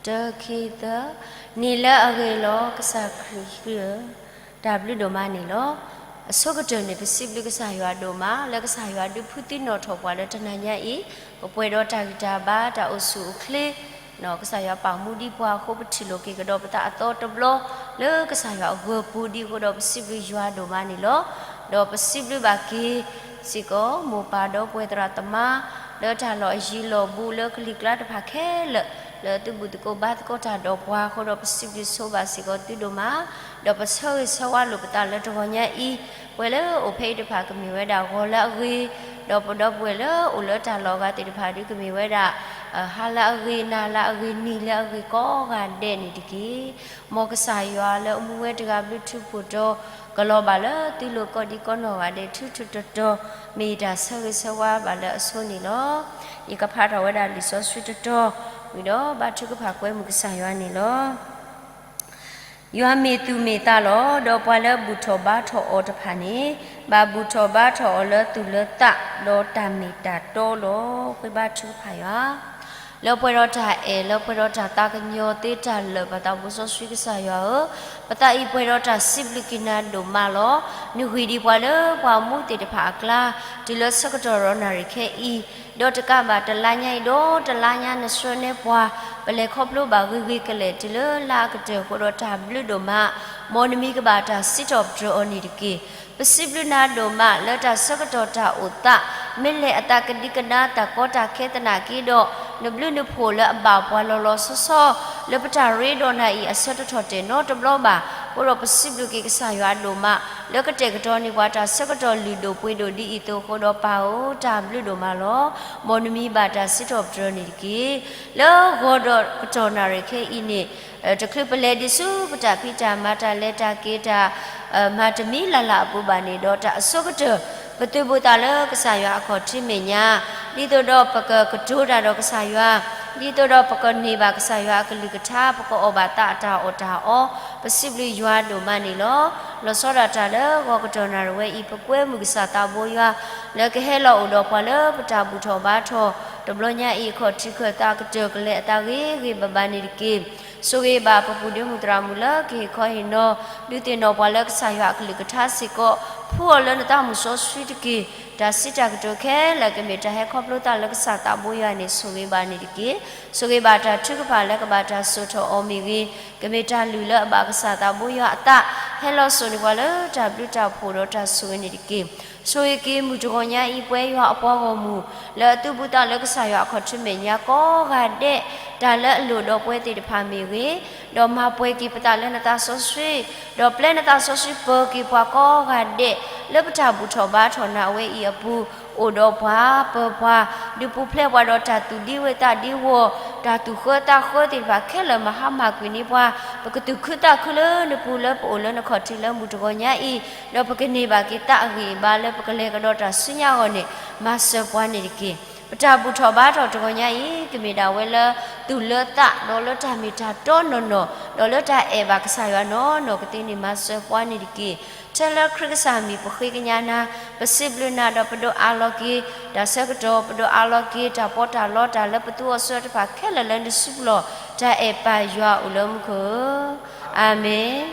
တၢ ခံ သၢ, နံၤလၢအဂ့ၤလီၤ ကစၢ်ခရံာ်ဧၢ, တၢ်ဘျုးဒိၣ်မးန့ၣ်လီၤ. အဆိကတၢၢ်န့ၣ် ပစံးဘျုးကစၢ်ယွၤဒိၣ်မး လၢကစၢ်ယွၤဒုးဖှူသံနီၣ်ထီၣ်ပှၤလၢတနၤညါအံၤ, ပပှဲၤဒီးတၢ်ဂံၢ်တၢ်ဘါ တၢ်အိၣ်ဆူၣ်အိၣ်ချ့ ကစၢ်ယွၤပာ်မူဒံးပှၤအဃိ ပထံၣ်လိာ်က့ၤကဒီးပသးအသီတဘျီ လၢကစၢ်ယွၤအဂၢၤပူၤ ဒ်အဃိဒီးပစံးဘျုးယွၤဒိၣ်မးန့ၣ်လီၤ. ဒီးပစံးဘျုးဘၣ်က့ၤစ့ၢ်ကီး မိၢ်ပၢ်ဒီပုၢ်ဝဲၢ်သရၣ်သမါ လၢတၢ်လီၢ်အယံၤလီၢ်ဘူး လၢကလံၤကျါတဖၣ်ခဲလၢာ် လၢသုဘူၣ်သကိးဘါသကိးတၢ်ဒီးပှၤအဃိဒီး ပစံးဘျုးဆိဘၣ်စ့ၢ်ကီးသုဒိၣ်မး, ဒီးပဆၢဂ့ၤဆၢဝါလိာ်ပသးလၢတဂီၤညါအံၤ, ပှၤလၢအိၣ်ဖဲအံၤတဖၣ်ကမ့ၢ်ဝဲဒၣ်ဂီၤလၢအဂ့ၤ, ဒီးပဒီပုၢ်ဝဲၢ်လၢအိၣ်လၢတၢ်လီၢ်အဂၤသ့ၣ်တဖၣ်ဒုးကမ့ၢ်ဝဲဒၣ် ဟါလၢအဂ့ၤ, နၤလၢအဂ့ၤ, နံၤလၢအဂ့ၤကိးဂၤဒဲးန့ၣ်တက့ၢ်. မ်ကစၢ်ယွၤလၢအမူဝဲတဂၤဘျုးထူဖိးတီၤ ကလီၤဘၣ်လၢသုလိၤကိးဒံကိးနီၢ်ဂၤဒဲး ထူထူတီၤတီၤ, မ့ၢ်ယတၢ်ဆၢဂ့ၤဆၢဝါဘၣ်လၢအဆိန့ၣ်လီၤ. ယကဖးထီၣ်ဝဲဒၣ်လံာ်စီဆှံတတီၤ ဝံၤဒီးဘါထုကဖၣ်ကွဲမုာ်ကစၢ်ယွၤန့ၣ်လီၤ. ယွၤမ့ၢ်သူၣ်မ့ၢ်သးလီၤ. ဒီးပှၤလၢဘူၣ်ထီၣ်ဘါထီၣ်အီၤတဖၣ်န့ၣ် ဘၣ်ဘူၣ်ထီၣ်ဘါထီၣ်အီၤလၢသူၣ်လၢသး ဒီးတၢ်မ့ၢ်တၢ်တီလီၤ. ဃ့ဘါထုကဖၣ်ယွၤ လၢပှဲၤဒီးတၢ်အဲၣ် လၢပှဲၤဒီးတၢ်သးကညီၤသ့တၢ်လၢာ် ပသးဘိစီဆှံကစၢ်ယွၤဧၢ, ပသးအံၤပှဲၤဒီးတၢ်စံးဘျုးက့ၤနၤဒိၣ်မးလီၤ. နဂံၢ်ဒံးပှၤလၢပှၤမူသ့ၣ်တဖၣ်အကျါ တုၤလၢဆၢကတီၢ်ဒီးနၣ်ရံၣ်ခဲအံၤ, ဒီးတကးဘၣ်တလါညါအံၤ ဒီးတလါညါနဆှၢနဲပှၤ, ပလဲၤခီဖျိဘၣ်ဂ့ၤဂ့ၤကလဲာ် တုၤလၢလါအကတၢၢ်အဃိဒီး တၢ်ဘျုးဒိၣ်မး, မ်နမံၤကဘၣ်တၢ်စံးထီၣ်ပတြၢၤအီၤန့ၣ်တက့ၢ်. ပစံးဘျုးနၤဒိၣ်မး လၢတၢ်ဆၢကတီၢ်တၢ်အိၣ်သး မ့ၢ်လဲၤအသးကဒံကဒါ တၢ်ကီတၢ်ခဲသနာ်က့ဒီး နဘျုးနဖှိၣ်လၢအဘၣ်ပှၤလီၤလီၤဆီဆီ လၢပတၢ်ရ့ဒီးနၤအံၤ အဆၢတထီၣ်တဲာ်နီတဘျီဘၣ်. အဃိဒီးပစံးဘျုးက့ၤကစၢ်ယွၤအဒိၣ်မး လၢကတဲာ်ကတီၤန့ၢ်ပှၤတၢ်ဆၢကတီၢ်လုၢ်ဒိၣ်ပှ့ၤဒိၣ်ဒ်အံၤအသိးအဃိဒီး ပၢ်ဧၢ တၢ်ဘျုးဒိၣ်မးလီၤ. မ်နမံၤဘၣ်တၢ်စံးထီၣ်ပတြၢၤန့ၣ်တက့ၢ်. လၢဂီၤဒီးကတီၢ်နၣ်ရံၣ်ခဲအံၤန့ၣ် တချုးပလဲၤဒံးဆူပတၢ်ဖံးတၢ်မၤ တၢ်လဲၤတၢ်က့ၤ တၢ်မၤတမံၤလၢ်လၢ်အပူၤဘၣ်န့ၣ်ဒီး တၢ်အဆိကတၢၢ် ပသုးဘူးသးလၢကစၢ်ယွၤအခီၣ်ထံးမဲာ်ညါ, ဒ်သိးဒီးပကကတိၤတၢ်ဒီးကစၢ်ယွၤ, ဒ်သိးဒီးပကန့ၢ်ဘၣ်ကစၢ်ယွၤအကလုၢ်ကထါ, ပကအီၣ်ဘၣ်သးအတၢ်အီၣ်တၢ်အီ, ပစံးဘျုးယွၤဒိၣ်မးန့ၣ်လီၤ. လီၤဆီဒၣ်တၢ်လၢဂီၤကတီၢ်နၣ်ရံၣ်ဝဲအံၤ ပကွဲမုာ်ကစၢ်သးဘိယွၤ လၢကဟဲလီၤအိၣ်ဒီးပှၤလၢပတၢ်ဘူၣ်ထီၣ်ဘါထီၣ် တဘျီညါအံၤ အခီၣ်ထံးခၢၣ်သး ကတၢၢ်ကလဲာ်အသးဂ့ၤဂ့ၤဘၣ်ဘၣ်န့ၣ်တက့ၢ်. ဆိၣ်ဂ့ၤဘၣ်ပပူၤဒ့မုၣ်သရၣ်မုၣ်လၢကဟ့ၣ်ခီဟ့ၣ်နီၤ ဒုးသ့ၣ်နီၣ်ပှၤလၢကစၢ်ယွၤအကလုၢ်ကထါစ့ၢ်ကီး, ဖှူအီၤလၢနသးမုၢ်စီဆှံတက့ၢ်. တၢ်စံးတၢ်ကတိၤခဲလၢာ် ကမ့ၢ်တၢ်ဟဲခီဖျိသးလၢကစၢ်သးဘိယွၤန့ၣ် ဆိၣ်ဂ့ၤဘၣ်န့ၣ်တက့ၢ်. ဆိၣ်ဂ့ၤဘၣ်တၢ်ထုကဖၣ်လၢကဘၣ်တၢ်စိာ်ထီၣ်အီၤမ့ၢ်ဂ့ၤ, ကမ့ၢ်တၢ်လုၢ်လၢအဘၣ်ကစၢ်သးဘိယွၤအသး, ဟဲလီၤစိာ်န့ၢ်ပှၤလၢတၢ်ဘျုးတၢ်ဖှိၣ်ဒီးတၢ်ဆိၣ်ဂ့ၤန့ၣ်တက့ၢ်. ဆိၣ်ဂ့ၤက့ၤမုၢ်တဂီၤညါအံၤ ပဝဲယွၤအပှၤဂီၢ်မုၢ် လၢအသုးဘူးသးလၢကစၢ်ယွၤအခီၣ်ထံးမဲာ်ညါကိးဂၤဒဲး, တၢ်လၢအလိၣ်ဒီးပဝဲသ့ၣ်တဖၣ်မ့ၢ်ဂ့ၤ, ဒီးမၤပှဲၤက့ၤပသးလၢနသးစီဆှံ, ဒီးပျဲနသးစီဆှံပၢၤက့ၤပှၤကိးဂၤဒဲး လၢပတၢ်ဘူၣ်ထီၣ်ဘါထီၣ်နၤအဝဲအံၤအပူၤ, အိၣ်ဒီးပှၤပၢၤပှၤ, ဒုးပူၤဖျဲးပှၤဒီးတၢ်သူၣ်ဒံဝဲသးဒံဝီၤ, တၢ်သူၣ်ဃၢသးဃၢသ့ၣ်တဖၣ်ခဲလၢာ် မၤဟါမၢ်ကွံာ်န့ၢ်ပှၤ, ပကသူၣ်ခုသးခုလၢနပူၤ လၢပအိၣ်လၢနခီၣ်ထံးလၢမုၢ်တဂီၤညါအံၤ, ဒီးပကန့ၢ်ဘၣ်က့ၤသးအဂံၢ်အဘါလၢပကလဲၤကဒီးတၢ်ဆူညါအဂီၢ်န့ၣ် မၤစၢၤပှၤန့ၣ်တက့ၢ်. ပတၢ်ဘူၣ်ထီၣ်ဘါထီၣ်တဂီၤညါအံၤ ကမ့ၢ်ဒၣ်ဝဲလၢသူၣ်လၢသး ဒီးလၢတၢ်မ့ၢ်တၢ်တီနီၢ်နီၢ်, ဒီးလၢတၢ်အဲၣ်ဘၣ်ကစၢ်ယွၤနီၢ်နီၢ်ကသ့န့ၣ် မၤစၢၤပှၤန့ၣ်တက့ၢ်. ထဲလၢခရံာ်ကစၢ်မံၤ ပဃ့ကညးနၤ, ပစံးဘျုးနၤဒီးပဒိးအးလီၤက့ၤ တၢ်ဆၢကတီၢ်, ပဒိးအးလီၤက့ၤ တၢ်ပီးတၢ်လီ တၢ်လၢပသူအီၤဆၢတဖၣ်ခဲလၢာ်လၢနစုပူၤလီၤ. တၢ်အဲၣ်ပၢ်ယွၤအိၣ်လၢမူခိၣ်ဧၢ, အၤမ့ၣ်.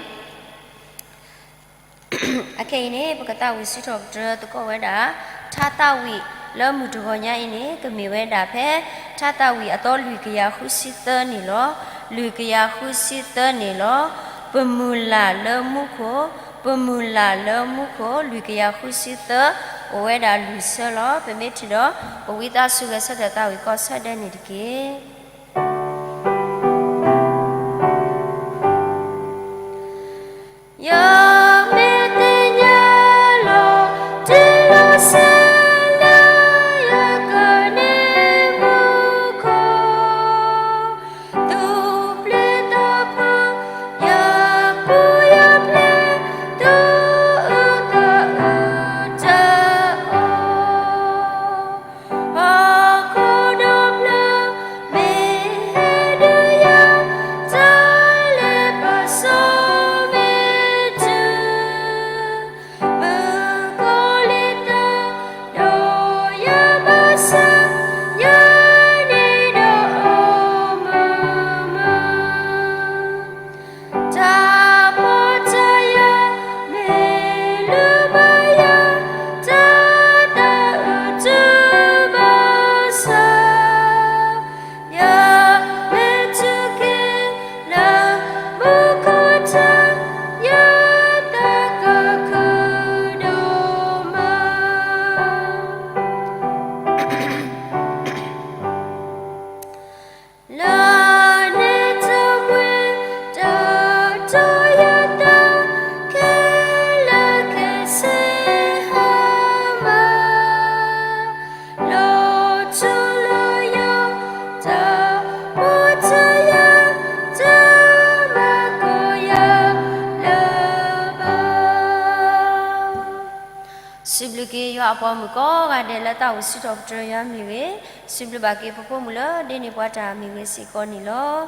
အခဲအံၤန့ၣ် ပကသးဝံၣ်စံးထီၣ်ပတြၢၤသကိးဝဲဒၣ် ထါသးဝံၣ်လၢမုၢ်တဂီၤညါအံၤန့ၣ် ကမ့ၢ်ဝဲဒၣ်ဖဲ ထါသးဝံၣ်အသီလွံၢ်ကယၤဃုဆံသၢန့ၣ်လီၤ. လွံၢ်ကယၤဃုဆံသၢန့ၣ်လီၤ. ပမုၢ်လၢ်လၢမူခိၣ်, ပမုၢ်လၢ်လၢမူခိၣ် လွံၢ်ကယၤဃုဆံသၢ, အိၣ်ဝဲဒၣ်လွံၢ်ဆၢလီၤ. ပမ့ၢ်ထံၣ်ဒီး ပဝံသးစူၤဂဲၤဆၢထၢၣ်သးဝံၣ်ကီၢ်ဆၢဒဲးန့ၣ်တက့ၢ်. စံးဘျုးက့ၤယွၤအပှၤမုၣ်ကိးဂၤဒဲးလၢတၢ်အိၣ်ဆူၣ်ထီၣ်ပတြၢၤယွၤမ့ၢ်ဂ့ၤ, စံးဘျုးဘၣ်က့ၤပဖိမုၣ်လၢဒ့န့ၢ်ပှၤတၢ်မ့ၢ်ဂ့ၤစ့ၢ်ကီးန့ၣ်လီၤ.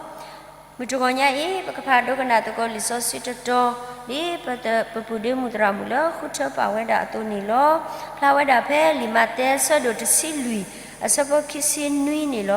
မုၢ်တဂီၤညါအံၤ ပကဖးဒိကနၣ်သကိးလံာ်စီဆှံတတီၤ ဒ်ပပုၢ်ဒ့မုၣ်သရၣ်မုၣ်လၢဃုထၢပာ်ဝဲဒၣ်အသိးန့ၣ်လီၤ. ဖျါဝဲဒၣ်ဖဲလံာ်မးသဲအဆၢဒိၣ်တဆံလွံၢ် အဆၢဖိခံဆံနွံန့ၣ်လီၤ.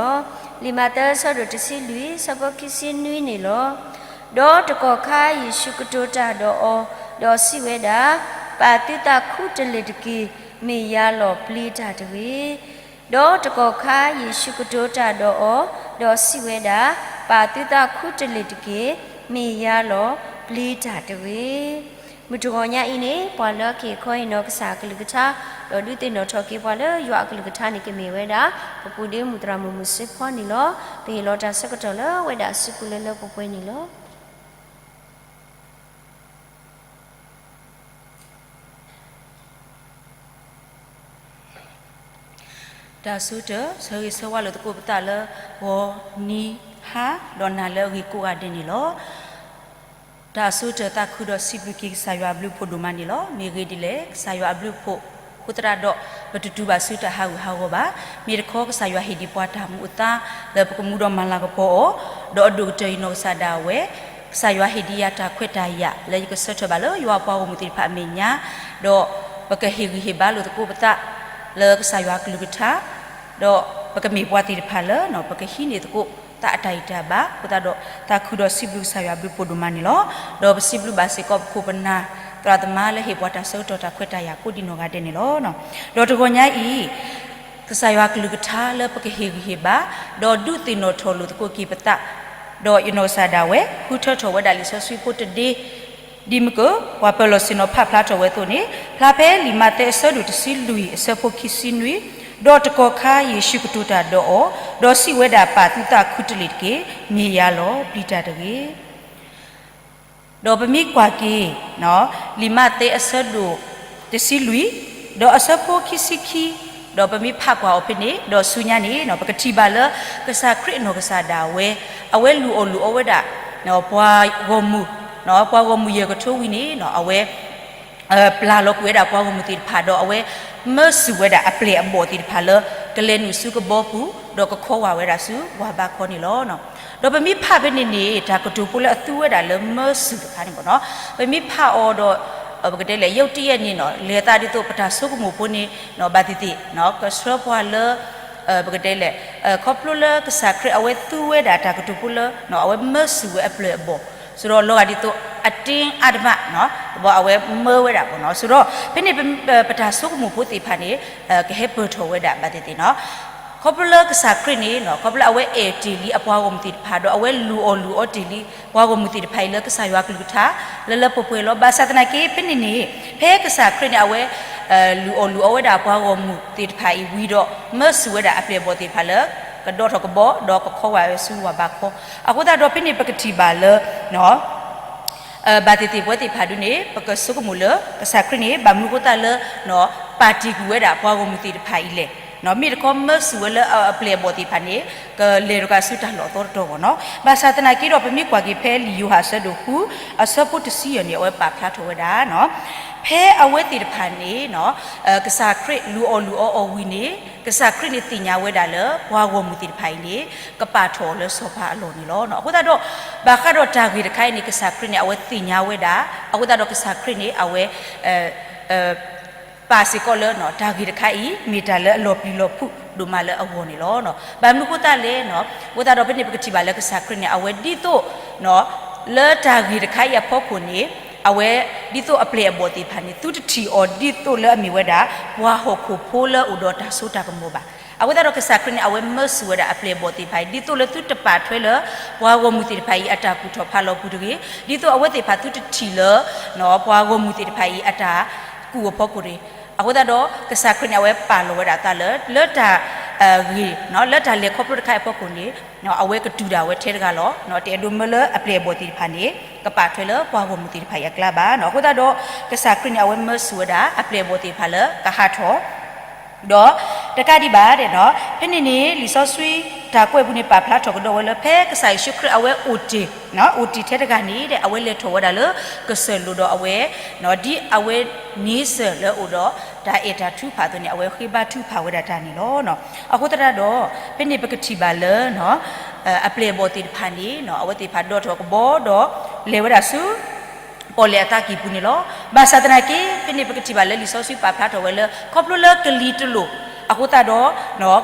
လံာ်မးသဲအဆၢဒိၣ်တဆံလွံၢ် အဆၢဖိခံဆံနွံန့ၣ်လီၤ. ဒီးတကီၢ်ခါယ့ၣ်ၡူးကတိၤတၢ်ဒီးအီၤ, ဒီးစံးဝဲဒၣ်, ပာ်သုသးခူတလ့ၢ်တက့ၢ်, မ့ၢ်ယၤလီၤပျံၤတၢ်တဂ့ၤ. ဒီးတကီၢ်ခါယ့ၣ်ၡူးကတိၤတၢ်ဒီးအီၤ, ဒီးစံးဝဲဒၣ်, ပာ်သုသးခူတလ့ၢ်တက့ၢ်, မ့ၢ်ယၤလီၤပျံၤတၢ်တဂ့ၤ. မုၢ်တဂီၤညါအံၤန့ၣ် ပှၤလၢကဟ့ၣ်ခီဟ့ၣ်နီၤကစၢ်အကလုၢ်ကထါ, ဒီးဒုးသ့ၣ်နီၣ်ထီၣ်က့ၤပှၤလၢယွၤအကလုၢ်ကထါန့ၣ် ကမ့ၢ်ဝဲဒၣ် ပပုၢ်ဒ့မုၣ်သရၣ်မုၣ်မုၢ်စ့ဖီန့ၣ်လီၤ. ပဟ့ၣ်လီၤတၢ်ဆၢကတီၢ်လၢဝဲဒၣ်အစုပူၤလၢလၢပှဲၤပှဲၤန့ၣ်လီၤ. တၢ်ဆိကတၢၢ် ဆၢဂ့ၤဆၢဝါလိာ်သကိးပသးလၢ ဂီၤနံၤဟါ ဒီးနၤလၢအဂ့ၤကိးဂၤဒဲးန့ၣ်လီၤ. တၢ်ဆိကတၢၢ်သးခုဒီးစံးဘျုးက့ၤကစၢ်ယွၤအဘျုးအဖှိၣ်ဒိၣ်မးန့ၣ်လီၤ. မ့ၢ်ဂ့ၢ်ဒ်လဲၣ် ကစၢ်ယွၤအဘျုးအဖှိၣ်အဃိသတးဒီး ပတတူၢ်ဘၣ်ဆူတၢ်ဟးဂူာ်ဟးဂီၤဘၣ်. မ့ၢ်တခီကစၢ်ယွၤဟ့ၣ်ဒံးပှၤတၢ်မူအသါ လၢပကမူဒီးမၤလၤကပီၤအီၤ, ဒီးအဒိၣ်ကတၢၢ်အံၤနီၢ်ကစၢ်ဒၣ်ဝဲ ကစၢ်ယွၤဟ့ၣ်ဒံးယၤတၢ်ခွဲးတၢ်ယာ် လၢယကဆၢထၢၣ်ဘၣ်လၢယွၤအပှၤဂီၢ်မုၢ်သ့ၣ်တဖၣ်အမဲာ်ညါ, ဒီးပကဟ့ၣ်ဂံၢ်ဟ့ၣ်ဘါလိာ်သကိးပသး လၢကစၢ်ယွၤအကလုၢ်ကထါ, ဒီးပကမ့ၢ်ပှၤသ့ၣ်တဖၣ်လၢ ပကဟံးန့ၢ်သကိးသးအတၢ်ဂံၢ်တၢ်ဘါအဃိသတးဒီး သးခုဒီးစံးဘျုးကစၢ်ယွၤအဘျုးအဖှိၣ်ဒိၣ်မးန့ၣ်လီၤ. ဒီးပစံးဘျုးဘၣ်စ့ၢ်ကီးပခိၣ်ပနၢ် သရၣ်သမါလၢဟ့ၣ်ပှၤတၢ်ဆၢကတီၢ်တၢ်ခွဲးတၢ်ယာ်ကိးဒံးနီၢ်ဂၤဒဲးန့ၣ်လီၤ. ဒီးတဂီၤညါအံၤ ကစၢ်ယွၤကလုၢ်ကထါလၢပကဟ့ၣ်ဂံၢ်ဟ့ၣ်ဘါ, ဒီးဒုးသ့ၣ်နီၣ်ထီၣ်လိာ်သကိးက့ၤပသး, ဒီးယနီၢ်ကစၢ်ဒၣ်ဝဲ ဃုထၢထီၣ်ဝဲဒၣ်လံာ်စီဆှံဖိတဒ့, ဒ်မ့ၢ်က ပှၤပၢၤလီၢ်ဆ့ၣ်နီၤဖးဖျါထီၣ်ဝဲအသိးန့ၣ်, ဖျါဖဲလံာ်မးသဲအဆၢဒိၣ်တဆံလွံၢ် အဆၢဖိခံဆံနွံ, ဒီးတကီၢ်ခါယ့ၣ်ၡူးကတိၤတၢ်ဒီးအီၤ, ဒီးစံးဝဲဒၣ် ပာ်သုသးခူတလ့ၢ်တက့ၢ်, မ့ၢ်ယၤလီၤပျံၤတၢ်တဂ့ၤ. ဒီးပမ့ၢ်ကွၢ်က့ၤ လံာ်မးသဲအဆၢဒိၣ်တဆံလွံၢ်, ဒီးအဆၢဖိခံဆံခံ, ဒီးပမ့ၢ်ဖးကွၢ်အီၤဖဲန့ၣ် ဒီးဆူညါန့ၣ် ပကထံၣ်ဘၣ်လၢ ကစၢ်ခရံာ်အနီၢ်ကစၢ်ဒၣ်ဝဲ အဝဲလုၢ်အီၣ်လုၢ်အီဝဲဒၣ် ပှၤဂီၢ်မုၢ်, ပှၤဂီၢ်မုၢ်ယဲၢ်ကထိဝံၤန့ၣ် အဝဲ ပျၢ်လီၤကွံာ်ဝဲဒၣ်ပှၤဂီၢ်မုၢ်သ့ၣ်တဖၣ်ဒီး အဝဲမၢစူၢ်ဝဲဒၣ်အပျဲၢ်အဘီၣ်သ့ၣ်တဖၣ်လၢ ကလဲၤနုာ်ဆူကဘီပူၤ ဒီးကခီဝၢ်ဝဲဒၣ်ဆူဝၢ်ဘါခီန့ၣ်လီၤ. ဒီးပမ့ၢ်ဖးဖဲန့ၣ်န့ၣ် တၢ်ကတိၤဖိလၢအသူဝဲဒၣ်လၢမၢစူၢ်တခါန့ၣ်မ့ၢ်နီၤ, ပမ့ၢ်ဖးအီၤဒီး ပကတဲလဲၣ် ယုၢ်တယဲၢ်န့ၣ်နီၤ လဲၤသးဒ်သိးပတၢ်ဆိကမိၣ်ဖိန့ၣ် ဘၣ်သ့ၣ်သ့ၣ် ကဆှၢပှၤလၢ ပကတဲလဲၣ် ခီဖျိလၢကစၢ်ခရံာ်အဝဲသူဝဲဒၣ်တၢ်ကတိၤဖိလၢ အဝဲမၢစူၢ်ဝဲအပျဲၢ်အဘီၣ်, ဆိုတော့ လီၤဂာ်ဒ်သိး အတင်းအဓမ္မ အဝဲမၢဝဲဒၣ်မ့ၢ်နီၤ, ဆိုတော့ ဖဲန့ၣ် ပတၢ်ဆိကမိၣ်ဖိသ့ၣ်တဖၣ်န့ၣ် ကဟဲပၢၢ်ထီၣ်ဝဲဒၣ်ဘၣ်သ့ၣ်သ့ၣ်နီၤ, ခီဖျိလၢကစၢ်ခရံာ်န့ၣ် ခီဖျိလၢအဝဲအဲၣ်တ့ၢ်လံအပှၤဂီၢ်မုၢ်သ့ၣ်တဖၣ် ဒီးအဝဲလုၢ်အီၣ်လုၢ်အီတ့ၢ်လံ ပှၤဂီၢ်မုၢ်သ့ၣ်တဖၣ်အံၤလၢကစၢ်ယွၤကလုၢ်ကထါ လၢလၢပှဲၤပှဲၤလီၤ. ဘၣ်ဆၣ်သနာ်က့ ဖဲန့ၣ်န့ၣ် ဖဲကစၢ်ခရံာ်န့ၣ် အဝဲ လုၢ်အီၣ်လုၢ်အီဝဲဒၣ်ပှၤဂီၢ်မုၢ်သ့ၣ်တဖၣ်အံၤဝံၤဒီး မၢစူၢ်ဝဲဒၣ်အပျဲၢ်အဘီၣ်သ့ၣ်တဖၣ်လၢ ကဒီးထီၣ်ကဘီ ဒီးကခီဝၢ်ဝဲဆူဝၢ်ဘါခီ, အဃိသတးဒီးဖဲန့ၣ်ပကထံၣ်ဘၣ်လၢ ဘၣ်သ့ၣ်သ့ၣ်ပဝဲသ့ၣ်တဖၣ်ဒုန့ၣ် ပကဆိကမိၣ်လၢ ကစၢ်ခရံာ်န့ၣ် ဘၣ်မနုၤအဃိသတးလၢ ပာ်တ့ၢ်ကွံာ်ဝဲဒၣ်ပှၤဂီၢ်မုၢ်သ့ၣ်တဖၣ်အံၤလဲၣ်, မ့ၢ်တခီမၢစူၢ်ဝဲလၢအပျဲၢ်အဘီၣ်သ့ၣ်တဖၣ်န့ၣ် ကလဲၤတဂၤဆူတၢ်လီၢ်အသီတတီၤမ့ၢ်နီၤ. ဘၣ်ဆၣ်သနာ်က့ဒီး ပမ့ၢ်ကွၢ်က့ၤဖဲလံာ်ယိၤဟၣ်အဆၢဒိၣ်ဃု အဆၢဖိတဆံယဲၢ်န့ၣ် အဝဲပာ်ဖျါထီၣ်ဝဲဒၣ် ဖဲအဝဲသ့ၣ်တဖၣ်န့ၣ် ကစၢ်ခရံာ်လုၢ်အီၣ်လုၢ်အီအီၤဝံၤန့ၣ် ကစၢ်ခရံာ်န့ၣ်သ့ၣ်ညါဝဲဒၣ်လၢ ပှၤဂီၢ်မုၢ်သ့ၣ်တဖၣ်အံၤန့ၣ် ကပာ်ထီၣ်အီၤလၢစီၤပၤအလီၢ်န့ၣ်လီၤ. အဃိသတးဒီး ဘၣ်ဃးဒီးတၢ်ဂ့ၢ်တခါအံၤန့ၣ် ကစၢ်ခရံာ်န့ၣ် အဝဲသ့ၣ်ညါဝဲဒၣ်, အဃိသတးဒီးကစၢ်ခရံာ်န့ၣ် အဝဲ ပာ်စ့ၢ်ကီးလၢ တၢ်ဂ့ၢ်တခါအံၤ မ့ၢ်တၢ်လၢအလီၤပျံၤလီၤဖုးဒိၣ်မးလၢအဂီၢ်န့ၣ်လီၤ. ဘၣ်မနုၤအဃိသတးလဲၣ်, အဃိသတးဒီးဖဲန့ၣ်ပကထံၣ်ဘၣ်လၢကစၢ်ခရံာ်န့ၣ် အဝဲဒ်သိး လၢတၢ်ဂ့ၢ်တခါအံၤအဖီခိၣ်န့ၣ် အဝဲဒ်သိးအပျဲၢ်အဘီၣ်သ့ၣ်တဖၣ်န့ၣ် သုတထံၣ်အီၤဒ်သိးလၢအမ့ၢ်ဝဲဒၣ် ပှၤဟီၣ်ခိၣ်ဖိလၢအိၣ်ဒီးတၢ်စိတၢ်ကမီၤဘၣ်. အဃိသတးဒီးကစၢ်ခရံာ်န့ၣ် အဝဲမၢစူၢ်ဝဲဒၣ်အပျဲၢ်အဘီၣ်သ့ၣ်တဖၣ်အံၤ ဒ်သိးလၢသုတပာ်ထွဲလၢ ပှၤဂီၢ်မုၢ်သ့ၣ်တဖၣ်အံၤအတၢ်ကူၣ်ထီၣ်ဖးလီၤပူၤတဂ့ၤ, ဒ်သိးအဝဲသ့ၣ်တဖၣ်သုတထံၣ်လၢ ပှၤဂီၢ်မုၢ်သ့ၣ်တဖၣ်အံၤအတၢ်ကူၣ်အဖီခိၣ်တဂ့ၤ. အဃိသတးဒီး ကစၢ်ခရံာ်န့ၣ် အဝဲပာ်လီၤဝဲဒၣ်အသးလၢ လၢတၢ်ဂ့ၢ် လၢတၢ်လဲၤခီဖျိတခါအံၤအဖီခိၣ်န့ၣ် အဝဲကတုၤဒၣ်ဝဲထဲတဂၤလီၤ. တအဲၣ်ဒိးမၢလၢအပျဲၢ်အဘီၣ်သ့ၣ်တဖၣ်န့ၣ် ကပာ်ထွဲလၢပှၤဂီၢ်မုၢ်သ့ၣ်တဖၣ်အံၤအကျါဘၣ်. အဃိသတးဒီး ကစၢ်ခရံာ်န့ၣ် အဝဲမၢစူၢ်ဝဲဒၣ်အပျဲၢ်အဘီၣ်သ့ၣ်တဖၣ်လၢကဟးထီၣ် ဒီးတကးဒံးဘၣ် ဖဲန့ၣ်န့ၣ် လံာ်စီဆှံ တၢ်ကွဲးပူၤန့ၣ် ပာ်ဖျါထီၣ်ကဒီးဝဲလၢ ဖဲကစၢ်ယ့ၣ်ၡူးခရံာ်အဝဲအိၣ်တ့ၢ်, အိၣ်တ့ၢ်ထဲတဂၤန့ၣ်ဒီး အဝဲလဲၤထီၣ်ဝဲဒၣ်လၢကစၢၢ်လိၤဒီးအဝဲ, ဒ်အဝဲန့ဆၢၣ်လၢအအိၣ်ဒီးတၢ်အဲၣ်တၢ်ထုကဖၣ်အသိးန့ၣ် အဝဲဃ့ဘါထုကဖၣ်ဝဲဒၣ်တၢ်န့ၣ်လီၤ. အဃိသတးဒီး ဖဲန့ၣ်ပကထံၣ်ဘၣ်လၢ အပျဲၢ်အဘီၣ်သ့ၣ်တဖၣ်န့ၣ် အဝဲသ့ၣ်တဖၣ်ဒိးထီၣ်ကဘီဒီး လဲၤဝဲဒၣ်ဆူ ပီၣ်လဲၣ်အသးကံၢ်ပူၤန့ၣ်လီၤ. ဘၣ်ဆၣ်သနာ်က့ ဖဲန့ၣ်ပကထံၣ်ဘၣ်လၢလံာ်စီဆှံပာ်ဖျါထီၣ်ဝဲလၢ ခီဖျိလၢကလံၤတလိၣ်အဃိသတးဒီး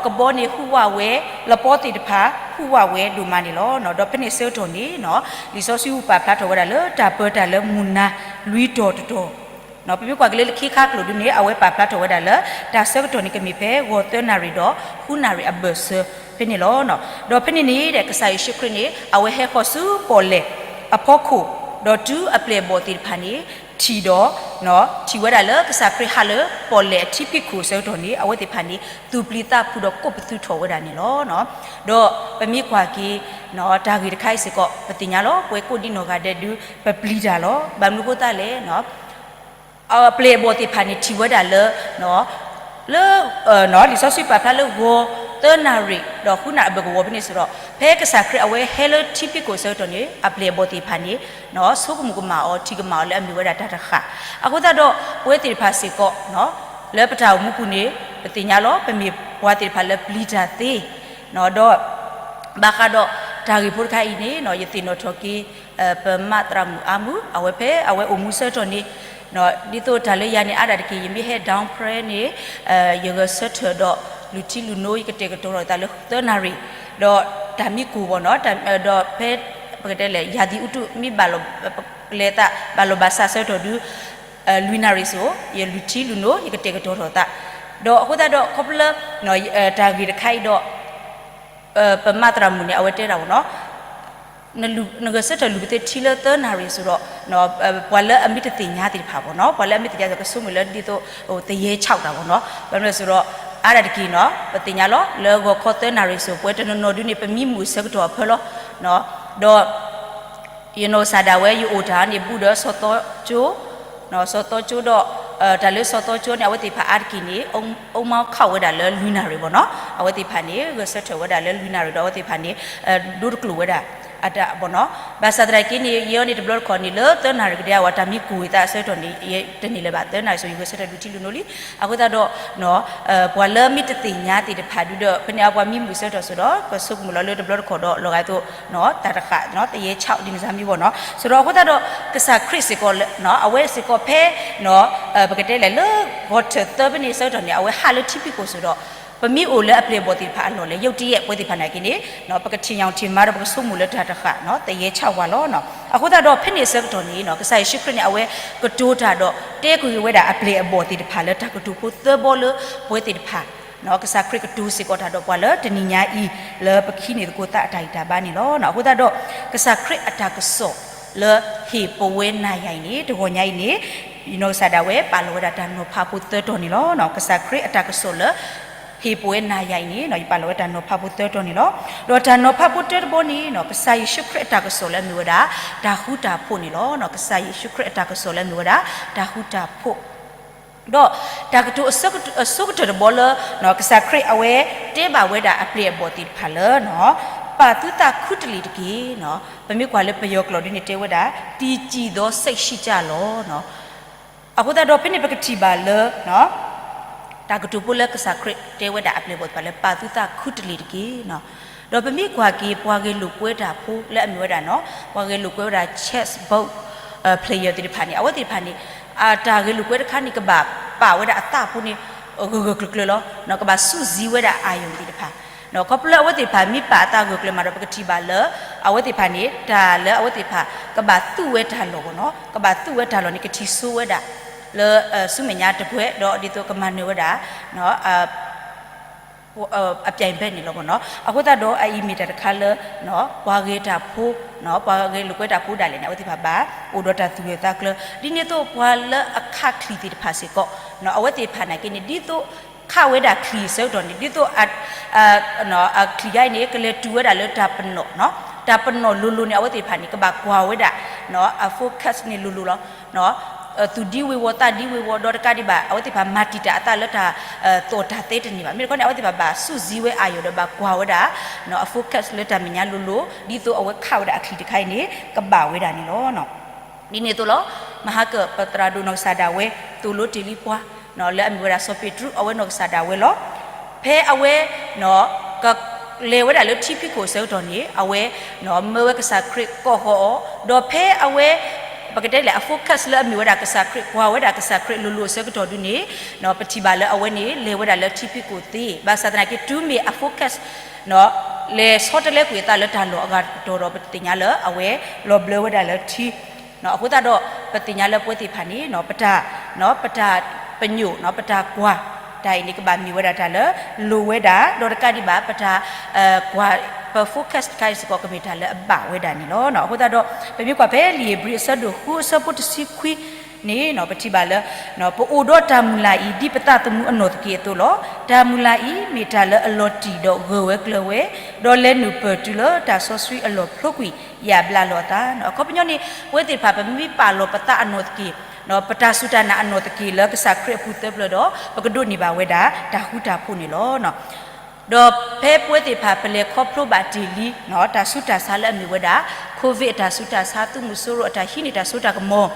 ကဘီန့ၣ်ဟူးဝးဝဲ, လပီသ့ၣ်တဖၣ်ဟူးဝးဝဲဒိၣ်မးန့ၣ်လီၤ. ဒီးဖဲန့ၣ်ဆၢကတီၢ်န့ၣ် လံာ်စီဆှံပာ်ဖျါထီၣ်ဝဲဒၣ်လၢတၢ်ပၢတၢ်လၢမုၢ်နၤလွံၢ်တီၤတတီၤ, ပမ့ၢ်ကွၢ်က့ၤလၢလၢခံခါကျိၤဒုန့ၣ် အဝဲပာ်ဖျါထီၣ်ဝဲဒၣ်လၢ တၢ်ဆၢကတီၢ်န့ၣ်ကမ့ၢ်ဖဲဂီၤသၢနၣ်ရံၣ်ဒီးဃုနၣ်ရံၣ်အဘၢၣ်စၢၤဖဲန့ၣ်လီၤ. ဒီးဖဲန့ၣ်န့ၣ်ဒီး ကစၢ်ယ့ၣ်ၡူးခရံာ်န့ၣ် အဝဲဟဲဃီၤဆူပီၣ်လဲၣ်အဖီခိၣ်, ဒီးတုၤအပျဲၢ်အဘီၣ်သ့ၣ်တဖၣ်န့ၣ် ထံၣ်ဒီး ထံၣ်ဝဲဒၣ်လၢကစၢ်ခရံာ်ဟးလၢပီၣ်လဲၣ်အထံဖံးခိၣ်အဆၢကတီၢ်န့ၣ် အဝဲသ့ၣ်တဖၣ်န့ၣ် သူၣ်ပျံၤသးဖုးဒီးကိးပသူထီၣ်ဝဲဒၣ်န့ၣ်လီၤ. ဒီးပမ့ၢ်ကွၢ်က့ၤ တၢ်ဂ့ၢ်တခါအံၤစ့ၢ်ကီး ပသ့ၣ်ညါလီၤ ပဝဲကိးဒံနီၢ်ဂၤဒဲးဒု ပပျံၤတၢ်လီၤ. ဘၣ်မနုၤအဃိသတးလဲၣ် အပျဲၢ်အဘီၣ်သ့ၣ်တဖၣ်န့ၣ် ထံၣ်ဝဲဒၣ်လၢ လံာ်စီဆှံပာ်ဖျါလၢဂီၤသၢနၣ်ရံၣ် ဒီးဃုနၣ်ရံၣ်အဘၢၣ်ကဝီၤဖဲန့ၣ်စ့ၢ်ကီး ဖဲကစၢ်ခရံာ်အဝဲဟဲလၢထံဖံးခိၣ်အဆၢကတီၢ်န့ၣ် အပျဲၢ်အဘီၣ်သ့ၣ်တဖၣ်န့ၣ် ဆိကမိၣ်ကမၣ်အီၤ ထံၣ်ကမၣ်အီၤလၢအမ့ၢ်ဝဲဒၣ်တၢ်တဃၣ်. အဃိသတးဒီး ပဝဲသ့ၣ်တဖၣ်စ့ၢ်ကီး လၢပတၢ်အိၣ်မူပူၤန့ၣ် ပသ့ၣ်ညါလီၤ ပမ့ၢ်ပှၤသ့ၣ်တဖၣ်လၢပျံၤတၢ်သ့ ဒီး ဘၣ်ဃးဒီးတၢ်ဂ့ၢ်ဖိတခါအံၤန့ၣ် ယသ့ၣ်နီၣ်ထီၣ်က့ၤ ပမးသရၣ်မုၣ်အါမုၣ် အဝဲဖဲအဝဲအိၣ်မူဆၢကတီၢ်န့ၣ် ဒ်သိးတၢ်လၢယၤန့ၣ် အါဒၣ်တက့ၢ် ယမ့ၢ်ဟဲ down prayer န့ၣ် ယဂဲၤဆၢထၢၣ်ဒီး လုၢ်ထံလုၢ်နိ ယကတဲာ်ကတီၤထီၣ်သးလၢသၢနၣ်ရံၣ် ဒီးတၢ်မံကိၢ်ဘၣ်နီၤ ဒီးဖဲ ပကတဲလဲၣ် ရာသီဥတု မ့ၢ်ဘၣ်လီၤ လဲၤသးဘၣ်လီၤဘၣ်စးဆၢကတီၢ်ဒု လွံၢ်နၣ်ရံၣ်စိၤ ယလုၢ်ထံလုၢ်နိ ယကတဲာ်ကတီၤထီၣ်သး ဒီးအဃိသတးဒီး ခီဖျိလၢ တၢ်ဂ့ၢ်တခါအံၤဒီး ပမးသရၣ်မုၣ်န့ၣ် အဝဲတဲဒၣ်ဘၣ်နီၤ နဂဲၤဆၢထၢၣ်လုၢ်ပသ့ထံလၢသၢနၣ်ရံၣ်စိၤဒီး ပှၤလၢအမ့ၢ်တသ့ၣ်ညါသ့ၣ်တဖၣ်ဘၣ်နီၤ ပှၤလၢအမ့ၢ်တသ့ၣ်ညါသ့ၣ် ကဆိကမိၣ်လၢဒ်သိး သယဲဆၣ်တၢ်ဘၣ်နီၤ ဘၣ်မနုၤလဲၣ်စိၤဒီး အါဒၣ်တက့ၢ်နီၤ ပသ့ၣ်ညါလီၤ လၢဂီၤခီသၢနၣ်ရံၣ်စိၤ ပဝဲတနီၤနီၤဒုန့ၣ် ပမံမုာ်ဆၢကတီၢ်အဖၢလီၤ ဒီး ယနီၢ်ကစၢ်ဒၣ်ဝဲ ယအိၣ်တၢ်န့ၣ် ဘူးဒီးစီၤသီကၠိ စီၤသီကၠိဒီး တၢ်လၢစီၤသီကၠိန့ၣ် အဝဲသ့ၣ်တဖၣ်အါတက့ၢ်န့ၣ် အိၣ်မူခးဝဲဒၣ်လၢလွံၢ်နၣ်ရံၣ်ဘၣ်နီၤ အဝဲသ့ၣ်တဖၣ်န့ၣ် ဂဲၤဆၢထၢၣ်ဝဲဒၣ်လၢလွံၢ်နၣ်ရံၣ်ဒီး အဝဲသ့ၣ်တဖၣ်န့ၣ် ဒိတကျိာ်ဝဲဒၣ် အတၢ်ဘၣ်နီၤ ဘၣ်ဆၣ်သနာ်က့န့ၣ် ယဲအံၤန့ၣ် တဘျီတခီၣ်န့ၣ် လၢသၢနၣ်ရံၣ်ကဒဲအဝဲ တၢ်မံကိၢ်ဝံၤသးအဆၢကတီၢ်န့ၣ် တန့ၢ်လၢၤဘၣ် သၢနၣ်ရံၣ်စိၤ ယဂဲၤဆၢထၢၣ်လုၢ်ထံလုၢ်နိလံ အဃိသတးဒီး ပှၤလၢမ့ၢ်တသ့ၣ်ညါသ့ၣ်တဖၣ်ဒုဒီး ဖဲန့ၣ်အပှၤမံမုာ်ဆၢကတီၢ်စိၤဒီး ကဆိကမိၣ်လီၤလၢတဘျီတခီၣ်ဒီး လီၤဂာ်သိး တၢ်တဃၣ် သယဲဆၣ်ဒ်န့ၣ်စၢ်မံဘၣ်နီၤ စိၤဒီးအဃိသတးဒီး ကစၢ်ခရံာ်စ့ၢ်ကီး အဝဲစ့ၢ်ကီးဖဲ ပကတဲလဲၣ် လၢဂီၤထၢၣ်သၢဖဲန့ၣ်ဆၢကတီၢ်န့ၣ် အဝဲဟးလၢထံဖံးခိၣ်စိၤဒီး ပမ့ၢ်အိၣ်လၢအပျဲၢ်အဘီၣ်သ့ၣ်တဖၣ်အလီၢ်လဲၣ် ယုၢ်တယဲၢ် ပဝဲသ့ၣ်တဖၣ်နာ်က့န့ၣ် ပကထံၣ်ညါထံၣ်မးဒီး ပကဆိကမိၣ်လၢတၢ်တဃၣ် သယဲဆၣ်ဝါလီၤ အဃိသတးဒီး ဖဲန့ၣ်အဆၢကတီၢ်န့ၣ် ကစၢ်ယ့ၣ်ၡူးခရံာ်န့ၣ် အဝဲကတိၤတၢ်ဒီး တဲကွံာ်ဝဲဒၣ်အပျဲၢ်အဘီၣ်သ့ၣ်တဖၣ်လၢတၢ်ကတိၤဖိသၢဘီလၢပဝဲသ့ၣ်တဖၣ် ကစၢ်ခရံာ်ကတိၤစ့ၢ်ကီးတၢ်ဒီးပှၤလၢတနံၤညါအံၤ လၢပကဟံးန့ၢ်သကိးသးအတၢ်ဂံၢ်တၢ်ဘါန့ၣ်လီၤ. အဃိသတးဒီး ကစၢ်ခရံာ်အတၢ်ကစီၣ်လၢဟ့ၣ်ပဝဲနၤယၤအံၤန့ၣ် တဂီၤညါအံၤန့ၣ် ယနီၢ်ကစၢ်ဒၣ်ဝဲပာ်လီၤဝဲဒၣ်တၢ်နီၤဖးဖိသၢတီၤန့ၣ်လီၤ. ကစၢ်ခရံာ်အတၢ်ကစီၣ်လၢ ဟ့ၣ်ပဝဲနၤယၤအံၤန့ၣ် ယပာ်လီၤဝဲတၢ်နီၤဖးဖိသၢတီၤန့ၣ်လီၤ. ဒီးတၢ်နီၤဖးဖိတၢတဘီန့ၣ် ကစၢ်ယ့ၣ်ၡူးခရံာ်အတၢ်ကစီၣ်လၢအမ့ၢ်ဝဲဒၣ် တၢ်ဃူတၢ်ဖိးန့ၣ်လီၤ. ကစၢ်ယ့ၣ်ၡူးခရံာ်အတၢ်ကစီၣ်လၢအမ့ၢ်ဝဲဒၣ် တၢ်ဃူတၢ်ဖိး ဒီးတၢ်ကတိၤအဆိကတၢၢ်တဘီလၢ ကစၢ်ခရံာ်အဝဲတဲဘၣ်ဝဲဒၣ်အပျဲၢ်အဘီၣ်သ့ၣ်တဖၣ်လၢ ပာ်သုသးခူတလ့ၢ်တက့ၢ်. ပမ့ၢ်ကွၢ်လၢပယီၤကျိာ်ဒ်န့ၣ်တဲဝဲဒၣ် တည်ကြည်သောစိတ်ရှိကြလော့. အဃိသတးဒီးဖဲန့ၣ်ပကထံၣ်ဘၣ်လၢ တၢ်ကတိၤဖိလၢကစၢ်ခရံာ်တဲဝဲဒၣ်အပျဲၢ်အဘီၣ်သ့ၣ်တဖၣ်လၢ ပာ်သုသးခူတလ့ၢ်တက့ၢ်. ဒီးပမ့ၢ်ကွၢ်က့ၤပှၤဂဲၤလိာ်ကွဲတၢ်ဖိလၢအမ့ၢ်ဝဲဒၣ်နီၤ ပှၤဂဲၤလိာ်ကွဲဝဲဒၣ် chessboard player သ့ၣ်တဖၣ်န့ၣ် အဝဲသ့ၣ်တဖၣ်န့ၣ် တၢ်ဂဲၤလိာ်ကွဲတခါန့ၣ် ကဘၣ်ပာ်ဝဲဒၣ်အသးဖိန့ၣ် ဂၢၢ်ဂၢၢ်ကျၢၤကျၢၤလီၤ. ကဘၣ်စုစည်းဝဲဒၣ် iron သ့ၣ်တဖၣ် ခီဖျိလၢအဝဲသ့ၣ်တဖၣ်မ့ၢ်ပာ်အသးဂၢၢ်ကျၢၤမးဒီး ပကထံၣ်ဘၣ်လၢ အဝဲသ့ၣ်တဖၣ်န့ၣ် တၢ်လၢအဝဲသ့ၣ်တဖၣ် ကဘၣ်သူဝဲတၢ်လီၢ်ဘၣ်နီၤ ကဘၣ်သူဝဲတၢ်လီၢ်န့ၣ် ကထံၣ်ဆိဝဲဒၣ် လၢဆူမဲာ်ညါတပှဲၤ ဒီးဒ်သိးကမၤနၢၤဝဲဒၣ် အပြိုင်ဘက်န့ၣ်လီၤဘၣ်နီၤ. အဃိသတးဒီးအအံၤမ့ၢ်တၢ်တခါလၢ ပှၤဂဲၤတၢ်ဖိ ပှၤဂဲၤလိာ်ကွဲတၢ်ဖိဒၣ်လဲာ်န့ၣ် အဝဲသ့ၣ်တဖၣ်ဘၣ်အိၣ်ဒီးတၢ်သူၣ်ဂၢၢ်သးကျၢၤ ဒ်န့ၣ်အသိးပှၤလၢအခးချံၣ်သ့ၣ်တဖၣ်စ့ၢ်ကီး အဝဲသ့ၣ်တဖၣ်နာ်က့န့ၣ် ဒ်သိးခးဝဲဒၣ်ချံၣ်အဆၢကတီၢ်န့ၣ် ဒ်သိး အချံၣ်ဂၤအံၤန့ၣ် ကလဲၤတုၤဝဲဒၣ်လၢတၢ်ပနီၣ်နီၤ တၢ်ပနီၣ်လိၤလိၤန့ၣ် အဝဲသ့ၣ်တဖၣ်န့ၣ် ကဘၣ်ကွၢ်ဝဲဒၣ် အ focus န့ၣ်လိၤလိၤလီၤ. သူၣ်ဒံဝ့ၤဝီၤသးဒံဝ့ၤဝီၤ ဒီးတကးဒံးဘၣ် အဝဲသ့ၣ်တဖၣ်မၤတံာ်တာ်အသးလၢတၢ်သူၣ်တၢ်သဲတန့ၢ်ဘၣ်. မ့ၢ်တခီန့ၣ် အဝဲသ့ၣ်တဖၣ်ဘၣ်စူၢ်စံဝဲအါယီၤဒီးဘၣ်ကွၢ်ဝဲဒၣ် အ focus လၢတၢ်မဲာ်ညါလိၤလိၤ ဒ်သိးအဝဲခးဝဲဒၣ်အချံၣ်တခါအံၤန့ၣ် ကဘၣ်ဝဲဒၣ်န့ၣ်လီၤ. ဒ်န့ၣ်အသိးလီၤ. မဟါကၢၣ်ပသရၣ်ဒိၣ်နီၢ်ကစၢ်ဒၣ်ဝဲ သိၣ်လိတ့ၢ်လံပှၤ လၢအမ့ၢ်ဝဲဒၣ်စီၤပ့းတရူး အဝဲနီၢ်ကစၢ်ဒၣ်ဝဲလီၤ. ဖဲအဝဲ ကလဲၤဝဲဒၣ်လၢထံဖံးခိၣ်အဆၢကတီၢ်န့ၣ် အဝဲ မၢဝဲကစၢ်ခရံာ်ကိးဃီၤအီၤ ဒီးဖဲအဝဲ ပကတဲလဲၣ် အ focus လၢအမ့ၢ်ဝဲဒၣ်ကစၢ်ခရံာ် ကွၢ်ဝဲဒၣ်ကစၢ်ခရံာ်လိၤလိၤအဆၢကတီၢ်ဒုန့ၣ် ပထံၣ်ဘၣ်လၢအဝဲန့ၣ် လဲၤဝဲဒၣ်လၢထံဖံးခိၣ်သ့ ဘၣ်ဆၣ်သနာ်က့ တုၤမ့ၢ်အ focus လဲၤဆီတလဲကွံာ်အသးလၢတၢ်လီၢ်အဂၤတကတီၢ်ဒီး ပသ့ၣ်ညါလၢအဝဲလီၤဘျၢဝဲဒၣ်လၢထံ အဃိသတးဒီး ပသ့ၣ်ညါလၢပဝဲသ့ၣ်တဖၣ်န့ၣ် ပတၢ် ပတၢ်ပညိၣ် ပတၢ်ကွၢ် တၢ်အံၤန့ၣ် ကဘၣ်မ့ၢ်ဝဲဒၣ်တၢ်လၢ လိၤဝဲဒၣ် ဒီးတကးဒံးဘၣ် ပတၢ် ကွၢ် ပ focus တခါအံၤစ့ၢ်ကီး ကမ့ၢ်တၢ်လၢအဘၣ်ဝဲဒၣ်န့ၣ်လီၤ. အဃိသတးဒီး ပမ့ၢ်ကွၢ်ဖဲလံာ်ဧ့ၤဘြံၤအဆၢဒိၣ်ဃုအဆၢဖိတဆံခွံ န့ၣ် ပထံၣ်ဘၣ်လၢ ပအိၣ်ဒီးတၢ်မုၢ်လၢ်အံၤ ဒ်ပသးသမူအနီၢ်သက့ၢ်အသိးလီၤ. တၢ်မုၢ်လၢ်အံၤ မ့ၢ်တၢ်လၢအလီၤတံၢ်ဒီးဂၢၢ်ဝဲကျၢၤဝဲ, ဒီးလဲၤနုာ်ပၢၢ်တုၤလၢတၢ်စီဆှံအလီၢ်ဖျိကွံာ် ယၣ်ဘျးလီၤအသး. အခီပညီန့ၣ် ပဝဲသ့ၣ်တဖၣ် ပမ့ၢ်ပာ်လီၤပသးအနီၢ်သက့ၢ်, ပတၢ်စူၢ်တၢ်နာ်အနီၢ်သက့ၢ်လၢကစၢ်ခရံာ်အပူၤသၢပျၢၤဒီး ပကဒိးန့ၢ်ဘၣ်ဝဲဒၣ်တၢ်ဃူတၢ်ဖိးန့ၣ်လီၤ. ဒီးဖဲပဝဲသ့ၣ်တဖၣ် ပလဲၤခီဖျိဘၣ်တ့ၢ်လံ တၢ်ဆူးတၢ်ဆါလၢအမ့ၢ်ဝဲဒၣ် COVID အတၢ်ဆူးတၢ်ဆါ သုးမုၢ်စိရိၤအတၢ်ဟံးန့ၢ်တၢ်စိတၢ်ကမီၤ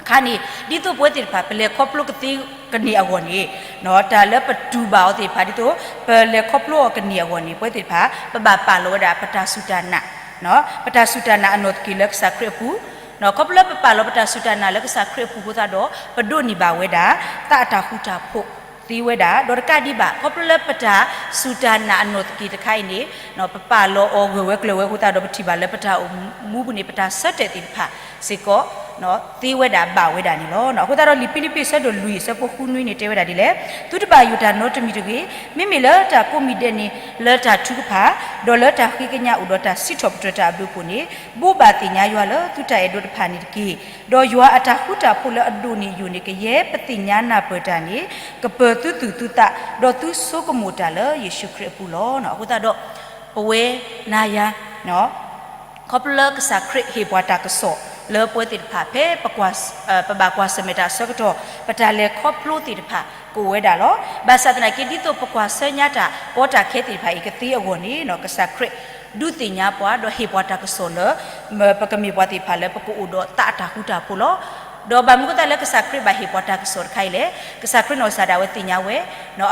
အခါန့ၣ် ဒ်သိးပဝဲသ့ၣ်တဖၣ် ပလဲၤခီဖျိကသ့ကန့ၢ်အဂီၢ်န့ၣ် တၢ်လၢပတူၢ်ဘၣ်အီၤသ့ၣ်တဖၣ် ဒ်သိး ပလဲၤခီဖျိအီၤကန့ၢ်အဂီၢ်န့ၣ် ပဝဲသ့ၣ်တဖၣ် ပဘၣ်ပာ်လီၤဝဲဒၣ်ပတၢ်စူၢ်တၢ်နာ် ပတၢ်စူၢ်တၢ်နာ်အနီၢ်သက့ၢ်လၢကစၢ်ခရံာ်အပူၤ, ခီဖျိလၢပပာ်လီၤပတၢ်စူၢ်တၢ်နာ်လၢကစၢ်ခရံာ်အပူၤအဃိသတးဒီး ပဒိးန့ၢ်ဘၣ်ဝဲဒၣ် သးအတၢ်ဃူတၢ်ဖိးသ့ဝဲဒၣ်, ဒီးတကးဒံးဘၣ် ခီဖျိလၢပတၢ်စူၢ်တၢ်နာ်အနီၢ်သက့ၢ်တခါအံၤန့ၣ် ပပာ်လီၤအီၤဂၢၢ်ဝဲကျၢၤဝဲအဃိသတးဒီး ပထံၣ်ဘၣ်လၢပတၢ်အိၣ်မူပူၤန့ၣ် ပတၢ်ဆၢတဲာ်သ့ၣ်တဖၣ်စ့ၢ်ကီး သ့ဝဲဒၣ်ဘၣ်ဝဲဒၣ်န့ၣ်လီၤ. အဃိသတးဒီး လံာ်ဖံလံးပံးအဆၢဒိၣ်လွံၢ်အဆၢဖိဃုနွံန့ၣ် တဲဝဲဒၣ်ဒ်လဲၣ်, သုတဘၣ်ယိၣ်တၢ်နီတမံၤတဂ့ၤ, မ့မ့ၢ်လၢတၢ်ကိးမံၤဒဲးန့ၣ် လၢတၢ်ထုကဖၣ်, ဒီးလၢတၢ်ဃ့ကညးအိၣ်ဒီးတၢ်စံးထီၣ်ပတြၢၤတၢ်အဘျုးအဖှိၣ်န့ၣ် ဘိးဘၣ်သ့ၣ်ညါယွၤလၢသုတၢ်အဲၣ်ဒိးတဖၣ်န့ၣ်တက့ၢ်. ဒီးယွၤအတၢ်ဃူတၢ်ဖိးလၢအဒိၣ်န့ၢ်ယိာ်န့ၣ် ကယဲၢ်ပသ့ၣ်ညါနၢ်ပၢၢ်တၢ်န့ၣ် ကပၢၤသုသူၣ်သုသး, ဒီးသုဆိကမိၣ်တၢ်လၢယ့ၣ်ၡူးခရံာ်အပူၤလီၤ. အဃိသတးဒီး ပဝဲနၤယၤ ခီဖျိလၢကစၢ်ခရံာ်ဟ့ၣ်ပှၤတၢ်ကစီၣ်လၢပဝဲသ့ၣ်တဖၣ် ဖဲ ပဘၣ်ကွၢ်ဆၢၣ်မဲာ်တၢ်အဆၢကတီၢ် ပတၢ်လဲၤခီဖျိသ့ၣ်တဖၣ်ကအိၣ်ဝဲဒၣ်လီၤ. ဘၣ်ဆၣ်သနာ်က့ ဒ်သိးပကွၢ်ဆၢညါတၢ်ကီတၢ်ခဲသ့ၣ်တဖၣ်အံၤကသ့အဂီၢ်န့ၣ် ကစၢ်ခရံာ်ဒုးသ့ၣ်ညါပှၤဒီးဟ့ၣ်ပှၤတၢ်ကစီၣ်လၢ ပကမ့ၢ်ပှၤသ့ၣ်တဖၣ်လၢပကအိၣ်ဒီးသးအတၢ်ဃူတၢ်ဖိးလီၤ. ဒီးဘၣ်မနုၤအဃိသတးလၢကစၢ်ခရံာ်ဘၣ်ဟ့ၣ်ပှၤတၢ်ကစီၣ်တခါအံၤလဲၣ်, ကစၢ်ခရံာ်နီၢ်ကစၢ်ဒၣ်ဝဲသ့ၣ်ညါဝဲ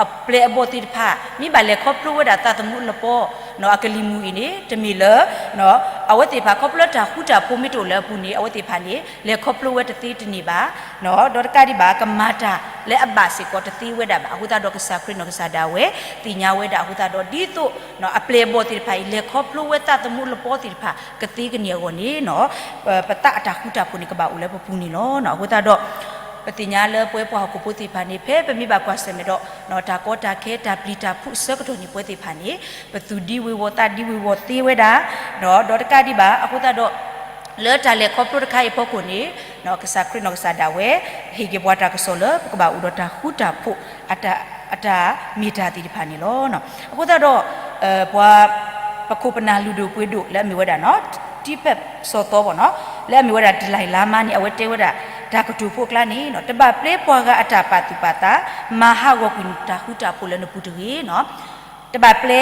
အပျဲၢ်အဘီၣ်သ့ၣ်တဖၣ် မ့ၢ်ဘၣ်လဲၤခီဖျိဝဲဒၣ်သးသမူအလပီ အကလံၤမုၢ်အံၤန့ၣ် တမ့ၢ်လၢ အဝဲသ့ၣ်တဖၣ် ခီဖျိလၢတၢ်ဃူတၢ်ဖိးမ့ၢ်တအိၣ်လၢအပူၤန့ၣ် အဝဲသ့ၣ်တဖၣ်န့ၣ် လဲၤခီဖျိဝဲတသ့တန့ၢ်ဘၣ် ဒီးတကးဒံးဘၣ် ကမၤတၢ်လၢအဘၣ်စ့ၢ်ကီးတသ့ဝဲဒၣ်ဘၣ်. အဃိသတးဒီးကစၢ်ခရံာ်နီၢ်ကစၢ်ဒၣ်ဝဲ သ့ၣ်ညါဝဲဒၣ်အဃိသတးဒီး ဒ်သိး အပျဲၢ်အဘီၣ်သ့ၣ်တဖၣ်အံၤ လဲၤခီဖျိဝဲသးသမူအလပီသ့ၣ်တဖၣ် ကသ့ကန့ၢ်အဂီၢ်န့ၣ် ပသးအတၢ်ဃူတၢ်ဖိးန့ၣ် ကဘၣ်အိၣ်လၢပပူၤန့ၣ်လီၤ. အဃိသတးဒီး ပသ့ၣ်ညါလၢပဝဲပှၤဟီၣ်ခိၣ်ဖိသ့ၣ်တဖၣ်န့ၣ် ဖဲပမ့ၢ်ဘၣ်ကွၢ်ဆၢၣ်မဲာ်ဒီး တၢ်ကီတၢ်ခဲ တၢ်ပျံၤတၢ်ဖုးအဆၢကတီၢ်န့ၣ် ပဝဲသ့ၣ်တဖၣ်န့ၣ် ပသူၣ်ဒံဝ့ၤဝီၤသးဒံဝ့ၤဝီၤသ့ဝဲဒၣ် ဒီးတကးဒံးဘၣ် အဃိသတးဒီး လၢတၢ်လဲၤခီဖျိတခါအံၤအဖီခိၣ်န့ၣ် ကစၢ်ခရံာ်နီၢ်ကစၢ်ဒၣ်ဝဲ ဟ့ၣ်က့ၤပှၤတၢ်ကစီၣ်လၢ ပကဘၣ်အိၣ်ဒီးတၢ်ဃူတၢ်ဖိး အတၢ်မ့ၢ်တၢ်သ့ၣ်တဖၣ်န့ၣ်လီၤ. အဃိသတးဒီး ပှၤ ပခိၣ်ပနၢ်လုၢ်ဒိၣ်ပှ့ၤဒိၣ်လၢအမ့ၢ်ဝဲဒၣ် Tippett စီၤသီဘၣ်နီၤ လၢအမ့ၢ်ဝဲဒၣ် ဒလံးလါမါန့ၣ် အဝဲတဲဝဲဒၣ် တၢ်ကတိၤဖိအကျါန့ၣ် တဘၣ်ပျဲပှၤဂၤအတၢ်ပာ်သူၣ်ပာ်သး မၤဟးဂီၤကွံာ်တၢ်ဃူတၢ်ဖိးလၢနပူၤတဂ့ၤနီၤ တဘၣ်ပျဲ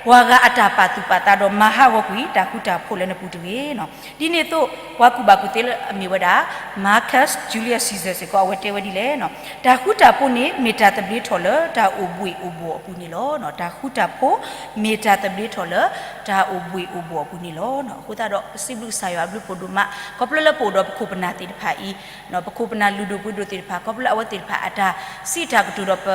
ပှၤဂၤအတၢ်ပာ်သူၣ်ပာ်သးဒီးမၤဟးဂီၤကွံာ်တၢ်ဃူတၢ်ဖိးလၢနပူၤတဂ့ၤနီၤ. ဒ်န့ၣ်အသိး ပှၤကူၣ်ဘၣ်ကူၣ်သ့လၢအမ့ၢ်ဝဲဒၣ် Marcus Julius Caesar စ့ၢ်ကီး အဝဲတဲဝဲဒ်လဲၣ်နီၤ တၢ်ဃူတၢ်ဖိးန့ၣ် မ့ၢ်တၢ်သဘျ့ထီၣ်လၢတၢ်အိၣ်ဘှံးအိၣ်ဘှီၣ်အပူၤန့ၣ်လီၤ. တၢ်ဃူတၢ်ဖိး မ့ၢ်တၢ်သဘျ့ထီၣ်လၢတၢ်အိၣ်ဘှံးအိၣ်ဘှီၣ်အပူၤန့ၣ်လီၤ. အဃိသတးဒီး ပစံးဘျုးကစၢ်ယွၤအဘျုးဖှိၣ်ဒိၣ်မး ခီဖျိလၢပအိၣ်ဒီးပခိၣ်ပနၢ်သ့ၣ်တဖၣ်အံၤ ပခိၣ်ပနၢ်လုၢ်ဒိၣ်ပှ့ၤဒိၣ်သ့ၣ်တဖၣ် ခီဖျိလၢအဝဲသ့ၣ်တဖၣ်အတၢ်စံးတၢ်ကတိၤဒီးပ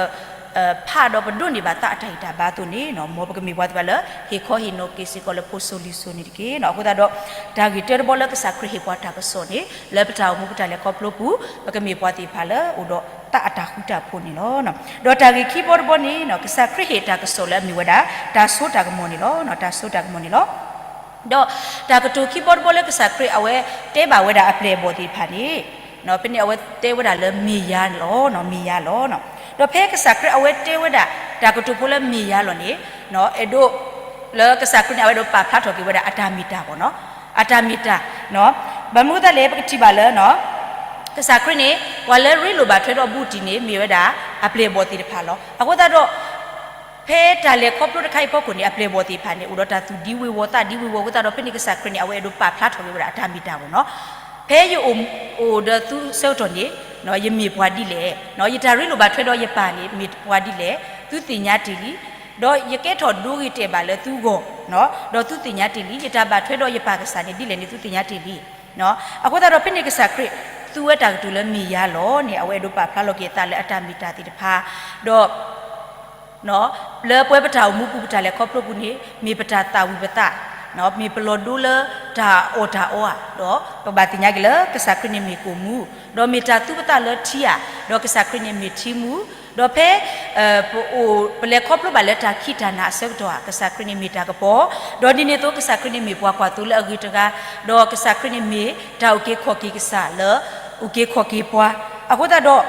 ဖးဒီးပဒိးန့ၢ်ဘၣ်သးအတၢ်ဟ့ၣ်တၢ်ဘါအသိးန့ၣ် မ်ပကမ့ၢ်ပှၤသ့ၣ်တဖၣ်လၢ ဟ့ၣ်ခီဟ့ၣ်နီၤက့ၤစ့ၢ်ကီးလၢဖိစိၤလံၤစိၤန့ၣ်တက့ၢ်. အဃိသတးဒီး တၢ်ဂ့ၢ်တၢတဘီလၢကစၢ်ခရံာ်ဟ့ၣ်ပှၤတၢ်ကစီၣ်န့ၣ် လၢပတၢ်အိၣ်မူပတၢ်လဲၤခီဖျိပူၤ ပကမ့ၢ်ပှၤသ့ၣ်တဖၣ်လၢအိၣ်ဒီးသးအတၢ်ဃူတၢ်ဖိးန့ၣ်လီၤ. ဒီးတၢ်ဂ့ၢ်ခံဘီတဘီန့ၣ် ကစၢ်ခရံာ်ဟ့ၣ်တၢ်ကစီၣ်လၢအမ့ၢ်ဝဲဒၣ် တၢ်စိတၢ်ကမီၤန့ၣ်လီၤ. တၢ်စိတၢ်ကမီၤန့ၣ်လီၤ. ဒီးတၢ်ကတိၤခံဘီတဘီလၢကစၢ်ခရံာ်အဝဲတဲဘၣ်ဝဲဒၣ်အပျဲၢ်အဘီၣ်သ့ၣ်တဖၣ်န့ၣ် ဖဲန့ၣ်အဝဲတဲဝဲဒၣ်လၢမ့ၢ်ယၤလီၤ, မ့ၢ်ယၤလီၤ. ဒီးဖဲကစၢ်ခရံာ်အဝဲတဲဝဲဒၣ် တၢ်ကတိၤဖိလၢမ့ၢ်ယၤလီၤန့ၣ် အဲၣ်ဒိး လၢကစၢ်ခရံာ်န့ၣ် အဝဲဒိးပာ်ဖျါထီၣ်က့ၤဝဲဒၣ်အတၢ်မ့ၢ်တၢ်ဘၣ်နီၤ, အတၢ်မ့ၢ်တၢ်, ဘၣ်မနုၤအဃိသတးလဲၣ် ပကထံၣ်ဘၣ်လၢ ကစၢ်ခရံာ်န့ၣ် ပှၤလၢရ့လိာ်ဘၣ်ထွဲဒီးဘူးတံၢ်န့ၣ် မ့ၢ်ဝဲဒၣ်အပျဲၢ်အဘီၣ်သ့ၣ်တဖၣ်လီၤ. အဃိသတးဒီး ဖဲတၢ်လဲၤခီဖျိတခါအံၤအဖီခိၣ်န့ၣ် အပျဲၢ်အဘီၣ်သ့ၣ်တဖၣ်န့ၣ် အိၣ်ဒီးတၢ်သူၣ်ဒံဝ့ၤဝီၤသးဒံဝ့ၤဝီၤအဃိသတးဒီး ဖဲန့ၣ်ကစၢ်ခရံာ်န့ၣ် အဝဲအဲၣ်ဒိးပာ်ဖျါထီၣ်က့ၤဝဲဒၣ်အတၢ်မ့ၢ်တၢ်ဝဲနီၤ. ဖဲယအိၣ်ဒီးသုဆၢကတီၢ်န့ၣ် ယမ့ၢ်ပှၤဒ်လဲၣ်, ယတၢ်ရ့လိာ်ဘၣ်ထွဲဒီးယပၢ်န့ၣ် မ့ၢ်ပှၤဒ်လဲၣ်, သုသ့ၣ်ညါတ့ၢ်လံ. ဒီးယကဲထီၣ်ဒိဂ့ၤတဲာ်ဘၣ်လၢသုဂီၢ်, ဒီးသုသ့ၣ်ညါတ့ၢ်လံ. ယတၢ်ဘၣ်ထွဲဒီးယပၢ်ကစၢ်န့ၣ်ဒ်လဲၣ်န့ၣ် သုသ့ၣ်ညါတ့ၢ်လံ. အဃိသတးဒီးဖဲန့ၣ်ကစၢ်ခရံာ် သူဝဲတၢ်ကတိၤလၢမ့ၢ်ယၤလီၤန့ၣ် အဝဲအဲၣ်ဒိးပာ်ဖျါလီၤက့ၤအသးလၢအတၢ်မ့ၢ်တၢ်သ့ၣ်တဖၣ်, ဒီး လၢပဝဲပတၢ်အိၣ်မူပူၤ ပတၢ်လဲၤခီဖျိပူၤန့ၣ် မ့ၢ်ပတၢ်သၣ်ဝံၤပသး, မ့ၢ်ပလီၤဒိလၢတၢ်အီၣ်တၢ်အီဧါ, ဒီးပဘၣ်သ့ၣ်ညါက့ၤလၢကစၢ်ခရံာ်န့ၣ်မ့ၢ်ကိၣ်မူ, ဒီးမ့ၢ်တၢ်သူပသးလၢထံဧါ, ဒီးကစၢ်ခရံာ်န့ၣ်မ့ၢ်ထံမူ, ဒီးဖဲ ပအိၣ် ပလဲၤခီဖျိဘၣ်လၢတၢ်ခံးတၢ်နၤအဆၢကတီၢ်ဧါ, ကစၢ်ခရံာ်န့ၣ်မ့ၢ်တၢ်ကပီၤ, ဒီးဒ်န့ၣ်အသိးကစၢ်ခရံာ်န့ၣ်မ့ၢ်ပှၤကွၢ်သိလၢအဂ့ၤတဂၤ, ဒီးကစၢ်ခရံာ်န့ၣ်မ့ၢ်တၢ်အုၣ်က့ၤခီၣ်က့ၤကစၢ်လၢအုၣ်က့ၤခီၣ်က့ၤပှၤ, အဃိသတးဒီး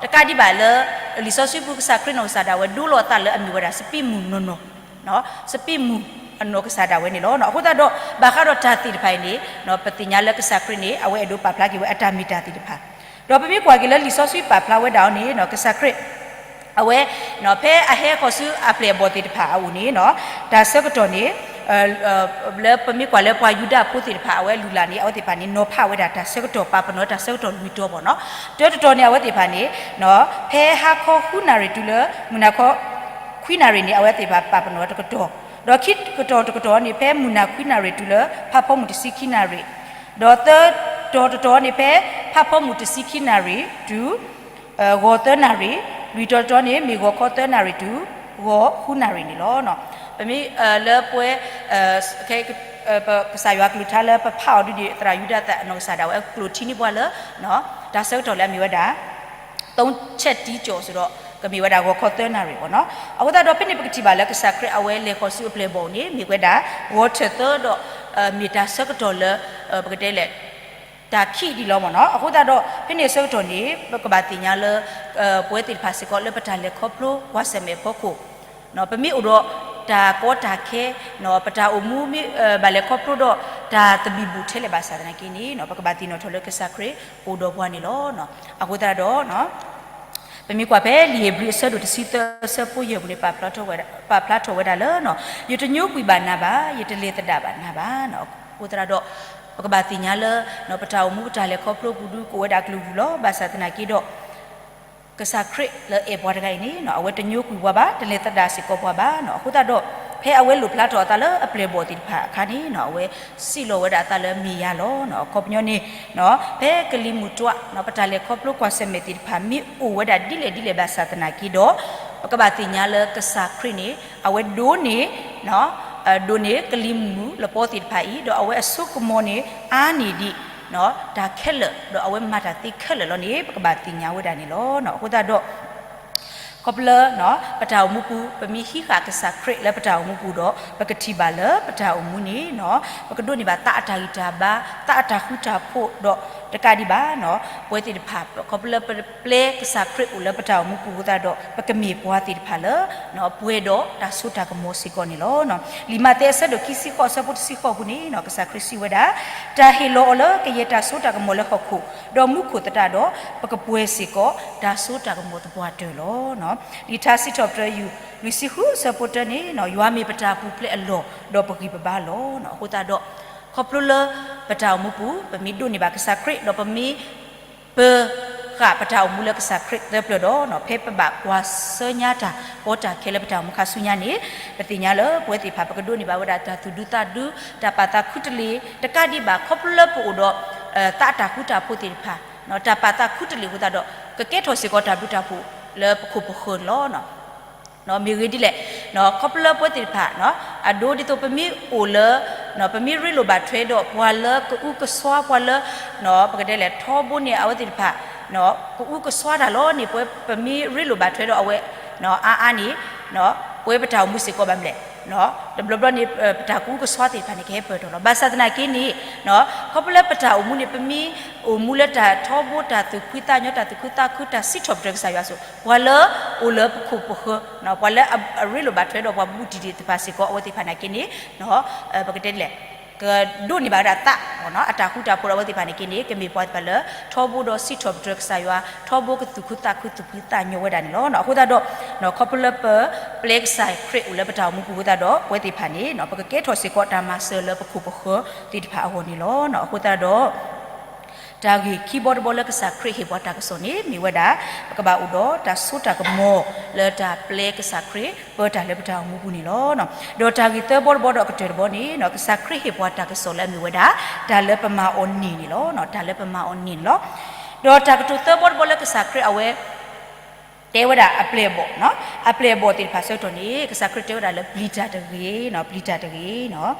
တကးဒံးဘၣ်လၢ လံာ်စီဆှံပူၤကစၢ်ခရံာ်နီၢ်ကစၢ်ဒၣ်ဝဲဒိလီၤအသးလၢအမ့ၢ်ဝဲဒၣ်စပံးမုၢ်နီၢ်နီၢ်, စပံးမုၢ်အနီၢ်ကစၢ်ဒၣ်ဝဲန့ၣ်လီၤ. အဃိသတးဒီး ဘၣ်ဃးဒီးတၢ်သ့ၣ်တဖၣ်အံၤန့ၣ် ပသ့ၣ်ညါလၢကစၢ်ခရံာ်န့ၣ် အဝဲအဲၣ်ဒိးပာ်ဖျါက့ၤဝဲအတၢ်မ့ၢ်တၢ်သ့ၣ်တဖၣ်, ဒီးပမ့ၢ်ကွၢ်က့ၤလၢလံာ်စီဆှံပာ်ဖျါဝဲဒၣ်အီၤန့ၣ် ကစၢ်ခရံာ် အဝဲ ဖဲအဟဲဃီၤဆူအပျဲၢ်အဘီၣ်သ့ၣ်တဖၣ်အအိၣ်န့ၣ် တၢ်ဆၢကတီၢ်န့ၣ် လၢပမ့ၢ်ကွၢ်လၢပှၤယူဒၤဖိသ့ၣ်တဖၣ် အဝဲအလုၢ်အလၢ်န့ၣ် အဝဲသ့ၣ်တဖၣ်န့ၣ် နီၤဖးဝဲဒၣ်တၢ်ဆၢကတီၢ် ပာ်ပနီၣ်တၢ်ဆၢကတီၢ်လွံၢ်တီၤဘၣ်နီၤ. တၢတတီၤန့ၣ် အဝဲသ့ၣ်တဖၣ်န့ၣ် ဖဲဟါခီဃုနၣ်ရံၣ်တုၤလၢ မုၢ်နၤခီ ခွံနၣ်ရံၣ်န့ၣ် အဝဲသ့ၣ်တဖၣ်ပာ်ပနီၣ်တကတီၢ်, ဒီးခံကတီၢ်တကတီၢ်န့ၣ် ဖဲမုၢ်နၤခွံနၣ်ရံၣ်တုၤလၢ ဖးဖီမုၢ်တဆံခံနၣ်ရံၣ်, ဒီးသၢတီၤတတီၤန့ၣ် ဖဲဖးဖီမုၢ်တဆံခံနၣ်ရံၣ်တုၤ ဂီၤသၢနၣ်ရံၣ်, လွံၢ်တီၤတတီၤန့ၣ် မ့ၢ်ဂီၤခီသၢနၣ်ရံၣ်တုၤ ဂီၤဃုနၣ်ရံၣ်န့ၣ်လီၤ. ပမ့ၢ်လၢပဝဲ ကစၢ်ယွၤကလုၢ်ကထါလၢပဖးအီၤဒ်န့ၣ် သရၣ်ယူဒၤသၣ်နီၢ်ကစၢ်ဒၣ်ဝဲအကျိာ်ထံန့ၢ်ပှၤလၢ တၢ်ဆၢကတီၢ်လၢအမ့ၢ်ဝဲဒၣ် သုံးချက်တီးကျော် စ့ၢ်ဒီး ကမ့ၢ်ဝဲဒၣ်ဂီၤခီသၢနၣ်ရံၣ်ဘၣ်နီၤ. အဃိသတးဒီး ဖဲန့ၣ်ပကထံၣ်ဘၣ်လၢကစၢ်ခရံာ်အဝဲလဲၤဃီၤဆူအပျဲၢ်အဘီၣ်န့ၣ် မ့ၢ်ဝဲဒၣ် ဂီၤထၢၣ်သၢဒီး မ့ၢ်တၢ်ဆၢကတီၢ်လၢ ပကတဲလဲၣ် တၢ်ခံးဒံးလီၤမ့ၢ်နီၤ. အဃိသတးဒီး ဖဲန့ၣ်အဆၢကတီၢ်န့ၣ် ပကဘၣ်သ့ၣ်ညါလၢ ပဝဲသ့ၣ်တဖၣ်စ့ၢ်ကီးလၢပတၢ်လဲၤခီဖျိကွၢ်ဆၢၣ်မဲာ်အဖီခိၣ် ပမ့ၢ်အိၣ်ဒီးတၢ်ကီတၢ်ခဲ ပတၢ်အိၣ်မူမ့ၢ်ဘၣ်လဲၤခီဖျိဒီးတၢ်သဘံၣ်ဘုၣ်ထဲလဲၣ်ဘၣ်ဆၣ်သနာ်က့န့ၣ် ပကဘၣ်သ့ၣ်နီၣ်ထီၣ်လၢကစၢ်ခရံာ်အိၣ်ဒီးပှၤန့ၣ်လီၤ. အဃိသတးဒီး ပမ့ၢ်ကွၢ်ဖဲလံာ်ဧ့ၤဘြံၤအဆၢဒိၣ်တဆံသၢအဆၢဖိယဲၢ်ပူၤန့ၣ် ပာ်ဖျါထီၣ်ဝဲဒၣ်လၢ ယတညိကွံာ်ဘၣ်နၤဘၣ်, ယတလဲၤသဒၣ်ဘၣ်နၤဘၣ်. အဃိသတးဒီး ပကဘၣ်သ့ၣ်ညါလၢ ပတၢ်အိၣ်မူပတၢ်လဲၤခီဖျိပူၤဒုးကအိၣ်ဝဲဒၣ်အကလုာ်ကလုာ်လီၤ. ဘၣ်ဆၣ်သနာ်က့ဒီး ကစၢ်ခရံာ်လၢအဲၣ်ပှၤတဂၤအံၤန့ၣ် အဝဲတညိကွံာ်ပှၤဘၣ်, တလဲၤသဒၣ်စ့ၢ်ကီးပှၤဘၣ်. အဃိသတးဒီး ဖဲအဝဲလိၣ်ဖျါထီၣ်အသးလၢအပျဲၢ်အဘီၣ်သ့ၣ်တဖၣ်အခါန့ၣ် အဝဲစံးလီၤဝဲဒၣ်အသးလၢမ့ၢ်ယၤလီၤ. အခီပညီန့ၣ် ဖဲကလံၤမုၢ်တွၤ ပတၢ်လဲၤခီဖျိကွၢ်ဆၢၣ်မဲာ်သ့ၣ်တဖၣ် မ့ၢ်အိၣ်ဝဲဒၣ်ဒ်လဲၣ်ဒ်လဲၣ်ဘၣ်ဆၣ်သနာ်က့ဒီး ပကဘၣ်သ့ၣ်ညါလၢကစၢ်ခရံာ်န့ၣ် အဝဲဒိးန့ၢ် ဒိးန့ၢ်ကလံၤမုၢ်လပီသ့ၣ်တဖၣ်အံၤ ဒီးအဝဲအစိကမီၤန့ၣ် အါန့ၢ်ဒံး တၢ်ခဲလၢာ် ဒီးအဝဲမၤတၢ်သ့ခဲလၢာ်လီၤန့ၣ် ပကဘၣ်သ့ၣ်ညါဝဲဒၣ်န့ၣ်လီၤ. အဃိသတးဒီး ခီဖျိလၢ ပတၢ်အိၣ်မူပူၤ ပမ့ၢ်ဟံးဃာ်ကစၢ်ခရံာ်လၢပတၢ်အိၣ်မူပူၤဒီး ပကထံၣ်ဘၣ်လၢပတၢ်အိၣ်မူန့ၣ် ပကဒိးန့ၢ်ဘၣ်သးအတၢ်ဂံၢ်တၢ်ဘါ သးအတၢ်ဃူတၢ်ဖိးဒီး တကးဒံးဘၣ် ပဝဲသ့ၣ်တဖၣ် ခီဖျိလၢပပျဲကစၢ်ခရံာ်အိၣ်လၢပတၢ်အိၣ်မူပူၤအဃိသတးဒီး ပကမ့ၢ်ပှၤသ့ၣ်တဖၣ်လၢ ပှဲၤဒီးတၢ်စိတၢ်ကမီၤစ့ၢ်ကီးန့ၣ်လီၤ. လံာ်မးသဲအဆၢဒိၣ်ခံဆံဃိးအဆၢဖိတဆံဃိးအပူၤန့ၣ် ကစၢ်ခရံာ်စံးဝဲဒၣ် တၢ်ဟ့ၣ်လီၤအီၤလၢကယဲၢ်တၢ်စိတၢ်ကမီၤလၢဟီၣ်ခိၣ် ဒီးမူခိၣ်သတးဒီး ပကပှဲၤစ့ၢ်ကီးတၢ်စိတၢ်ကမီၤသပှၢ်တၢၢ်လီၤ. လံာ်ထါစံးထီၣ်ပတြၢၤယုၢ် လွံၢ်ဆံဃုအဆၢဖိတၢန့ၣ် ယွၤမ့ၢ်ပတၢ်ပူၤဖျဲးအလီၢ် ဒီးပဂံၢ်ပဘါလီၤ. အဃိသတးဒီး ခီဖျိလၢပတၢ်အိၣ်မူပူၤ ပမ့ၢ်ဒိးန့ၢ်ဘၣ်ကစၢ်ခရံာ် ဒီးပမ့ၢ် ပဃာ်ပတၢ်အိၣ်မူလၢကစၢ်ခရံာ်သၢပျၢၤဒီး ဖဲပဘၣ်ကွၢ်ဆၢညါတၢ်ကီတၢ်ခဲလၢပတၢ်အိၣ်မူခါဆူညါန့ၣ် ပသ့ၣ်ညါလၢပဝဲသ့ၣ်တဖၣ် ပကဒိးန့ၢ်ဘၣ်ဝဲဒၣ်တၢ်သူၣ်ဒူသးဒူ တၢ်ပာ်သးခူတလ့ၤ တကးဒံးဘၣ် ခီဖျိလၢပအိၣ်ဒီး သးအတၢ်ဃူတၢ်ဖိးသ့ၣ်တဖၣ် တၢ်ပာ်သးခူတလ့ၤအဃိသတးဒီး ကကဲထီၣ်စ့ၢ်ကီးတၢ်ဘျုးတၢ်ဖှိၣ်လၢပခိၣ်ပဃၢၤန့ၣ်လီၤ. မ့ၢ်ဂ့ၢ်ဒ်လဲၣ်, ခီဖျိလၢပဝဲသ့ၣ်တဖၣ် အဒိဒ်သိးပမ့ၢ်အိၣ်လၢ ပမ့ၢ်ရ့လိာ်ဘၣ်ထွဲဒီးပှၤလၢကအုကစွါပှၤလၢ ပကတဲလဲၣ် ထီဘိန့ၣ် အဝဲသ့ၣ်တဖၣ် ကအုကစွါတၢ်လီၤန့ၣ် ပဝဲပမ့ၢ်ရ့လိာ်ဘၣ်ထွဲဒီးအဝဲ အါအါန့ၣ် ပဝဲပတၢ်အိၣ်မူစ့ၢ်ကီးဘၣ်မနုၤလဲၣ်, တဘျီဘျီန့ၣ် ပတၢ်ကအုကစွါသ့ၣ်တဖၣ်န့ၣ် ကဟဲပၢၢ်ထီၣ်လီၤ. ဘၣ်ဆၣ်သနာ်က့န့ၣ် ခီဖျိလၢပတၢ်အိၣ်မူန့ၣ် ပမ့ၢ်အိၣ်မူလၢတၢ်ထီဘိ တၢ်သူၣ်ဖှံသးညီ တၢ်သူၣ်ခုသးခု တၢ်စံးထီၣ်ပတြၢၤကစၢ်ယွၤအသိး ပှၤလၢအိၣ်လၢပခိၣ်ပဃၢၤ ပှၤလၢအရ့လိာ်ဘၣ်ထွဲဒီးပှၤဘူးတံၢ်သ့ၣ်တဖၣ်စ့ၢ်ကီး အဝဲသ့ၣ်တဖၣ်နာ်က့န့ၣ် ပကတဲဒ်လဲၣ် ကဒိးန့ၢ်ဘၣ်ဝဲဒၣ်သး အတၢ်ဃူတၢ်ဖိးဒီးအဝဲသ့ၣ်တဖၣ်န့ၣ်က့န့ၣ် ကမ့ၢ်ပှၤသ့ၣ်တဖၣ်လၢ ထီဘိဒီးစံးထီၣ်ပတြၢၤကစၢ်ယွၤ ထီဘိကသူၣ်ခုသးခုသူၣ်ဖှံသးညီဝဲဒၣ်န့ၣ်လီၤ. အဃိသတးဒီး ခီဖျိလၢပပျဲကစၢ်ခရံာ်အိၣ်လၢပတၢ်အိၣ်မူပူၤအဃိသတးဒီး ပဝဲသ့ၣ်တဖၣ်န့ၣ် ပကကဲထီၣ်စ့ၢ်ကီးတၢ်မၤစၢၤလၢပခိၣ်ပဃၢၤသ့ၣ်တဖၣ်အဂီၢ်န့ၣ်လီၤ. အဃိသတးဒီး တၢ်ဂ့ၢ်ခံဘီတဘီလၢကစၢ်ခရံာ်ဟ့ၣ်ပှၤတၢ်ကစီၣ်န့ၣ် မ့ၢ်ဝဲဒၣ် ပကဘၣ်အိၣ်ဒီးတၢ်စိတၢ်ကမီၤလၢတၢ်ပျဲကစၢ်ခရံာ်ပၢတၢ်လၢပတၢ်အိၣ်မူပူၤန့ၣ်လီၤ. ဒီးတၢ်ဂ့ၢ်သၢဘီတဘီဒီးအကတၢၢ်တဘီန့ၣ် ကစၢ်ခရံာ်ဟ့ၣ်ပှၤတၢ်ကစီၣ်လၢအမ့ၢ်ဝဲဒၣ် တၢ်လၢပမၤအီၤန့ၢ်န့ၣ်လီၤ. တၢ်လၢပမၤအီၤန့ၢ်န့ၣ်လီၤ. ဒီးတၢ်ကတိၤသၢဘီတဘီလၢကစၢ်ခရံာ်အဝဲ တဲဝဲဒၣ်အပျဲၢ်အဘီၣ်, အပျဲၢ်အဘီၣ်သ့ၣ်တဖၣ်ဆၢကတီၢ်န့ၣ် ကစၢ်ခရံာ်တဲဝဲဒၣ်လၢပျံၤတၢ်တဂ့ၤ, ပျံၤတၢ်တဂ့ၤ.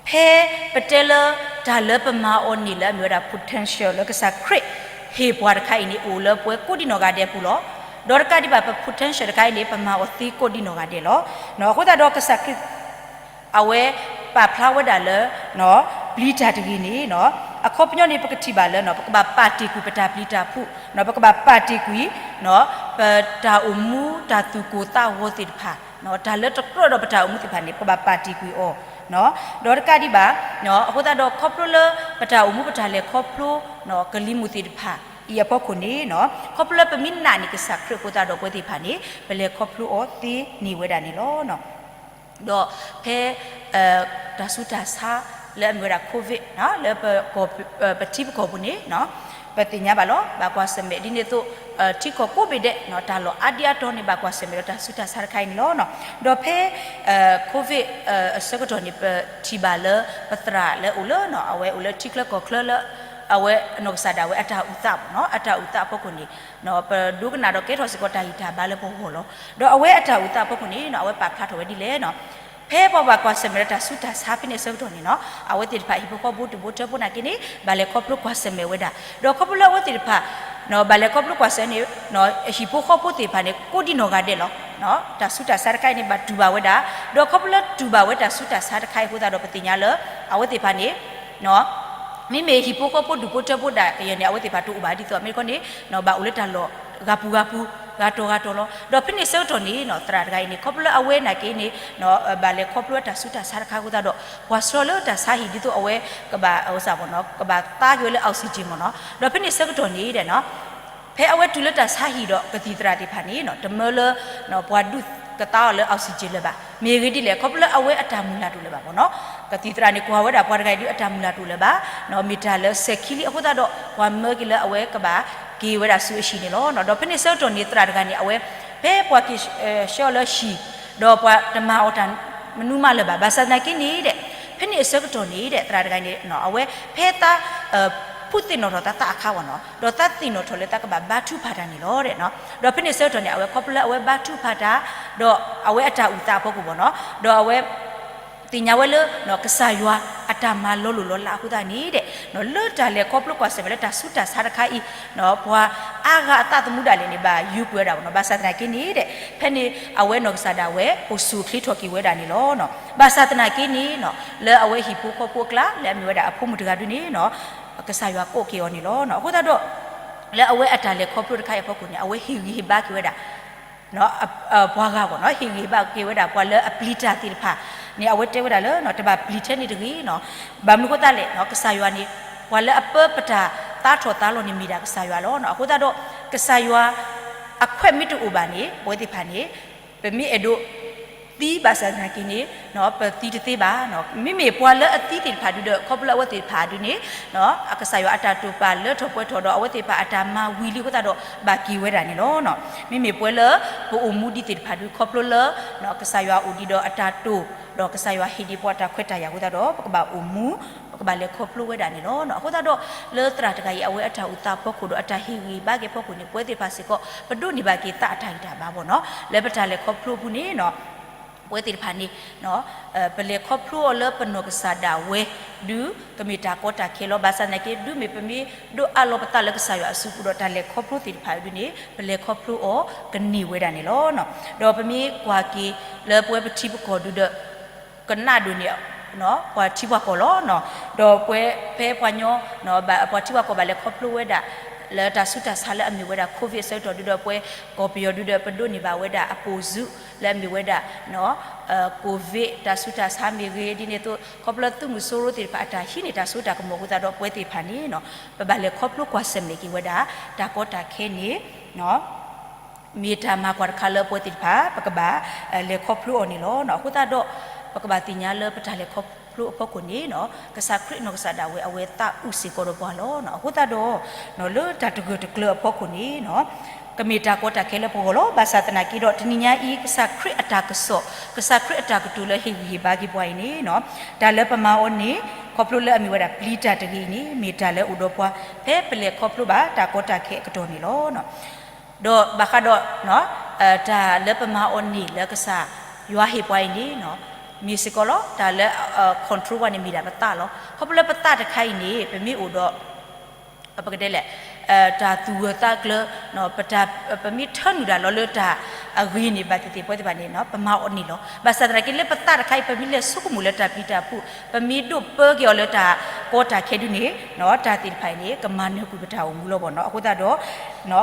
ဖဲပတဲလၢတၢ်လၢပမၤအီၤန့ၢ်လၢအမ့ၢ်ဝဲဒၣ် potential လၢကစၢ်ခရံာ်ဟ့ၣ်ပှၤတခါအံၤန့ၣ် အိၣ်လၢပဝဲကိးဒံနီၢ်ဂၤဒဲးအပူၤလီၤ. ဒီးတကးဒံးဘၣ်ပ potential တခါအံၤန့ၣ် ပမၤအီၤသ့ကိးဒံနီၢ်ဂၤဒဲးလီၤ. အဃိသတးဒီးကစၢ်ခရံာ် အဝဲပာ်ဖျါဝဲဒၣ်လၢ ပျံၤတၢ်တဂ့ၤန့ၣ် အခီပညီန့ၣ် ပကထံၣ်ဘၣ်လၢ ပကဘၣ်ပာ်တ့ၢ်ကွံာ်ပတၢ်ပျံၤတၢ်ဖုး, ပကဘၣ်ပာ်တ့ၢ်ကွံာ် ပတၢ်အိၣ်မူတၢ်သူၣ်ကိၢ်သးဂီၤသ့ၣ်တဖၣ်, တၢ်လၢတကြၢးဒီးပတၢ်အိၣ်မူသ့ၣ်တဖၣ်န့ၣ် ပကဘၣ်ပာ်တ့ၢ်ကွံာ်အီၤ, ဒီးတကးဒံးဘၣ် အဃိသတးဒီးခီဖျိလၢပတၢ်အိၣ်မူပတၢ်လဲၤခီဖျိ ကလံၤမုၢ်သ့ၣ်တဖၣ်အံၤအဖီခိၣ်န့ၣ် ခီဖျိလၢပမ့ၢ်နာ်န့ၢ်ကစၢ်ခရံာ်အဃိသတးဒီးပဝဲသ့ၣ်တဖၣ်န့ၣ် ပလဲၤခီဖျိအီၤသ့န့ၢ်ဝဲဒၣ်န့ၣ်လီၤ. ဒီးဖဲ တၢ်ဆူးတၢ်ဆါလၢအမ့ၢ်ဝဲဒၣ် COVID လၢ ပထံပကီၢ်ပူၤန့ၣ် ပသ့ၣ်ညါဘၣ်လီၤ. ဘၣ်ကွၢ်ဆၢၣ်မဲာ်ဒ်န့ၣ်အသိး ထံကီၢ်ကိးဘ့ၣ်ဒဲး တၢ်လီၢ်အါဒံအါတီၤန့ၣ် ဘၣ်ကွၢ်ဆၢၣ်မဲာ်ဒီးတၢ်ဆူးတၢ်ဆါတခါအံၤန့ၣ်လီၤ. ဒီးဖဲ COVID အဆၢကတီၢ်န့ၣ် ပထံၣ်ဘၣ်လၢပသရၣ်လၢအိၣ်လၢ အဝဲအိၣ်လၢထံချၢကီၢ်ချၢလၢ အဝဲအနီၢ်ကစၢ်ဒၣ်ဝဲအတၢ်အုၣ်သးဘၣ်နီၤ, အတၢ်အုၣ်သးအဖီခိၣ်န့ၣ် ပဒိကနၣ်ဒီးကဲထီၣ်စ့ၢ်ကီးတၢ်ဂံၢ်တၢ်ဘါလၢပဂီၢ်လီၤ. ဒီးအဝဲအတၢ်အုၣ်သးအဖီခိၣ်န့ၣ် အဝဲပာ်ဖျါထီၣ်ဝဲဒ်လဲၣ်နီၤ. ဖဲပှၤဘၣ်ကွၢ်ဆၢၣ်မဲာ်ဒီးတၢ်ဆူးတၢ်ဆါဖဲန့ၣ်အဆၢကတီၢ်န့ၣ်နီၤ အဝဲသ့ၣ်တဖၣ်ဟံၣ်ဖိဃီဖိဒူၣ်ဖိထၢဖိနာ်က့န့ၣ် ဘၣ်လဲၤခီဖျိကွၢ်ဆၢၣ်မဲာ်ဝဲဒၣ်. ဒီးခီဖျိလၢအဝဲသ့ၣ်တဖၣ် ဘၣ်လဲၤခီဖျိကွၢ်ဆၢၣ်န့ၣ် ဟံၣ်ဖိဃီဖိသ့ၣ်တဖၣ်န့ၣ် ကိးဒံနီၢ်ဂၤဒဲးလီၤ. တၢ်ဆူးတၢ်ဆါတခါအံၤန့ၣ် ဘၣ်တူၢ်ဘၣ်ဝဲဒၣ်. ဒီးခီဖျိလၢတူၢ်ဘၣ်ဝဲတၢ်ဆူးတၢ်ဆါတခါအံၤအဃိသတးဒီး ပသ့ၣ်ညါလၢ အဝဲသ့ၣ်တဖၣ်န့ၣ် မ့မ့ၢ်ဟံၣ်ဖိဃီဖိဒူၣ်ဖိထၢဖိဒၣ်ယဲန့ၣ် အဝဲသ့ၣ်တဖၣ်တအိၣ်ဘၣ်ဒ်သိးအမ့ၢ်တခီန့ၣ် ဘၣ်အိၣ်လၢတၢ်လီၢ်ဂၤပူၤဂၤပူၤ ဂၤတီၤဂၤတီၤလီၤ. ဒီးဖဲန့ၣ်ဆၢကတီၢ်န့ၣ် သရၣ်တဂၤအံၤန့ၣ် ခီဖျိလၢအဝဲနာ်က့န့ၣ် ဘၣ်လဲၤခီဖျိတၢ်ဆူးတၢ်ဆါတခါအဃိသတးဒီး ပှၤဆှၢလၢတၢ်ဆါဟံၣ်ဒ်သိးအဝဲကဘၣ် ကဘၣ်သါက့ၤဝဲလၢ oxygen မ့ၢ်နီၤ. ဒီးဖဲန့ၣ်ဆၢကတီၢ်န့ၣ် ဖဲအဝဲတုၤလၢတၢ်ဆါဟံၣ်ဒီးကသံၣ်သရၣ်သ့ၣ်တဖၣ်န့ၣ် တမၢလၢ ပှၤဒုးကသါအီၤလၢ oxygen လၢၤဘၣ်. မ့ၢ်အဂ့ၢ်ဒ်လဲၣ် ခီဖျိလၢအဝဲအတၢ်မုၢ်လၢ်တအိၣ်လၢၤဘၣ်မ့ၢ်နီၤ. ကသံၣ်သရၣ်န့ၣ် ကွၢ်ဝဲဒၣ်ပှၤတဂၤအံၤဒုးအတၢ်မုၢ်လၢ်တအိၣ်လၢၤဘၣ်. မ့ၢ်တၢ်လၢစဲၤခံလံအဃိသတးဒီး ပှၤမၢက့ၤလၢအဝဲကဘၣ်က့ၤဝဲဒၣ်ဆူအဟံၣ်န့ၣ်လီၤ. ဒီးဖဲန့ၣ်ဆၢကတီၢ်န့ၣ် သရၣ်တဂၤန့ၣ် အဝဲ ဖဲပှၤက့ၤဆှၢအီၤလၢဟံၣ် ဒီးပှၤတမၤအီၤတၢ်မနုၤမးလၢၤဘၣ်. ဘၣ်ဆၣ်သနာ်က့န့ၣ်ဒီး ဖဲန့ၣ်အဆၢကတီၢ်န့ၣ်ဒီး သရၣ်တဂၤန့ၣ် အဝဲဖဲသး ဖုသ့ၣ်နီၣ်ထီၣ်သးသးအခါဝဲနီၤ ဒီးသးသ့ၣ်နီၣ်ထီၣ်လၢသးကဘၣ်ဘါထုကဖၣ်တၢ်န့ၣ်လီၤ. ဒီးဖဲန့ၣ်ဆၢကတီၢ်န့ၣ် အဝဲခီဖျိလၢအဝဲဘါထုကဖၣ်တၢ် ဒီးအဝဲအတၢ်အုၣ်သးအဖီခိၣ်ဘၣ်နီၤ ဒီးအဝဲ သ့ၣ်ညါဝဲလၢ ကစၢ်ယွၤအတၢ်မၤလီၤလိၢ်လီၤလးအဃိသတးန့ၣ်ဒီး လၢတၢ်လဲၤခီဖျိကွၢ်ဆၢၣ်မဲာ်လၢတၢ်ဆူးတၢ်ဆါတခါအံၤ ပှၤအါဂၤအသးသမူဒၣ်လဲာ်န့ၣ် ဘၣ်ယိၤကွံာ်ဝဲဒၣ်ဘၣ်နီၤ. ဘၣ်ဆၣ်သနာ်က့န့ၣ်ဒီး ဖဲန့ၣ်အဝဲနီၢ်ကစၢ်ဒၣ်ဝဲ အိၣ်ဆူၣ်အိၣ်ချ့ထီၣ်က့ၤဝဲဒၣ်န့ၣ်လီၤ. ဘၣ်ဆၣ်သနာ်က့န့ၣ် လၢအဝဲဟံၣ်ဖိဃီဖိအကျါ လၢအမ့ၢ်ဝဲဒၣ်အဖိမုၣ်တဂၤဒုန့ၣ် ကစၢ်ယွၤကိးက့ၤအီၤန့ၣ်လီၤ. အဃိသတးဒီး လၢအဝဲအတၢ်လဲၤခီဖျိတခါအံၤအဖီခိၣ်န့ၣ် အဝဲဟ့ၣ်ဂံၢ်ဟ့ၣ်ဘါက့ၤဝဲဒၣ် ပှၤဂၤဘၣ်နီၤ ဟ့ၣ်ဂံၢ်ဟ့ၣ်ဘါက့ၤဝဲဒၣ် ပှၤလၢအပျံၤတၢ်သ့ၣ်တဖၣ်န့ၣ် အဝဲတဲဝဲဒၣ်လၢ တဘၣ်ပျံၤထဲန့ၣ်တဂ့ၤနီၤ. ဘၣ်မနုၤအဃိသတးလဲၣ် ကစၢ်ယွၤန့ၣ် ပှၤလၢအပၢပတၢ်သါထီၣ်သါလီၤန့ၣ် မ့ၢ်ဒၣ်ကစၢ်ယွၤလီၤ. အဃိသတးဒီး ကစၢ်ယွၤအခွဲးမ့ၢ်တအိၣ်ဘၣ်န့ၣ် ပဝဲသ့ၣ်တဖၣ်န့ၣ် ပမ့ၢ်အဲၣ်ဒိးသံဘၣ်ဆၣ်သနာ်က့န့ၣ် ပသံတသ့ဘၣ်. မ့မ့ၢ်ပှၤလၢအသံသ့ၣ်တဖၣ်ဒုဒီး ခီဖျိလၢအဝဲသ့ၣ်တဖၣ်ဒုန့ၣ် ကစၢ်ယွၤအတၢ်တိာ်ပာ်လၢထီၣ်ပှဲၤထီၣ်ဒီး အဝဲသ့ၣ်တဖၣ်အတၢ်မၤဝံၤလံအဃိသတးဒီး ဘၣ်က့ၤဝဲဒၣ်န့ၣ်လီၤ. မ့မ့ၢ်ပဝဲလၢပအိၣ်မူဒံးသ့ၣ်တဖၣ်ဒု ခီဖျိလၢ ကစၢ်ယွၤအိၣ်ဒံးဒီးအတၢ်တိာ် ဒီးကစၢ်ယွၤဟ့ၣ်ဒံးပှၤတၢ်ခွဲးတၢ်ယာ်အဃိသတးဒီး ပကဘၣ်အိၣ်မူ ပကဘၣ်လဲၤခီဖျိဝဲဒၣ်န့ၣ်လီၤ. အဃိသတးဒီး လၢသရၣ်တဂၤအံၤ အဝဲအတၢ်အုၣ်သးအဖီခိၣ်ဒီးအတၢ်ဟ့ၣ်ဂံၢ်ဟ့ၣ်ဘါက့ၤအဖီခိၣ်န့ၣ် ပဝဲသ့ၣ်တဖၣ်စ့ၢ်ကီး ပဒိးန့ၢ်ဘၣ်က့ၤသးအတၢ်ဂံၢ်တၢ်ဘါဘ�ၣ်နီၤ. လၢပတၢ်လဲၤခီဖျိအပူၤန့ၣ် ပဝဲသ့ၣ်တဖၣ်န့ၣ် ပလဲၤခီဖျိအီၤလၢပနီၢ်ကစၢ်ဒၣ်ဝဲဒု ကမ့ၢ်တၢ်ကီတၢ်ခဲလီၤ. ဘၣ်ဆၣ်သနာ်က့ ဒုမ့ၢ်ပမ့ၢ်ဒိးအးလီၤပသးလၢကစၢ်ယွၤအစုပူၤဒီးတၢ်လဲၤခီဖျိသ့ၣ်တဖၣ်ဒုန့ၣ် ပလဲၤခီဖျိအီၤကန့ၢ်ဝဲဒၣ်န့ၣ်လီၤ. ဒီးပမ့ၢ်ကွၢ်က့ၤလၢပဝဲပထံပကီၢ်ဒုဒီး ကနၣ်ဒိၣ်န့ၣ် ပှၤထံပှၤကီၢ်လီၤ. ဒီးပဝဲဖဲပှၤညီ ပှၤထံပှၤကီၢ်ဘၣ်လဲၤခီဖျိဝဲဒၣ် လၢတၢ်ဆူးတၢ်ဆါလၢအမ့ၢ်ဝဲဒၣ် COVID အဆၢကတီၢ်ဒုဒီး ပဝဲကီၢ်ပယီၤဒုဒီး ပဒိးန့ၢ်ဘၣ်ဝဲဒၣ်အပိာ်စုလၢအမ့ၢ်ဝဲဒၣ် COVID တၢ်ဆူးတၢ်ဆါမ့ၢ်ဂ့ၤ ဒ်န့ၣ်အသိး ခီဖျိသုးမုၢ်စိရိၤသ့ၣ်တဖၣ်အတၢ်ဟံးန့ၢ်တၢ်စိတၢ်ကမီၤအဃိသတးဒီး ပဝဲသ့ၣ်တဖၣ်န့ၣ် ပဘၣ်လဲၤခီဖျိကွၢ်ဆၢၣ်မဲာ်က့ၤဝဲဒၣ် တၢ်ကီတၢ်ခဲန့ၣ် မ့ၢ်တၢ်မၤကွၢ်တခါလၢပဝဲသ့ၣ်တဖၣ် ပကဘၣ်လဲၤခီဖျိအီၤန့ၣ်လီၤ. အဃိသတးဒီး ပကဘၣ်သ့ၣ်ညါလၢပတၢ်လဲၤခီဖျိအဖီခိၣ်န့ၣ် ကစၢ်ခရံာ်နီၢ်ကစၢ်ဒၣ်ဝဲ အဝဲသးအုးစ့ၢ်ကီးဒီးပှၤလီၤ. အဃိသတးဒီး လၢတၢ်တဂၢၢ်တကျၢၤအဖီခိၣ်န့ၣ် ကမ့ၢ်တၢ်ကီတၢ်ခဲလၢပဂီၢ်လီၤ. ဘၣ်ဆၣ်သနာ်က့ဒီး တနံၤညါအံၤ ကစၢ်ခရံာ်အတၢ်ကစီၣ် ကစၢ်ခရံာ်အတၢ်ကတိၤလၢဟ့ၣ်ဂံၢ်ဟ့ၣ်ဘါက့ၤပှၤအံၤန့ၣ် တၢ်လၢပမၤအီၤန့ၣ် ခီဖျိလၢအမ့ၢ်ဝဲဒၣ်ပျံၤတၢ်တဂ့ၤအံၤန့ၣ် မ့ၢ်တၢ်လၢအိၣ်ဒီးပှၤ ဖဲပလဲၤခီဖျိဘၣ်တၢ်ကီတၢ်ခဲအကတီၢ်န့ၣ်လီၤ. ဒီးဘၣ်ဃးဒီး တၢ်လၢပမၤအီၤန့ၣ်လၢကစၢ်ယွၤဟ့ၣ်ပှၤအံၤန့ၣ် မ့ၢ်စ့ၢ်ကီးလီၤ. တၢ်လၢ control ပှၤန့ၣ်မ့ၢ်ဒၣ်ပသးလီၤ. ခီဖျိလၢပသးတခါအံၤန့ၣ် ပမ့ၢ်အိၣ်ဒီး ပကတဲလဲၣ် တၢ်သူၣ်ဂၢၢ်သးကျၢၤ ပမ့ၢ်ထၢနုာ်တၢ်လီၤလၢတၢ်အဂ့ၤန့ၣ် ဘၣ်သ့ၣ်သ့ၣ်ပဝဲသ့ၣ်တဖၣ်န့ၣ် ပမၤအီၤန့ၣ်လီၤ. ဘၣ်ဆၣ်သနာ်က့လၢပသးတခါအံၤ ပမ့ၢ်လဲၤဆိကမိၣ်လၢတၢ်ပျံၤတၢ်ဖုး ပမ့ၢ်ဒိးပၢက့ၤအီၤလၢတၢ်ကီတၢ်ခဲဒုန့ၣ် တၢ်သ့ၣ်တဖၣ်အံၤန့ၣ် ကမၤနၢၤကွံာ်ပတၢ်အိၣ်မူလီၤဘၣ်နီၤ. အဃိသတးဒီး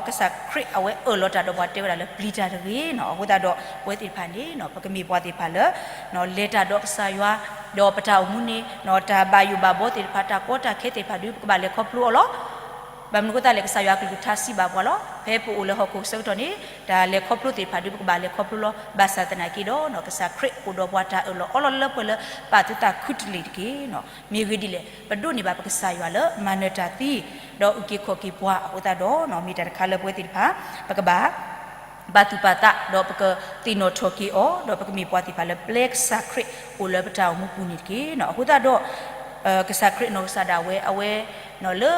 ကစၢ်ခရံာ်အဝဲအၢၣ်လီၤတၢ်ဒီးပှၤတဲဝဲဒၣ်လၢပျံၤတၢ်တဂ့ၤနီၤ. အဃိသတးဒီး ပဝဲသ့ၣ်တဖၣ်န့ၣ် ပကမ့ၢ်ပှၤသ့ၣ်တဖၣ်လၢ လဲၤတၢ်ဒီးကစၢ်ယွၤ ဒီးပတၢ်အိၣ်မူန့ၣ် တၢ်ဘၣ်ယိၣ်ဘၣ်ဘီသ့ၣ်တဖၣ် တၢ်ကီတၢ်ခဲသ့ၣ်တဖၣ်ဒု ပကဘၣ်လဲၤခီဖျိအီၤလီၤ. ဘၣ်မနုၤအဃိသတးလဲၣ် ကစၢ်ယွၤအကလုၢ်ကထါစံးဘၣ်ပှၤလီၤ. ဖဲပအိၣ်လၢဟီၣ်ခိၣ်ဆၢကတီၢ်န့ၣ် တၢ်လဲၤခီဖျိသ့ၣ်တဖၣ်ဒု ပကဘၣ်လဲၤခီဖျိလီၤ. ဘၣ်ဆၣ်သနာ်က့ဒီး ကစၢ်ခရံာ်အိၣ်ဒီးပှၤတၢ်အၢၣ်လီၤအီလီၤလၢပှဲၤလၢပာ်သုသးခူတလ့ၢ်တက့ၢ်နီၤ. မ့ၢ်ဂ့ၢ်ဒ်လဲၣ် ပဒိးန့ၢ်ဘၣ်ပကစၢ်ယွၤလၢမၤနၢၤတၢ်သံ ဒီးအုၣ်က့ၤခီၣ်က့ၤပှၤအဃိသတးဒီး မ့ၢ်တၢ်တခါလၢပဝဲသ့ၣ်တဖၣ် ပကဘၣ် ဘၣ်သူၣ်ပာ်သး ဒီးပကသ့ၣ်နီၣ်ထီၣ်က့ၤအီၤ ဒီးပကမ့ၢ်ပှၤသ့ၣ်တဖၣ်လၢပျဲကစၢ်ခရံာ်အိၣ်လၢပတၢ်အိၣ်မူပူၤန့ၣ်တက့ၢ်နီၤ. အဃိသတးဒီး ကစၢ်ခရံာ်နီၢ်ကစၢ်ဒၣ်ဝဲ အဝဲ လၢ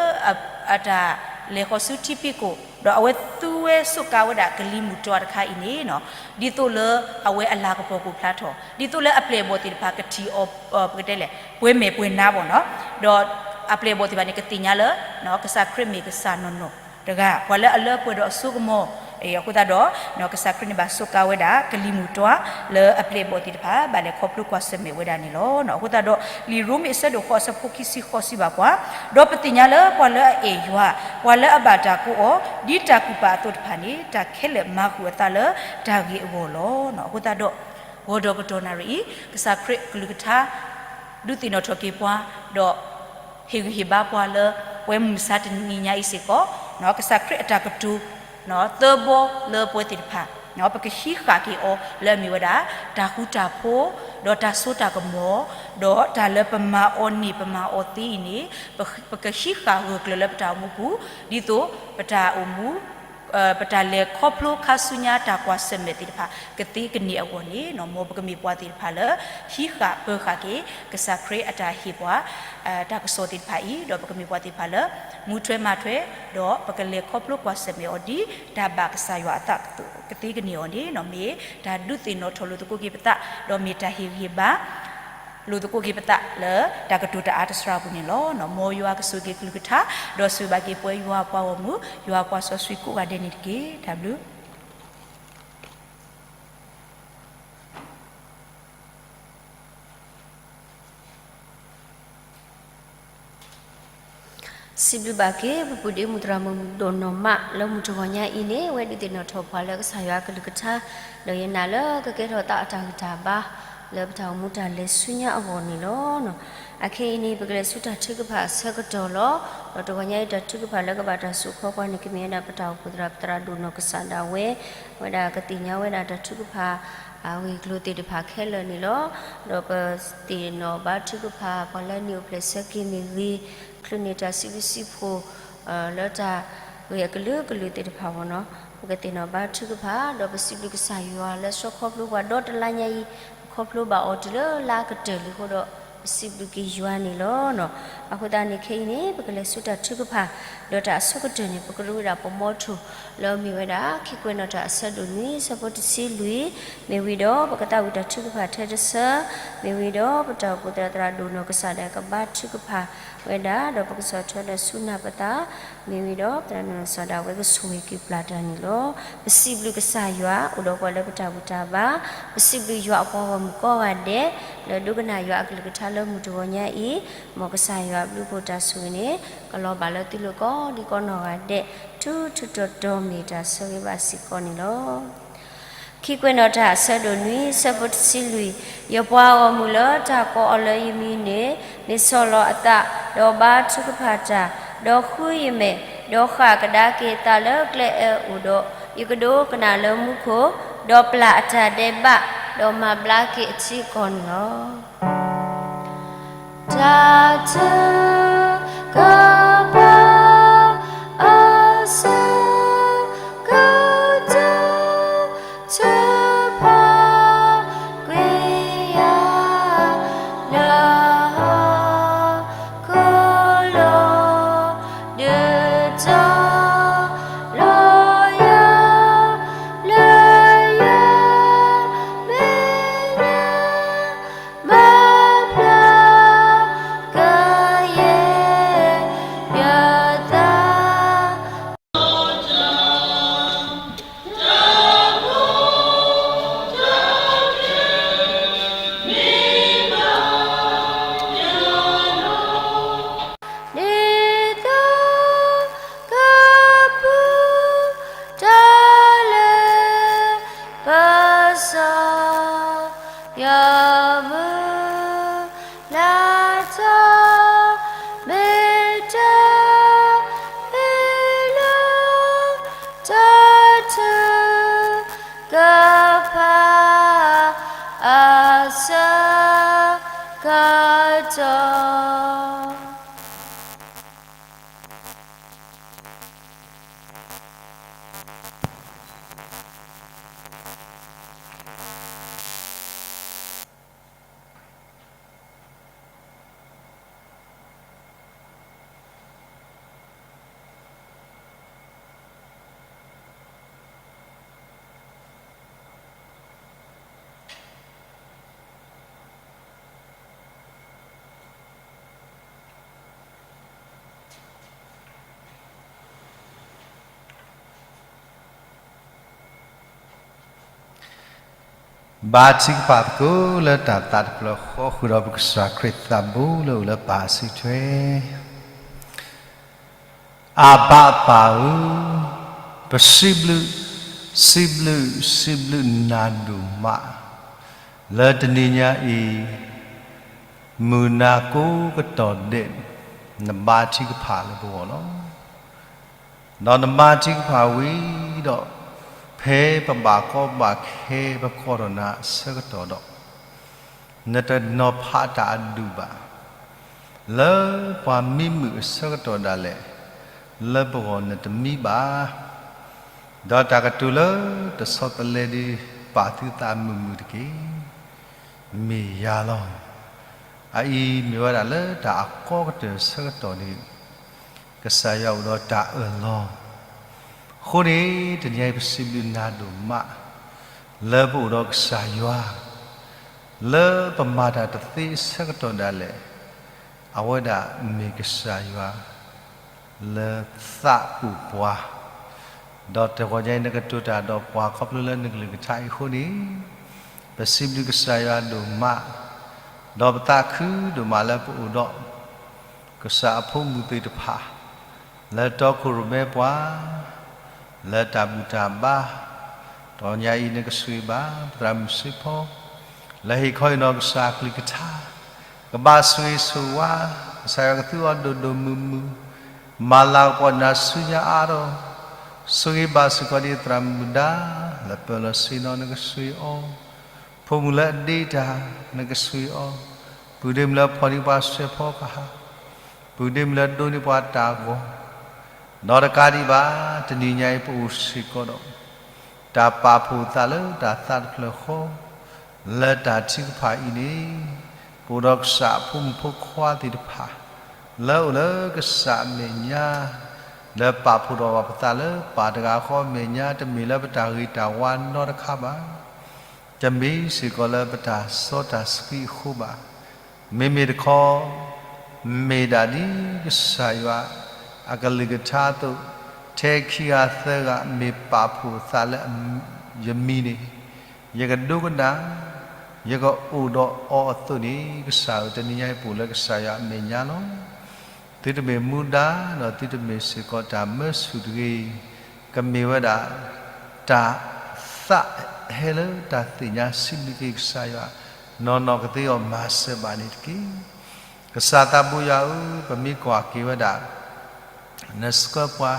အတၢ်လဲၤဃီၤဆူထံဖံးခိၣ် ဒီးအဝဲသူဝဲစူးကါဝဲဒၣ်ကလံၤမုၢ်တွၤတခါအံၤန့ၣ်နီၤ ဒ်သိးလၢအဝဲအလၤကပီၤကအိၣ်ဖျါထီၣ် ဒ်သိးလၢအပျဲၢ်အဘီၣ်သ့ၣ်တဖၣ်ကထံၣ်အီၤ ပကတဲလဲၣ် ပှဲၤမဲာ်ပှဲၤနါဘၣ်နီၤ ဒီးအပျဲၢ်အဘီၣ်သ့ၣ်တဖၣ်န့ၣ် ကသ့ၣ်ညါလၢ ကစၢ်ခရံာ်မ့ၢ်ကစၢ်နီၢ်နီၢ်တဂၤ ပှၤလၢအလၢပှဲၤဒီးအစိကမီၤ အဃိသတးဒီး ကစၢ်ခရံာ်န့ၣ်ဘၣ်စူးကါဝဲဒၣ် ကလံၤမုၢ်တွၤ လၢအပျဲၢ်အဘီၣ်သ့ၣ်တဖၣ် ဘၣ်လဲၤခီဖျိကွၢ်ဆၢၣ်မဲာ်ဝဲဒၣ်န့ၣ်လီၤ. အဃိသတးဒီး လံာ်ရိမ့ၤအဆၢဒိၣ်ဃိးအဆၢဖိခံဆံဃိးစံးဘၣ်ပှၤ, ဒီးပသ့ၣ်ညါလၢပှၤလၢအအဲၣ်ယွၤ, ပှၤလၢအဘၣ်တၢ်ကိးအီၤ ဒ်တၢ်ကူၣ်ပာ်အသိးတဖၣ်န့ၣ် တၢ်ခဲလၢာ်မၤဃုာ်အသးလၢတၢ်ဂ့ၤအဂီၢ်လီၤ. အဃိသတးဒီး ဂီၤဒီးကတီၢ်နၣ်ရံၣ်အံၤ ကစၢ်ခရံာ်ကလုၢ်ကထါ ဒုးသ့ၣ်နီၣ်ထီၣ်က့ၤပှၤ, ဒီး ဟ့ၣ်ဂံၢ်ဟ့ၣ်ဘါပှၤလၢ ပဝဲမုၢ်မဆါတနံၤညါအံၤစ့ၢ်ကီး, ကစၢ်ခရံာ်အတၢ်ကတိၤ သၢဘီလၢပဝဲသ့ၣ်တဖၣ်, ပကဟံးဃာ်က့ၤအီၤလၢအမ့ၢ်ဝဲဒၣ် တၢ်ဃူတၢ်ဖိး, ဒီးတၢ်စိတၢ်ကမီၤ, ဒီးတၢ်လၢပမၤအီၤန့ၢ်ပမၤအီၤသ့အံၤန့ၣ်, ပကဟံးဃာ်ဂၢၢ်ကျၢၤလၢပတၢ်အိၣ်မူပူၤ, ဒ်သိးပတၢ်အိၣ်မူ ပတၢ်လဲၤခီဖျိခါဆူညါတၢ်ကွၢ်ဆၢၣ်မဲာ်သ့ၣ်တဖၣ် ကသ့ကန့ၢ်အဂီၢ်န့ၣ် မ်ပကမ့ၢ်ပှၤသ့ၣ်တဖၣ်လၢ ဟံးဃာ်ပၢဃာ်က့ၤ ကစၢ်ခရံာ်အတၢ်ဟ့ၣ်ပှၤ တၢ်ကစီၣ်သ့ၣ်တဖၣ်အံၤ, ဒီးပကမ့ၢ်ပှၤသ့ၣ်တဖၣ်လၢ မူထွဲမၤထွဲ, ဒီးပကလဲၤခီဖျိကွၢ်ဆၢၣ်မဲာ်အီၤဒ် တၢ်ဘၣ်ကစၢ်ယွၤအသးကသ့ကန့ၢ်အီၤန့ၣ် မ့ၢ်တၢ်ဒုးသ့ၣ်နီၣ်ထီၣ်လိာ်သကိးက့ၤပသး, ဒီးမ့ၢ်တၢ်ဟ့ၣ်ဂံၢ်ဟ့ၣ်ဘါ လိာ်သကိးက့ၤပသးလၢတၢ်ကတိၤတအါတစှၤအပူၤန့ၣ်လီၤ. မ်ယွၤကဆိၣ်ဂ့ၤက့ၤကလုၢ်ကထါ, ဒီးဆိၣ်ဂ့ၤဘၣ်က့ၤပှၤယွၤအပှၤဂီၢ်မုၢ်, ယွၤအပှၤစီဆှံကိးဂၤဒဲးန့ၣ်တက့ၢ်. တၢ်ဘျုး စံးဘျုးဘၣ်က့ၤ ပပုၢ်ဒ့မုၣ်သရၣ်မုၣ်ဒိၣ်နီၢ်မး လၢမုၢ်တဂီၤညါအံၤန့ၣ် အဝဲဒုးသ့ၣ်နီၣ်ထီၣ်ပှၤလၢကစၢ်ယွၤအကလုၢ်ကထါ, ဒီးယနာ်လၢကကဲထီၣ်သးအတၢ်ဂံၢ်တၢ်ဘါ လၢပတၢ်အိၣ်မူတၢ်လဲၤဆူညါအဂီၢ်န့ၣ်လီၤ. အခဲအံၤန့ၣ် ပကလဲၤဆူတၢ်ထုကဖၣ်အဆၢကတီၢ်လီၤ. ဒီးတဂီၤညါအံၤတၢ်ထုကဖၣ်လၢကဘၣ်တၢ်စူးခီပှၤန့ၣ် ကမ့ၢ်ဝဲဒၣ်ပတၢ်အိၣ်ဖှိၣ်သရၣ် ပသရၣ်ဒိၣ်နီၢ်ကစၢ်ဒၣ်ဝဲ, ဝဲဒၣ်ကသ့ၣ်ညါဝဲဒၣ်တၢ်ထုကဖၣ် အဂ့ၢ်အကျိၤသ့ၣ်တဖၣ်ခဲလၢာ်န့ၣ်လီၤ. ဒီးပသ့ၣ်နီၣ်ဘါထုကဖၣ်ပှၤလၢအနံၣ်အိၣ်ဖျဲၣ်ဆၢက့ၤမ့ၢ်ဂ့ၤ, ချုးန့ၢ်တၢ်စံးဘျုးစံးဖှိၣ် လၢတၢ်ဂ့ၢ်အကလုာ်ကလုာ်သ့ၣ်တဖၣ်ဘၣ်နီၤ, ပကသ့ၣ်နီၣ်ဘါထုကဖၣ် ဒီးပစံးဘျုးကစၢ်ယွၤလၢဆှၢခီဖျိပှၤဒီတလါညါအံၤ, ပခီဖျိဘၣ်အီၤတုၤလၢလါကတၢၢ်လံအဃိဒီး ပစံးဘျုးက့ၤယွၤန့ၣ်လီၤ. အဃိသတးန့ၣ်ခဲအံၤန့ၣ် ပကလဲၤဆူတၢ်ထုကဖၣ်, ဒီးတၢ်အဆိကတၢၢ်န့ၣ် ပကရူဝဲဒၣ်ပမီထိၣ် လၢအမ့ၢ်ဝဲဒၣ် ခံကွဲးနီၣ်တၢ်အဆၢဒိၣ်နွံ အဆၢဖိတဆံလွံၢ်, မ့ၢ်ဝံၤဒီး ပကသးဝံၣ်တၢ်ထုကဖၣ်ထဲတဆၢ, မ့ၢ်ဝံၤဒီး ပတၢ်အိၣ်ဖှိၣ်သရၣ်သရၣ်ဒိၣ်နီၢ်ကစၢ်ဒၣ်ကဘါထုကဖၣ်ဝဲဒၣ်, ဒီးပကဆီၣ်ထွဲဒီးစူၢ်နာ်ပသး, မ့ၢ်ဝံၤဒီး ပသရၣ်နီၢ်ကစၢ်ဒၣ်ဝဲကဆိၣ်ဂ့ၤက့ၤပျၢ်တၢ်န့ၣ်လီၤ. ပစံးဘျုးကစၢ်ယွၤ အိၣ်ဒီးပှၤလၢပတၢ်ဘူၣ်တၢ်ဘါ, ပစံးဘျုးယွၤအပှၤဂီၢ်မုၢ်ကိးဂၤဒဲး လၢဒိကနၣ်ယွၤအကလုၢ်ကထါ လၢမုၢ်တဂီၤညါအံၤ, မ်ကစၢ်ယွၤအဘျုးအဖှိၣ်တၢ်ဆိၣ်ဂ့ၤန့ၣ် ကလီၤဘၣ်လၢသုလိၤကိးဒံကိးနီၢ်ဂၤဒဲး ထူထူတီတီမ့ၢ်တၢ်ဆၢဂ့ၤဘၣ်စ့ၢ်ကီးန့ၣ်လီၤ. ခံကွဲးနီၣ်တၢ်အဆၢဒိၣ်နွံ ဆၢဖိတဆံလွံၢ်, ယပှၤဂီၢ်မုၢ်လၢတၢ်ကိးအီၤလၢယမံၤန့ၣ် မ့ၢ်ဆီၣ်လီၤအသး, ဒီးဘါထုကဖၣ်တၢ်, ဒီးဃုယမဲာ်, ဒီးဃၣ်ကဒါက့ၤအသးလၢကျဲအၢအအိၣ်ဒီး, ယကဒိကနၣ်လၢမူခိၣ်, ဒီးပျၢ်အတၢ်ဒဲးဘး, ဒီးမၤဘျါက့ၤအထံအကီၢ်န့ၣ်လီၤ. တၢ်ထုကဖၣ်အဆၢကတီၢ် ထုကဖၣ်ကွံာ်ယၤလၢဟီၣ်ခိၣ်လိၤ, ဒုးတီၤလီၤယၤလၢယမဲာ်ညါ မၤဘျါကယဲၢ်ယသး ဒ်သိးကပူၤတၢ်လၢ ကစၢ်ယွၤမုၢ် လၢတၢ်မ့ၢ်တၢ်မ့ၢ်လၢ တၢ်ထုကဖၣ်အဆၢကတီၢ်. ဘါထုကဖၣ်သကိးလၢတၢ်သးတဖျၢၣ်ဃီ ဃုာ်ဒီးပကစၢ်ခရံာ်သးဘိလၢအိၣ်လၢပၢ်အစုထွဲ အဘၣ်အပၢ်ဧၢ, ပစံးဘျုး, စံးဘျုး, စံးဘျုးနၤဒိၣ်မး, လၢတနံၤညါအံၤ မုၢ်နၤကိးကတီၢ်ဒဲး နဘါထုကဖၣ်လၢပဂီၢ်လီၤ. ဒီးနဘါထုကဖၣ်ဝံၤဒီး ဖဲပဘၣ်ကီဘၣ်ခဲပကိးထီၣ်နၤအဆၢကတီၢ်ဒီး နတနီၤဖးတၢ်အဒူၣ်ဘၣ်. လၢပှၤမံမုာ်အဆၢကတီၢ်ဒၣ်လဲာ် လၢပဂီၢ်နတမံဘၣ်. ဒီးတၢ်ကတိၤလၢတဆီတလဲဒုး ပာ်သုသးမုာ်မုာ်တက့ၢ်. မ့ၢ်ယၤလီၤ. အအံၤမ့ၢ်ဝဲဒၣ်လၢတၢ်အကီကတၢၢ်အဆၢကတီၢ်န့ၣ် ကစၢ်ယွၤအိၣ်ဒီးတၢ်အၢၣ်လီၤ. အဃိန့ၣ် တနံၤအံၤပစံးဘျုးနၤဒိၣ်မး လၢပအိၣ်ဒီးကစၢ်ယွၤ လၢပမၤတၢ်တသ့အဆၢကတီၢ်ဒၣ်လဲာ် အဝဲဒၣ်မ့ၢ်ကစၢ်ယွၤ လၢသးအိၣ်ပှၤ, ဒီးတဂီၤညါအံၤ နကတိၤတၢ်ဒီးပှၤခီဖျိလၢနကလုၢ်ကထါအံၤအဃိန့ၣ်, ပစံးဘျုးကစၢ်ယွၤဒိၣ်မး, ဒီးပသးခုဒိၣ်မးလၢပအိၣ်ဒီး ကစၢ်အဖိမုၣ်သ့ၣ်တဖၣ် လၢတီခိၣ်ရိၣ်မဲပှၤ လၢတၢ်ဘူၣ်တၢ်ဘါ, တဂီၤညါအံၤ နကဆိၣ်ဂ့ၤဘၣ် ပသရၣ်မုၣ်စ့ဖီ လၢဟ့ၣ်ခီဟ့ၣ်နီၤကစၢ်အကလုၢ်ကထါ, ကဘၣ်ဆိၣ်ဂ့ၤဆိၣ်ဝါ, ကစၢ်ယွၤကသူအီၤဒိၣ်ဒိၣ်မုၢ်မုၢ်, မၤလၤကပီၤနၤဆူညါအါထီၣ်, ဆိၣ်ဂ့ၤဘၣ်စ့ၢ်ကီးဒ်သရၣ်မုၣ်ဒါ လၢပၢၤလီၢ်ဆ့ၣ်နီၤ နကဆိၣ်ဂ့ၤအီၤ, ဖိမုၣ်လၢအဒ့တၢ် နကဆိၣ်ဂ့ၤအီၤ, ပုၢ်ဒ့မုၣ်လၢအဖီၣ်န့ၢ်ပှၤစဲးဖီကဟၣ်, ပုၢ်ဒ့မုၣ်လၢအဒိးန့ၢ်ပှၤတၢ်ဂီၤ, ဒီးတကးဒံးဘၣ် တနံၤညါအံၤ ပအိၣ်စ့ၢ်ကီးဒီး တၢ်ပာ်ဖှိၣ်သးလၢတၢ်သးတဖျၢၣ်ဃီ, လၢတၢ်ထုကဖၣ်အံၤန့ၣ်, ပအိၣ်ဒီးကစၢ်အဖိမုၣ်ဖိခွါသ့ၣ်တဖၣ် လၢအိၣ်လၢကစၢ်အမဲာ်ညါ, လၢပာ်ဖှိၣ်ထီၣ်ဘၣ်ပသးလၢပၢ်တဂၤဃီအမဲာ်ညါ တမ့ၢ်လၢပတၢ်ဂ့ၤတၢ်ဝါနီတခါဘၣ်. တမ့ၢ်စ့ၢ်ကီးလၢပတၢ်စီတၢ်ဆှံအဃိဘၣ်. မ့မ့ၢ်တခီ, မ့ၢ်ဒၣ်ဒ်ကစၢ်ယွၤအကလုၢ်ကထါအသိး, ထဲခံဂၤသၢဂၤမ့ၢ်ပာ်ဖှိၣ်အသးလၢယမံၤန့ၣ်, ယကဒိကနၣ်, ယကအိၣ်ဒီးအီၤအသိးန့ၣ်, ကစၢ်ဧၢ, တနံၤညါအံၤပအိၣ်လၢကစၢ်ယွၤအမဲာ်ညါလီၤ. သုတမ့ၢ်မူဒါ, ဒီးသုတမ့ၢ်စ့ၢ်ကီးတၢ်မၢဆူၣ်တဂ့ၤ, ကမ့ၢ်ဝဲဒၣ် တၢ်သးဟဲလၢတၢ်သ့ၣ်ညါစံးဘျုးက့ၤကစၢ်ယွၤ, နီၢ်နီၢ်ကသ့အီၤမၤစၢၤဘၣ်န့ၣ်တက့ၢ်. ကစၢ်သးဘိယွၤဧၢ, ပမ့ၢ်ကွၢ်က့ၤဝဲဒၣ် နဆှၢပှၤ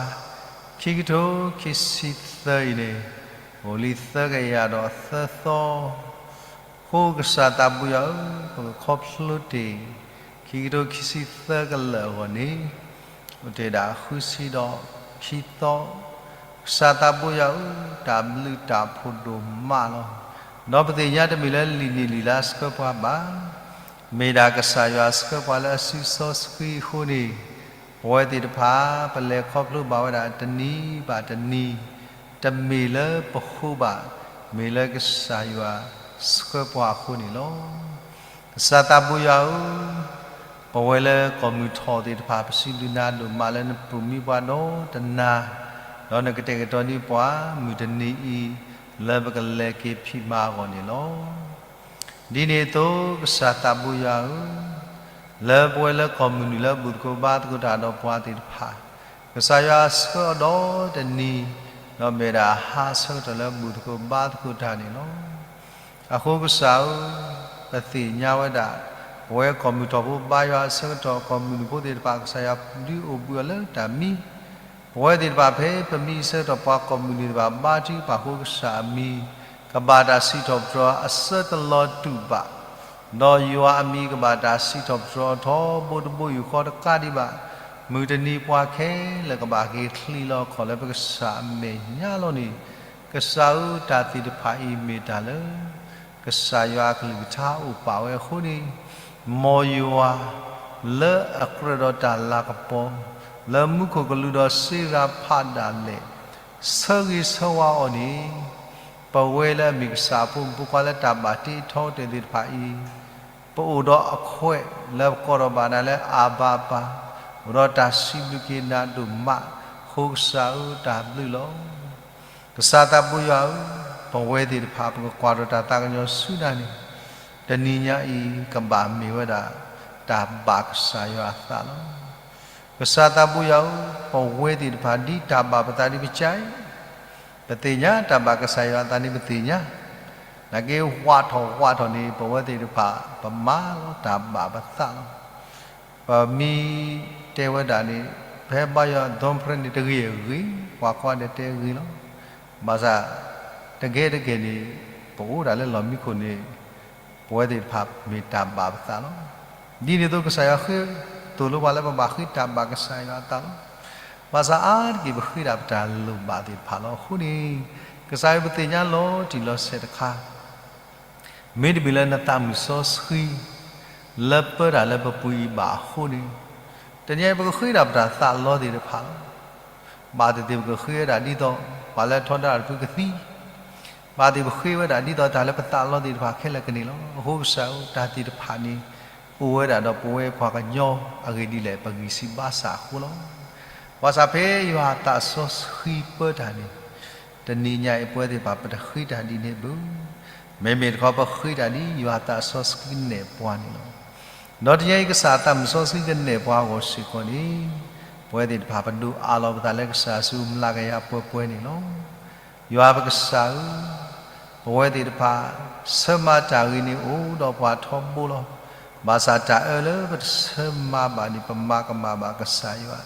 ခံကထိခံဆံသၢအံၤန့ၣ်, အိၣ်လံသၢကယၤဒီးသၢသီ, အဃိကစၢ်သးဘိယွၤဧၢ, ပကခီဖျိတ့ၢ် ခံကထိခံဆံသၢကလၢာ်အဂီၢ်န့ၣ်, အိၣ်တ့ၢ်ဒၣ်ဃုဆံဒီးခံသီ, ကစၢ်သးဘိယွၤဧၢ, တၢ်ဘျုးတၢ်ဖှိၣ်ဒိၣ်မးလီၤ. ဒီးပသ့ၣ်ညါတမ့ၢ်လၢလံာ်နံၣ်လံာ်လါဆှၢပှၤဘၣ်, မ့ၢ်ဒၣ်ကစၢ်ယွၤဆှၢပှၤလၢအစုစီဆှံအဃိန့ၣ်, ပဝဲသ့ၣ်တဖၣ် ပလဲၤခီဖျိဘၣ်ဝဲဒၣ်တနံၤဘၣ်တနံၤ, တမ့ၢ်လၢပဃိဘၣ်, မ့ၢ်လၢကစၢ်ယွၤဆှၢပှၤအဃိန့ၣ်လီၤ. ကစၢ်သးဘိယွၤဧၢ, ပဝဲလၢကီၢ်မုၢ်ထီၣ်သ့ၣ်တဖၣ် ပစံးဘျုးနၤဒိၣ်မးလၢနပိာ်မံပှၤဒီတနၤ, ဒီးနကတဲာ်ကတီၤန့ၢ်ပှၤ မုၢ်တနံၤအံၤ လၢပကလဲၤက့ၤဖံးမၤအဂီၢ်န့ၣ်လီၤ. ဒ်န့ၣ်အသိး ကစၢ်သးဘိယွၤဧၢ, လၢပဝဲလၢကီၢ်မုၢ်နုာ်လၢဘူၣ်သကိးဘါသကိးတၢ်ဒီးပှၤသ့ၣ်တဖၣ်, ကစၢ်ယွၤဆှၢအီၤဒီတနံၤ, ဒီးမ့ၢ်ဒၣ်ဟါဆၢကတီၢ်လၢဘူၣ်သကိးဘါသကိးတၢ်န့ၣ်လီၤ. အဃိကစၢ်ဧၢ, ပသ့ၣ်ညါဝဲဒၣ်, ပဝဲကီၢ်မုၢ်ထီၣ်ဖိဘါယွၤအဆၢကတီၢ် ကီၢ်မုၢ်နုာ်ဖိသ့ၣ်တဖၣ် ကစၢ်ယွၤဒုးအိၣ်ဘှံးအီၤလၢတၢ်မံ, ပဝဲသ့ၣ်တဖၣ်ဖဲပမံအဆၢကတီၢ် ပှၤကီၢ်မုၢ်နုာ်တဖၣ် ဘါထုကဖၣ်ဃိကစၢ်အမံၤ, ကဘၣ်တၢ်စံးထီၣ်ပတြၢၤအဆၢတလီၤတူာ်ဘၣ်, ဒီးယွၤအမံၤကဘၣ်တၢ်စံးထီၣ်ပတြၢၤထီဘိတဘိယူၢ် ဃီတကးဒံးဘၣ်, မုၢ်တနံၤပှၤခဲလၢာ်ကဘၣ်က့ၤချံးလီၤခီၣ်လၢပကစၢ်အမဲာ်ညါလီၤန့ၣ်, ကစၢ်ဧၢ, တၢ်သ့ၣ်တဖၣ်အံၤမ့ၢ်တၢ်လၢ ကစၢ်ယွၤအကလုၢ်ကထါအိၣ်ပာ်ဝဲအဃိန့ၣ်, မ်ယွၤ လၢအကြၢးဒီးတၢ်လၤကပီၤ လၢမူခိၣ်ကလူးဒီးစ့ရၤဖးဒၣ်လဲာ် ဆၢဂ့ၤဆၢဝါအီၤန့ၣ်, ပဝဲလၢအမ့ၢ်ကစၢ်အဖိမုၣ်ဖိခွါလၢတၢ်ဘၣ်တ့ထီကတၢၢ်သ့ၣ်တဖၣ်အံၤ, ပအိၣ်ဒီးအခွဲးလၢပကိးထီၣ်ဘၣ်နၤလၢအၤဘၤပၢ်, အိၣ်ဒီးတၢ်စံးဘျုးက့ၤနၤဒိၣ်မး, အဃိကစၢ်ဧၢ, တၢ်ဘျုးလီၤ. ကစၢ်သးဘိယွၤဧၢ, ပဝဲသ့ၣ်တဖၣ် ပကကွၢ်ထီၣ်တၢ်သးကညီၤဆူနၤန့ၣ်, တနံၤညါအံၤ ကဘၣ်မ့ၢ်ဝဲဒၣ် တၢ်ဘၣ်ကစၢ်ယွၤအသးလီၤ. ကစၢ်သးဘိယွၤဧၢ, ပဝဲသ့ၣ်တဖၣ် ဒ်တၢ်ဘၣ်ပသးဒ်ပကစၢ်အံၤ, ပသ့ၣ်ညါတၢ်ဘၣ်ကစၢ်ယွၤအသးန့ၣ် ပသ့ၣ်ညါ, နာ်က့ ဝးထီၣ်ဝးထီၣ်န့ၣ် ပဝဲသ့ၣ်တဖၣ် ပမၤလီၤတၢ်ဘၣ်ပသးလီၤ. ပမ့ၢ်တဲဝဲဒၣ်န့ၣ်, ဖဲဘါယွၤဒိဖရဲန့ၣ် တဂ့ၤအဂ့ၤ, ပှၤကိးဂၤဒဲးတဲအဂ့ၤလီၤ. ဘၣ်ဆၣ် တကဲတကဲန့ၣ် ပအိၣ်ဒၣ်လၢလီၢ်မံခိၣ်န့ၣ် ပဝဲသ့ၣ်တဖၣ်မ့ၢ်တၢ်ဘၣ်ပသးလီၤ. ဒ်န့ၣ်အသိး ကစၢ်ယွၤဃ့သိၣ်လိပှၤလၢပဘၣ်ဃ့တၢ်ဘၣ်ကစၢ်ယွၤအသးလီၤ. ဘၣ်ဆၣ်အါတက့ၢ် ပဃ့တၢ်ပတၢ်လိၣ်ဘၣ်သ့ၣ်တဖၣ်လီၤ. အဃိန့ၣ် ကစၢ်ယွၤ ပသ့ၣ်ညါလီၤတံၢ်လီၤဆဲးတခါ မ့တမ့ၢ်လၢနသးမုၢ်စီဆှံ လၢပၢတၢ်လၢပပူၤအံၤဘၣ်အဃိန့ၣ်, တနံၤအံၤ ပကဃ့ဒၣ်ပတၢ်သးလီသ့ၣ်တဖၣ်လီၤ. ဘၣ်သ့ၣ်သ့ၣ် ပကဃ့ဝဲဒၣ်ဒ်သိး ပှၤလၢထီဒါတဖုကသံ, ဘၣ်သ့ၣ်သ့ၣ် ပဃ့ဝဲဒၣ်ဒ်သိးတၢ်လၢပသးလီသ့ၣ်တဖၣ်ခဲလၢာ်ကန့ၢ်လီၤ. အဃိကစၢ်ဧၢ, တၢ်သ့ၣ်တဖၣ်န့ၣ် အိၣ်ဝဲဒၣ်ဒီးပဝဲပှၤကညီအဂ့ၢ်ဒ်လဲၣ် ပဂံၢ်စၢ်ဘါစၢ်အဃိလီၤ. ဘၣ်ဆၣ်ဖဲယွၤအသးစီဆှံပၢတၢ်န့ၣ်, တနံၤညါအံၤ ပဝဲသ့ၣ်တဖၣ် ပတဃ့တၢ်ဒ်န့ၣ်ဘၣ်. မ့မ့ၢ်တခီ ပဃ့တၢ်ဒ်ယွၤအသးစီဆှံကနဲၣ်ပှၤန့ၣ်လီၤ. ဒီးတနံၤအံၤ ကစၢ်အသးမုၢ်စီဆှံကနဲၣ်ပှၤအဂီၢ်စ့ၢ်ကီးန့ၣ်, ပဝဲသ့ၣ်တဖၣ် ပဒုးအးလီၤပသးလၢကစၢ်အစု မျးကယၤပှဲၤပှဲၤန့ၣ်လီၤ. ယွၤပကစၢ်ဧၢ, ပဝဲသ့ၣ်တဖၣ် ဆၢမၤတၢ်ဂ့ၤန့ၣ်အိၣ်ဒီးပှၤထီဘိလီၤ. ဘၣ်ဆၣ်တၢ်အၢလၢပတဆၢမၤဘၣ်န့ၣ် ပမၤကမၣ်ဘၣ်ကစၢ်ယွၤ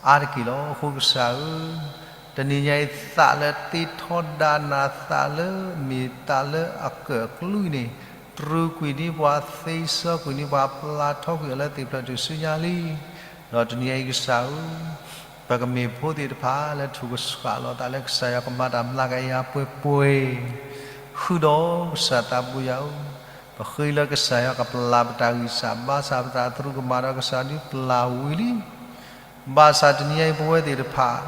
အါတက့ၢ်လီၤ. အဃိကစၢ်ဧၢ, တနံၤညါအံၤ သးလၢသ့ထီဒါနၤ သးလၢမ့ၢ်သးလၢအကၢၣ်အကျူအံၤန့ၣ်, တြူာ်ကွံာ်န့ၢ်ပှၤ, သ့စီကွံာ်န့ၢ်ပှၤ, ပျၢ်ထီကွံာ်အီၤလၢသ့ၣ်ဖျၢၣ်ထူၣ်စုညါလံ. ဒီးတနံၤညါအံၤကစၢ်ဧၢ, ပကမ့ၢ်ဖိသ့ၣ်တဖၣ်လၢထူၣ်ကဆှၣ်လီၤသးလၢကစၢ်ယွၤကမၤတၢ်မျးကယၤပှဲၤပှဲၤ, ဃုာ်ဒီးကစၢ်သးဘိယွၤဧၢ, ပဃ့လၢကစၢ်ယွၤကပျၢ်ပတၢ်ဂံၢ်စၢ်ဘါစၢ် ပတၢ်သရူးကမၣ်ဒီးကစၢ်ဒုးပျၢ်ဝံၤလံ. ဘၣ်ဆၣ်တနံၤညါအံၤ ပဝဲသ့ၣ်တဖၣ်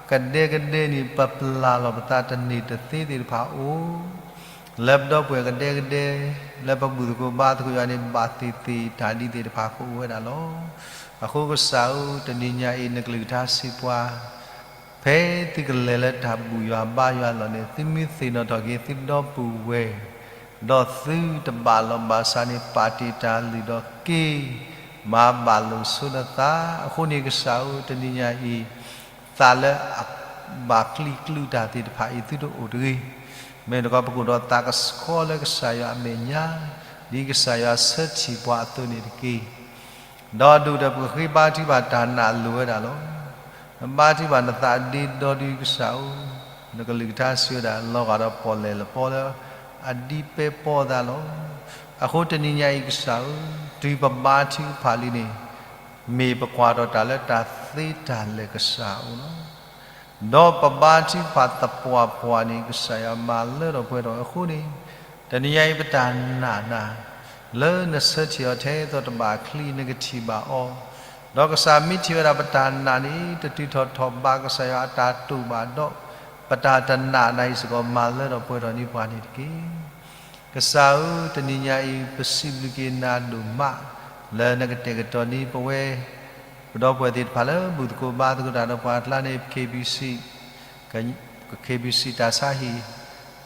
ကဒဲကဒဲန့ၣ် ပပျၢ်လီၤပသးတန့ၢ်တသ့သ့ၣ်တဖၣ်အိၣ် လၢပဒီပုၢ်ဝဲၢ်ကဒဲကဒဲ, လၢပဘူၣ်သကိးဘါသကိးယွၤန့ၣ် ဘၣ်သ့ၣ်သ့ၣ်တၢ်ဒ်သ့ၣ်တဖၣ်ကအိၣ်ဝဲဒၣ်လီၤ. အဃိကစၢ်ဧၢ, တနံၤညါအံၤ နကလုၢ်ကထါစံးပှၤ, ဖဲသုကလဲၤလၢတၢ်ဘူၣ်ယွၤဘါယွၤအလီၢ်န့ၣ် သုမ့ၢ်သ့ၣ်နီၣ်ထီၣ်က့ၤသုဒီပုၢ်ဝဲၢ် ဒီးသုတဘၣ်လီၤဘၣ်ဆၣ်န့ၣ် ပာ်တ့ၢ်တၢ်လုၢ်ဒီးက့ၤ မၤဘၣ်လိာ်ဆိလၢသး. အဃိန့ၣ်ကစၢ်ဧၢ, တနံၤညါအံၤ သးလၢအဘၣ်ကျံးကလုၢ်တၢ်သ့ၣ်တဖၣ်အံၤ သုတအိၣ်တဂ့ၤ. မ့ၢ်တခီ ပကအိၣ်ဒီးသးကဆှီလၢကစၢ်ယွၤအမဲာ်ညါ ဒ်ကစၢ်ယွၤဆၢထံၣ်ပှၤအသိးန့ၣ်တက့ၢ်. ဒီးဒိၣ်ဒီးပကဃ့ဘါထုကဖၣ် တၢ်နာ်လိၣ်ဝဲဒၣ်လီၤ. နဘါထုကဖၣ်နသးဒ့ဒီဒုကစၢ်ဧၢ, နကလုၢ်ကထါစံးဝဲဒၣ် လီၤဂာ်ဒီးပီၣ်လဲၣ်လပီလၢ အဒံးပဲပီသးလီၤ. အဃိတနံၤညါအံၤကစၢ်ဧၢ, တုၤပဘါထုကဖၣ်လံန့ၣ် မ့ၢ်ပကွၢ်ထီၣ်တၢ်လၢတၢ်သ့တၢ်လၢာ်ကစၢ်အအိၣ်လီၤ. ဒီးပဘါထုကဖၣ်သပှၢ်ပှၢ်န့ၣ် ကစၢ်ယွၤမၤလၢထီၣ်ပှဲၤထီၣ်အဃိန့ၣ်, တနံၤညါအံၤပတၢ်နာ်နၤ လၢနဆၢထံၣ်အီၤထဲသိးတဘၣ်ချံ နကထံၣ်ဘၣ်အီၤ, ဒီးကစၢ်မ့ၢ်ထံၣ်ဝဲဒၣ်ပတၢ်နာ်န့ၣ် တတုၤထီၣ်ထီၣ်ဘးကစၢ်ယွၤအတၢ်တိာ်ဘၣ်ဒီး ပတၢ်တနာ်နၤအံၤစ့ၢ်ကီး မၤလၢထီၣ်ပှဲၤထီၣ်န့ၢ်ပှၤန့ၣ်တက့ၢ်. ကစၢ်ဧၢ, တနံၤညါအံၤ ပစံးဘျုးက့ၤနၤဒိၣ်မး လၢနကတဲာ်ကတီၤန့ၢ်ပဝဲ ပဒီပုၢ်ဝဲၢ်သ့ၣ်တဖၣ်လၢဘူၣ်သကိးဘါသကိးတၢ်ဒီးပှၤအကျါန့ၣ် KBC, KBC တၢ်ဆါဟံၣ်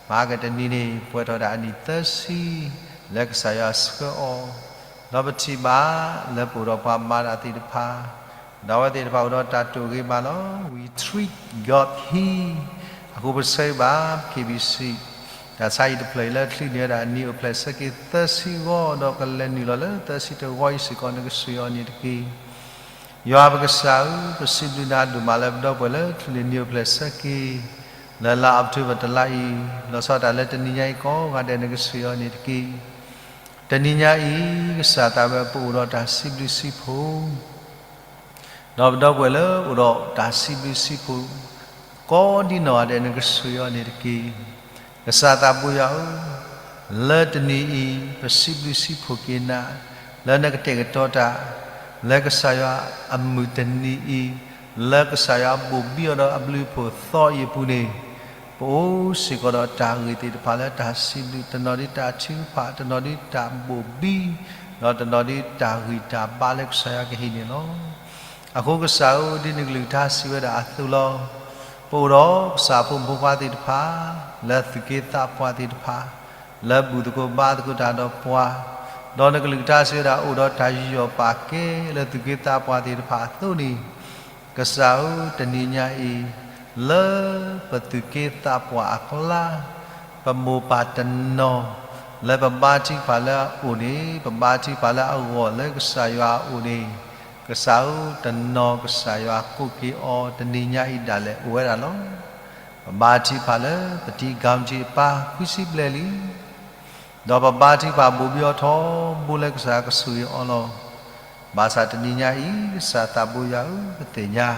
မဟါကတနံၤန့ၣ် ပှဲၤထီၣ်ဒၣ်အနံၣ်သၢဆံ လၢကစၢ်ယွၤဆှၢအီၤ, ဒီးပထံၣ်ဘၣ်လၢပအိၣ်ဒီးပှၤမၤတၢ်သ့ၣ်တဖၣ် ဒီးအဝဲသ့ၣ်တဖၣ်အိၣ်ဒီးတၢ်တိာ်ဂ့ၤမးလီၤ. We treat God here. အဃိပဆၢဂ့ၤဘၣ် KBC တၢ်ဆါဟံၣ်တဖျၢၣ်အံၤလၢချုးန့ၢ်ဝဲဒၣ်နံၣ်အိၣ်ဖျဲၣ်ဆၢက့ၤသၢဆံဂီၤ ဒီးကလဲၤနုာ်လီၤလၢသၢဆံတဂီၤအံၤစ့ၢ်ကီး နကဆိၣ်ဂ့ၤအီၤန့ၣ်တက့ၢ်. ယွၤပကစၢ်ဧၢ, ပစံးဘျုးနၤဒိၣ်မးလၢပဒီပုၢ်ဝဲၢ်လၢချုးန့ၢ်နံၣ်အိၣ်ဖျဲၣ်ဆၢက့ၤ လၢလါအီးကထိဘၢၣ်တလါအံၤ, လီၤဆီဒၣ်တၢ်လၢတနံၤညါအံၤကိးဂၤဒဲး နကဆိၣ်ဂ့ၤအီၤန့ၣ်တက့ၢ်. တနံၤညါအံၤ ကစၢ်သးဝဲ ပအိၣ်ဒီးတၢ်စံးဘျုးစံးဖှိၣ် ဒီးပဒီပုၢ်ဝဲၢ်လၢအိၣ်ဒီးတၢ်စံးဘျုးစံးဖှိၣ် ကိးဒံနီၢ်ဂၤဒဲး နကဆိၣ်ဂ့ၤအီၤန့ၣ်တက့ၢ်. ကစၢ်သးဘိယွၤဧၢ, လၢတနံၤအံၤ ပစံးဘျုးစံးဖှိၣ်က့ၤနၤ လၢနကတဲာ်ကတီၤတၢ် လၢကစၢ်ယွၤအမုၢ်တနံၤအံၤ, လၢကစၢ်ယွၤဘိၣ်ဘံအီၤဒီးအဘျုးအဖှိၣ်သီအံၤအပူၤန့ၣ်, ပအိၣ်စ့ၢ်ကီးဒီးတၢ်ဂ့ၢ်သ့ၣ်တဖၣ်လၢတၢ်စံးဘျုး, တနီၤဒ်တၢ်ထုကဖၣ်, တနီၤဒ်တၢ်ဘိၣ်ဘံ, ဒီးတနီၤဒ်တၢ်ဂံၢ်တၢ်ဘါလၢကစၢ်ယွၤကဟ့ၣ်န့ၣ်လီၤ. အဃိကစၢ်ဧၢ, ဒ်နကလုၢ်ကထါစံးဝဲဒၣ်အသိးလီၤ. ပအိၣ်ဒီးကစၢ်ဖိမုၣ်ဖိခွါသ့ၣ်တဖၣ်, လၢသူၣ်က့သးပှၢ်သ့ၣ်တဖၣ်, လၢဘူၣ်သကိးဘါသကိးတၢ်ဒီးပှၤ, ဒီးနကလုၢ်ကထါစံးဝဲဒၣ် အိၣ်ဒီးတၢ်ယူးယီၣ်ပာ်ကဲလၢသူၣ်က့သးပှၢ်သ့ၣ်တဖၣ်အသိးန့ၣ်, ကစၢ်ဧၢ, တနံၤညါအံၤ, လၢပသူၣ်က့သးပှၢ်အကျါ, ပမိၢ်ပၢ်တနီၤ, လၢပဘါထုကဖၣ်လၢအအိၣ်န့ၣ်, ပဘါထုကဖၣ်လၢအဂီၢ်လၢကစၢ်ယွၤအအိၣ်န့ၣ်, ကစၢ်ဧၢ, တနီၤကစၢ်ယွၤကိးက့ၤအီၤ တနံၤညါအံၤဒၣ်လဲာ်အိၣ်ဝဲဒၣ်လီၤ. ပဘါထုကဖၣ်လၢပတံၤ ကီၤမတံၤအပၢ် ခွံဆံဘျဲၣ်လံ ဒီးပဘါထုကဖၣ်ဘိၣ်ဘံအီၤထီဘိလၢကစၢ်ယွၤကဆိၣ်ဂ့ၤအီၤလီၤ. ဘၣ်ဆၣ်တနံၤညါအံၤ ကစၢ်သးဘိယွၤဧၢ, ပသ့ၣ်ညါ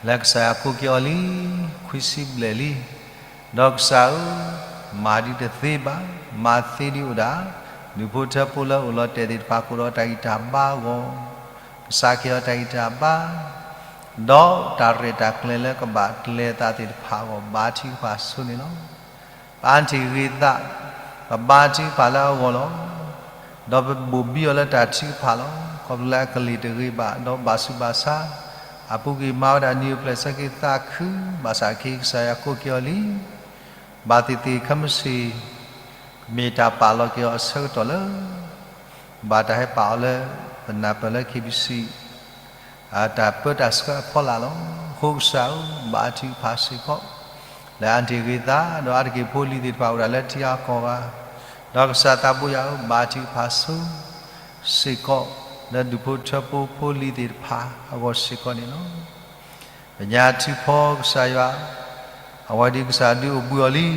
လၢကစၢ်ယွၤကိးက့ၤအီၤလံ ခွံဆံဘျဲၣ်လံ. ဒီးကစၢ်ဧၢ, မၤဒ်တသ့ဘၣ်, မၤသ့ဒ်အိၣ်ဒၣ် ဒူၣ်ဖိထၢဖိလၢအိၣ်လီၤတဲာ်သ့ၣ်တဖၣ် ကအိၣ်ဒီးတၢ်ဂံၢ်တၢ်ဘါအဂီၢ်, ကစၢ်ကဟ့ၣ်အီၤတၢ်ဂံၢ်တၢ်ဘါ ဒီးတၢ်ရဲၣ်တၢ်ကျဲၤလၢကဘၣ်ကျဲၤအသးသ့ၣ်တဖၣ်အဂီၢ် ဘါထုကဖၣ်ဆိန့ၣ်လီၤ. ပအါတ့ၢ်ဂ့ၤသး, ပဘါထုကဖၣ်လၢအဂီၢ်လီၤ. ဒီးပဘိၣ်ဘံအီၤလၢတၢ်ထုကဖၣ်လီၤ. ခီဖျိလၢအကလံၤတဂ့ၤဘၣ် ဒီးဘၣ်ဆူးဘၣ်ဆါ, အပူၤကွံာ်မၤဝဲဒၣ်နံၣ်အိၣ်ဖျဲၣ်ဆၢက့ၤသးခု, ဘၣ်ဆၣ်ခဲအံၤကစၢ်ယွၤကိးက့ၤအီၤလံ. ဘၣ်သ့ၣ်သ့ၣ်ခဲမုၢ်ဆ့ၣ် မ့ၢ်တၢ်ပာ်လီၤက့ၤအီၤအဆၢကတီၢ်လၢ ဘၣ်တၢ်ဟဲပာ်အီၤလၢ ပနၢ်ပၢၢ်လၢ KBC အတၢ်ပၢတၢ်ဆှၢအဖီလာ်လီၤ. အဃိကစၢ်ဧၢ, ဘါထုကဖၣ်စ့ၢ်ကီး လၢအါတ့ၢ်ဂ့ၤသး, ဒီးအါတက့ၢ်ဖိလံၤသ့ၣ်တဖၣ်အိၣ်ဒၣ်လၢထံအါကီၢ်ဂၤ, ဒီးကစၢ်သးဘိယွၤဧၢ, ဘါထုကဖၣ်ဆိ စ့ၢ်ကီး လၢဒူၣ်ဖိထၢဖိဖိလံၤသ့ၣ်တဖၣ်အဂီၢ်စ့ၢ်ကီးန့ၣ်လီၤ. ပညါထုဖီကစၢ်ယွၤ, အဝဲဒ်ကစၢ်ဒုးအိၣ်ဘှံးအီၤလံ.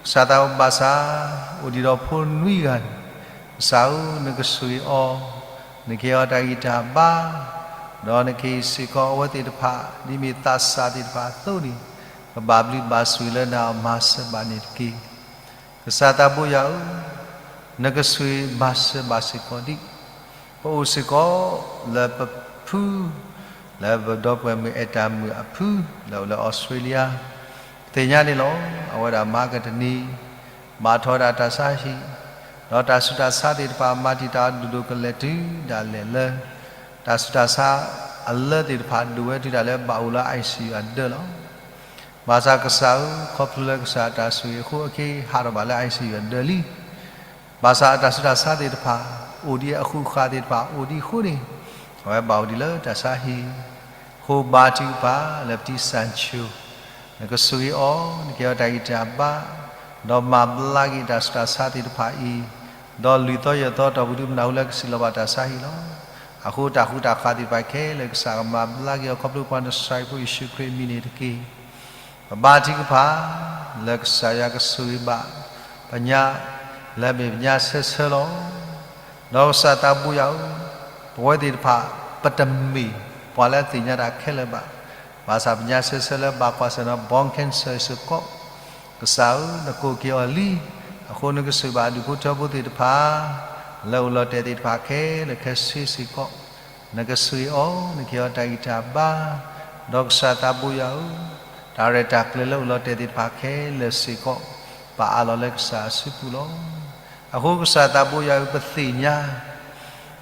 ကစၢ်သးအိၣ်ဘၣ်ဆၣ် အိၣ်ဒံးဒီးဖိနွံဂၤန့ၣ်, ကစၢ်ဧၢ, နကဆိၣ်ဂ့ၤအီၤ, နကဟ့ၣ်အီၤတၢ်ဂံၢ်တၢ်ဘါ, ဒီးနကဟ့ၣ်စ့ၢ်ကီးအဝဲသ့ၣ်တဖၣ် ဒ်မ့ၢ်သးစၢ်သ့ၣ်တဖၣ်အသိးန့ၣ်, ပဘၣ်ဘျုးဘၣ်ဆိၣ်ဂ့ၤလၢနၤအီၤမၤစၢၤဘၣ်န့ၣ်တက့ၢ်. ကစၢ်သးဘိယွၤဧၢ, နကဆိၣ်ဂ့ၤမၤစၢၤဘၣ်စ့ၢ်ကီးဒံး ပအိၣ်စ့ၢ်ကီးလၢပဖု, လၢပဒီပုၢ်ဝဲၢ်မုၣ်အဲၣ်တၢ်မုၣ်အဖု, လၢအိၣ်လၢအီစထြ့လယါ, ပသ့ၣ်ညါန့ၣ်လီၤ. အဝဲဒၣ်မဟါကတနံၤ ဘၣ်ထီၣ်ဝဲဒၣ်တၢ်ဆါဟံၣ်, ဒီးတၢ်ဆူးတၢ်ဆါသ့ၣ်တဖၣ် မၤတံာ်တာ်အီၤဒိၣ်ဒိၣ်ကလဲာ်တုၤဒၣ်လဲာ်လၢ တၢ်ဆူးတၢ်ဆါအလၢသ့ၣ်တဖၣ် ဒိၣ်ဝဲတုၤဒၣ်လၢဘၣ်အိၣ်လၢ ICU အဒၢလီၤ. ဘၣ်ဆၣ်ကစၢ်ဧၢ, ခီဖျိလၢကစၢ်တၢ်ဆိၣ်ဂ့ၤအဃိ အခဲအံၤဟးထီၣ်ဘၣ်လၢ ICU အဒၢလံ. ဘၣ်ဆၣ်အတၢ်ဆူးတၢ်ဆါသ့ၣ်တဖၣ် အိၣ်ဒံးအဃုာ်ဃာ်သ့ၣ်တဖၣ် အိၣ်ဒံးအဃိန့ၣ် အဝဲဘၣ်အိၣ်ဒံးလၢတၢ်ဆါဟံၣ်, အဃိဘါထုကဖၣ်လၢပတံၢ်စၣ်ဆိ, နကဆိၣ်ဂ့ၤအီၤ, နကဟ့ၣ်အီၤတၢ်ဂံၢ်တၢ်ဘါ, ဒီးမၤဘျါက့ၤတၢ်ဆူးတၢ်ဆါသ့ၣ်တဖၣ်အံၤ, ဒီးလွံၢ်သီယဲၢ်သီတီၢ်ပူၤဒုးမနုၤအဃိလၢကစံးလီၤဘၣ်တၢ်ဆါဟံၣ်လီၤ. အဃိတၢ်ဃူတၢ်ဃာ်သ့ၣ်တဖၣ်ခဲလၢာ်ကစၢ်ကမၤဘျါက့ၤအီၤ ခီဖျိပှၤနစၢ်အဖိယ့ၣ်ၡူးခရံာ်အမံၤန့ၣ်တက့ၢ်. ပဘါထုကဖၣ် လၢကစၢ်ယွၤကဆိၣ်ဂ့ၤဘၣ် ပညါ လၢအမ့ၢ်ပညါဆၢဆၢလီၤ. ဒီးကစၢ်သးဘိယွၤဧၢ, ပဝဲသ့ၣ်တဖၣ် ပတမ့ၢ်ပှၤလၢအသ့ၣ်ညါတၢ်ခဲလၢာ်ဘၣ်. ဘၣ်ဆၣ်ပညါဆၢဆၢလၢဘၣ်ကွၢ်ဆၢၣ်နီၤ ဘီကၠဲစၢၣ်စ့ၢ်ကီး, ကစၢ်ဧၢ, နကိးက့ၤအီၤလံ. အဃိနကဆိၣ်ဂ့ၤဘၣ်ဒူၣ်ဖိထၢဖိသ့ၣ်တဖၣ် လၢအိၣ်လီၤတဲာ်သ့ၣ်တဖၣ်ခဲလၢာ်ခဲဆ့စ့ၢ်ကီး, နကဆိၣ်ဂ့ၤအီၤ, နကဟ့ၣ်အီၤတၢ်ဂံၢ်တၢ်ဘါ, ဒီးကစၢ်သးဘိယွၤဧၢ, တၢ်ရဲၣ်တၢ်ကျဲၤလၢအိၣ်လီၤတဲာ်သ့ၣ်တဖၣ်ခဲလၢာ်စ့ၢ်ကီး ပအးလီၤလၢကစၢ်အစုပူၤလီၤ. အဃိကစၢ်သးဘိယွၤဧၢ, ပသ့ၣ်ညါ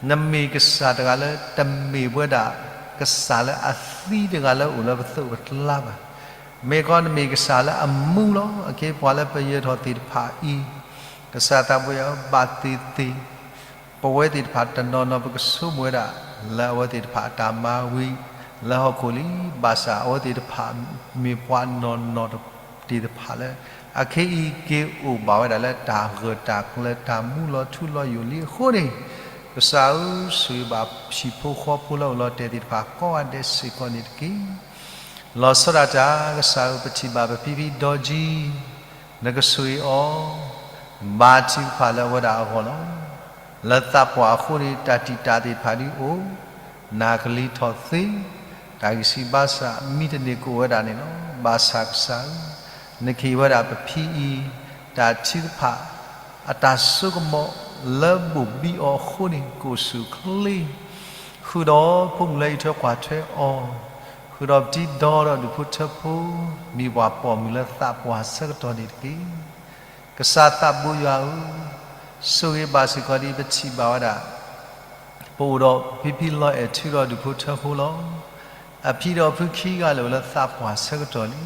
နမ့ၢ်ကစၢ်တဂၤလၢတမ့ၢ်ဝဲဒၣ် ကစၢ်လၢအသံတဂၤလၢအိၣ်လၢပသိးပကျါဘၣ်. မ့ၢ်ကီးနမ့ၢ်ကစၢ်လၢအမူလီၤ. အခ့အပှၤလၢပယၢၤထီၣ်သ့ၣ်တဖၣ်အံၤ, ကစၢ်သးဘိယွၤဧၢ, ဘၣ်သ့ၣ်သ့ၣ် ပဝဲသ့ၣ်တဖၣ်တနီၤနီၤ ပကဆိကမိၣ်ဝဲဒၣ် လၢအဝဲသ့ၣ်တဖၣ်အတၢ်မၤဝံၤ လၢဟီၣ်ခိၣ်လံ, ဘၣ်ဆၣ်အဝဲသ့ၣ်တဖၣ်မ့ၢ်ပှၤနီၢ်နီၢ်သ့ၣ်တဖၣ်လၢ အခဲအံၤက့ၤအိၣ်ဘၣ်ဝဲဒၣ်လၢတၢ်ဂၢၢ်တၢ်ကျၢၤ တၢ်မူလီၤထူလီၤယိာ်လံအဃိန့ၣ်, ကစၢ်ဧၢ, ဆိၣ်ဂ့ၤဘၣ်ဟံၣ်ဖိဃီဖိလၢအိၣ်လီၤတဲာ်သ့ၣ်တဖၣ်ကိးဂၤဒဲးစ့ၢ်ကီးန့ၣ်တက့ၢ်. လီၤဆီဒၣ်တၢ် ကစၢ်ဧၢ, ပထံၣ်ဘၣ်ပဖံဖံဒီကံ, နကဆိၣ်ဂ့ၤအီၤ, ဘါထုကဖၣ်လၢအဝဲဒၣ်အဂီၢ်လီၤ. လၢသးပှၢ်အဃိန့ၣ် တၢ်တံာ်တာ်သ့ၣ်တဖၣ်ဒုးအိၣ်, နၢ်ကလံၤထီၣ်သ့, တၢ်ဂံၢ်စၢ်ဘါစၢ် မံတန့ၢ်ကအိၣ်ဝဲဒၣ်န့ၣ်လီၤ. ဘၣ်ဆၣ်ကစၢ်ဧၢ, နကဟ့ၣ်ဝဲဒၣ်ပဖံအံၤ တၢ်ထုကဖၣ် အတၢ်စိကမီၤလၢဘိၣ်ဘံအီၤအဃိန့ၣ် ကအိၣ်ဆူၣ်အိၣ်ချ့, ဃုာ်ဒီးဖိမုၣ်လၢအအံးထွဲကွၢ်ထွဲအီၤ, ဃုာ်ဒီးပတံၤဒီဒီးဒူၣ်ဖိထၢဖိ မံၤပှၢ်ပိာ်မုၣ်လၢသးပှၢ်ဆၢကတီၢ်န့ၣ်တက့ၢ်. ကစၢ်သးဘိယွၤဧၢ, ဆိၣ်ဂ့ၤဘၣ်စ့ၢ်ကီးဒ်ပထံၣ်ဘၣ်ဝဲဒၣ် ပအိၣ်ဒီးဖံဖံလီၤအဲၣ်ထုဒီးဒူၣ်ဖိထၢဖိလီၤ. အဖံဒီးအဖုခံဂၤလၢာ်အိၣ်လၢသးပှၢ်ဆၢကတီၢ်လံ.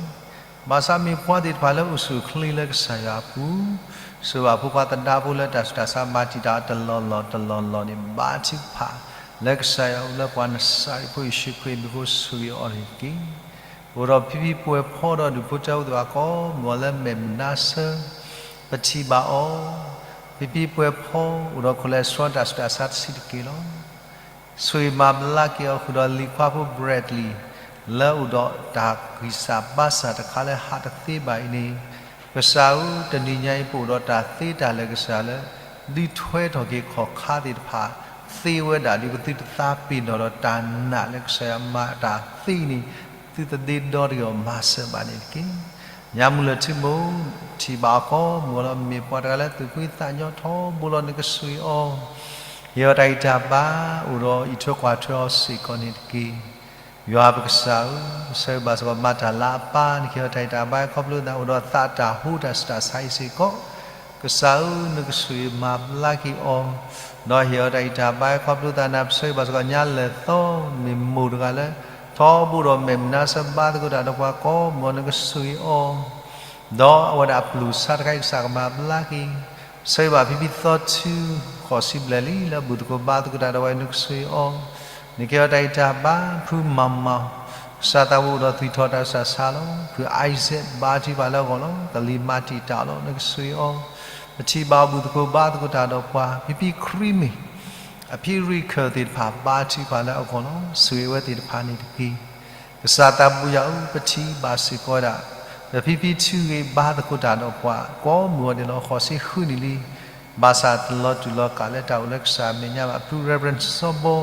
ဘၣ်ဆၣ်မ့ၢ်ပှၤသ့ၣ်တဖၣ်လၢအိၣ်ဆူၣ်အိၣ်ချ့လၢကစၢ်ယွၤအပူၤ, ဆိၣ်ဂ့ၤဘၣ်ဖိခွါသဒါဖိလၢတၢ်ဆူးတၢ်ဆါမၤတံာ်တာ်အီၤတလီၢ်လီၢ်တလီၢ်လီၢ်န့ၣ် ဘါထုကဖၣ် လၢကစၢ်ယွၤအအိၣ်လၢပှၤနစၤရ့းဖိယ့ၣ်ၡူးခရံာ်အမံၤအဃိဆိၣ်ဂ့ၤအီၤန့ၣ်တက့ၢ်. အိၣ်ဒီးဖံဖံပှဲၤဖီဒီးဒူၣ်ဖိထၢဖိသ့ၣ်တဖၣ်ကိးမုၢ်အီၤလၢမဲာ်မနါဆၢ, ပထံၣ်ဘၣ်အီၤ, ဖံဖံပှဲၤဖီ အိၣ်ဒီး cholesterol တၢ်ဆူးတၢ်ဆါတဆံးတက့ၢ်လီၤ. ဆိၣ်ဂ့ၤမၤဘျါက့ၤအီၤဃုာ်ဒီးလံၤခွါဖိ Bradley လၢအိၣ်ဒီးတၢ်ဂံၢ်စၢ်ဘါစၢ်တခါလၢဟးတသ့ဘၣ်အံၤန့ၣ်, ကစၢ်ဧၢ, တနံၤညါအံၤပအိၣ်ဒီးတၢ်သ့တၢ်လၢာ်ကစၢ်လၢ ဒုးထွဲထီၣ်က့ၤခီၣ်ခါသ့ၣ်တဖၣ် သ့ဝဲဒၣ်ဒ်ပသုတသးပ့ၤနီၣ်ဒီးတၢ်နာ်လၢကစၢ်ယွၤမၤတၢ်သ့န့ၣ် သုတသ့ဒီတဂ့ၤအီၤမၤစၢၤဘၣ်န့ၣ်တက့ၢ်. ညါမုၢ်လၢထံမိၢ် ထံၣ်ဘၣ်အီၤကိးမုၢ်အီၤလီၤ မ့ၢ်ပှၤတဂၤလၢသူၣ်ဖှံသးညီထီဘိလီၤ နကဆိၣ်ဂ့ၤအီၤ, ဟ့ၣ်အီၤတၢ်ဂံၢ်တၢ်ဘါ, အိၣ်ဒီးအံးထွဲကွၢ်ထွဲအီၤစ့ၢ်ကီးန့ၣ်တက့ၢ်. ယွၤပကစၢ်ဧၢ, ဆၢဂ့ၤဘၣ်စ့ၢ်ကီးမၤတၢ်လၤအပၢ် နကဟ့ၣ်အီၤတၢ်ဂံၢ်တၢ်ဘါခီဖျိသးအိၣ်ဒီးသးတၢ်ဟူတၢ်ဆူးတၢ်ဆါအံၤစ့ၢ်ကီး, ကစၢ်ဧၢ, နကဆိၣ်ဂ့ၤမၤဘျါက့ၤအီၤ, ဒီးဟ့ၣ်အီၤတၢ်ဂံၢ်တၢ်ဘါခီဖျိသးန့ၣ် ပဆၢဂ့ၤဘၣ်စ့ၢ်ကီးညါလၢာ်သီ မ့ၢ်မိၢ်တဂၤလၢ ထီဘိဒီးမဲာ်မနါဆၢဘါသကိးတၢ်ဒီးပှၤကိးမုၢ်အီၤ နကဆိၣ်ဂ့ၤအီၤ ဒီးအဝဲဒၣ်အပျုၢ်အဆါတခါအံၤ ကစၢ်ကမၤဘျါက့ၤ, ဆၢဂ့ၤဘၣ်ဖံဖံသီထူ ဃိးဆံဘျဲၣ်လံ လၢအဘူၣ်သကိးဘါသကိးတၢ်ဒီးဝဲ နကဆိၣ်ဂ့ၤအီၤ, နကဟ့ၣ်အီၤတၢ်ဂံၢ်တၢ်ဘါ, ဖုမၤမၤ, ကစၢ်သးဝဲအိၣ်ဒီးသွံၣ်ထီၣ်တၢ်ဆူးတၢ်ဆါလီၤ, ဖု Isaac ဘါထုကဖၣ်လၢအဂီၢ်လီၤ, ကလံၤမၤတံာ်တာ်လီၤ နကဆိၣ်ဂ့ၤအီၤ, ပထံၣ်ဘၣ်အဘူၣ်သကိးဘါသကိးတၢ်ဒီးပှၤ, ဖံဖံခရံမ့ၢ် အဖံရံၣ်ခၢၣ်သ့ၣ်တဖၣ် ဘါထုကဖၣ်လၢအဂီၢ်လီၤ, ဆိၣ်ဂ့ၤအဝဲသ့ၣ်တဖၣ်န့ၣ်တက့ၢ်. ကစၢ်သးဘိယွၤဧၢ, ပထံၣ်ဘၣ်စ့ၢ်ကီးဝဲဒၣ် ပဖံဖံထုဂ့ၤဘါသကိးတၢ်ဒီးပှၤ ကိးမုၢ်အီၤဒဲးလီၤ ဃိးဆံဃုနံၣ်လံ, ဘၣ်ဆၣ်တလီၤတူာ်လီၤကာ်လၢတၢ်အိၣ်လၢကစၢ်အမဲာ်ညါဘၣ် ဖု Reverend စီၤဘီ,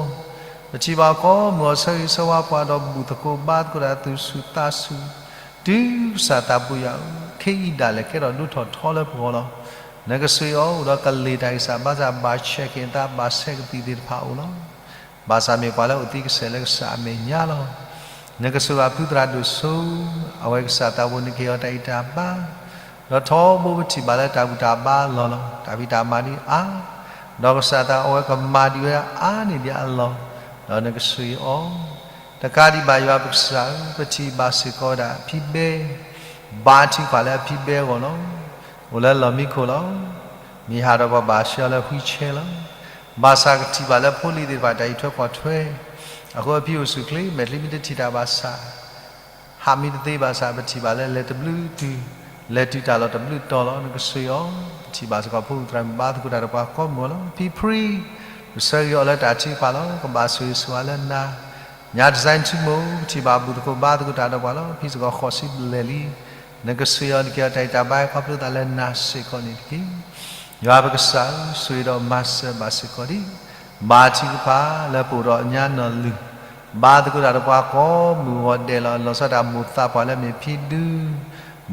ပထံၣ်ဘၣ်ကိးမုၢ်အီၤဆၢဂ့ၤဆၢဝါပှၤဒီးဘူၣ်သကိးဘါသကိးတၢ်သူၣ်ဆူၣ်သးဆူၣ်, တုၤကစၢ်သးဘိယွၤဧၢ, ခဲအံၤဒၣ်လဲာ်ကဲထီၣ်ဒိၣ်ထီၣ်ထီလၢပဂီၢ်လီၤ. နကဆိၣ်ဂ့ၤအီၤအိၣ်ဒီးကလ့ၢ်တၢ်ဂံၢ်စၢ်ဘါစၢ် ဘၣ်ဆဲးက့ၤအသး ဘၣ်ဆဲးကသံၣ်သ့ၣ်တဖၣ်အိၣ်လီၤ. ဘၣ်ဆၣ်မ့ၢ်ပှၤလၢအိၣ်သံကစဲာ်လၢကစၢ်အမဲာ်ညါလီၤ. နကဆိၣ်ဂ့ၤအဖုသရၣ်ဒိၣ်စိ, အဝဲကစၢ်သးဘိနကဟ့ၣ်အီၤတၢ်ဂံၢ်တၢ်ဘါ, ဒီးထီဘိပထံၣ်ဘၣ်လၢတၢ်ဘူၣ်တၢ်ဘါအလီၢ်လီၤ. တၢ်ဖံးတၢ်မၤဒ်အါ, ဒီးကစၢ်သးအဝဲကမၤဒ်ဝဲအါန့ၢ်ဒံးအလီၢ်, ဒီးနကဆိၣ်ဂ့ၤအီၤ တကးဒံးဘၣ်ယွၤပကစၢ်ဧၢ, ပထံၣ်ဘၣ်စ့ၢ်ကီးဝဲဒၣ်ဖံဘဲ, ဘါထုကဖၣ်လၢအဖံဘဲအဂီၢ်လီၤ. အိၣ်လၢလီၢ်မံခိၣ်လီၤ. မ့ၢ်ဟးဒီးပှၤဘၣ်ဆှၢအီၤလၢ wheelchair လီၤ. ဘၣ်ဆၣ်ကထံၣ်ဘၣ်လၢဖိလံၤသ့ၣ်တဖၣ်တၢ်အံးထွဲကွၢ်ထွဲ, အဃိအဖံအိၣ်ဆူၣ်ချ့ မဲာ်ချံမ့ၢ်တထံၣ်တၢ်ဘၣ်ဆၣ် ဟးမ့ၢ်တသ့ဘၣ်ဆၣ် ပထံၣ်ဘၣ်လၢလဲၤတဘျုးတုၤ, လဲၤတုၤတၢ်လီၢ်တဘျုးတီၤလီၤ. နကဆိၣ်ဂ့ၤအီၤ, ပထံၣ်ဘၣ်စ့ၢ်ကီးဖိသရၣ်မုၣ်ဘါသကိးတၢ်ဒီးပှၤကိးမုၢ်လီၤ. ဖံဖရံ, ပဆၢဂ့ၤအီၤလၢတၢ်ထုကဖၣ်လီၤ. ကဘၣ်ဆိၣ်ဂ့ၤဆိၣ်ဝါလၢနၤ ညါတစဲးထူမိၢ် ပထံၣ်ဘၣ်ဘူၣ်သကိးဘါသကိးတၢ်ဒီးပှၤလီၤ. ဖံစ့ၢ်ကီးဃိးဆံဘျဲၣ်လံ. နကဆိၣ်ဂ့ၤအီၤ နကဟ့ၣ်အီၤတၢ်ဂံၢ်တၢ်ဘါ ခီဖျိသးလၢနၤစ့ၢ်ကီးန့ၣ်တက့ၢ်. ယွၤပကစၢ်ဧၢ, ဆိၣ်ဂ့ၤဒီးမၤစၢၤဘၣ်စ့ၢ်ကီးဒံး ဘါထုကဖၣ်လၢပအိၣ်ဒီးညါနီၢ်လုၢ်, ဘါသကိးတၢ်ဒီးပှၤကိးမုၢ်ဂီၤဒဲးလီၤ. လီၤဆီဒၣ်တၢ်မိၣ်သးပှၢ်လၢမ့ၢ်ဖံဒု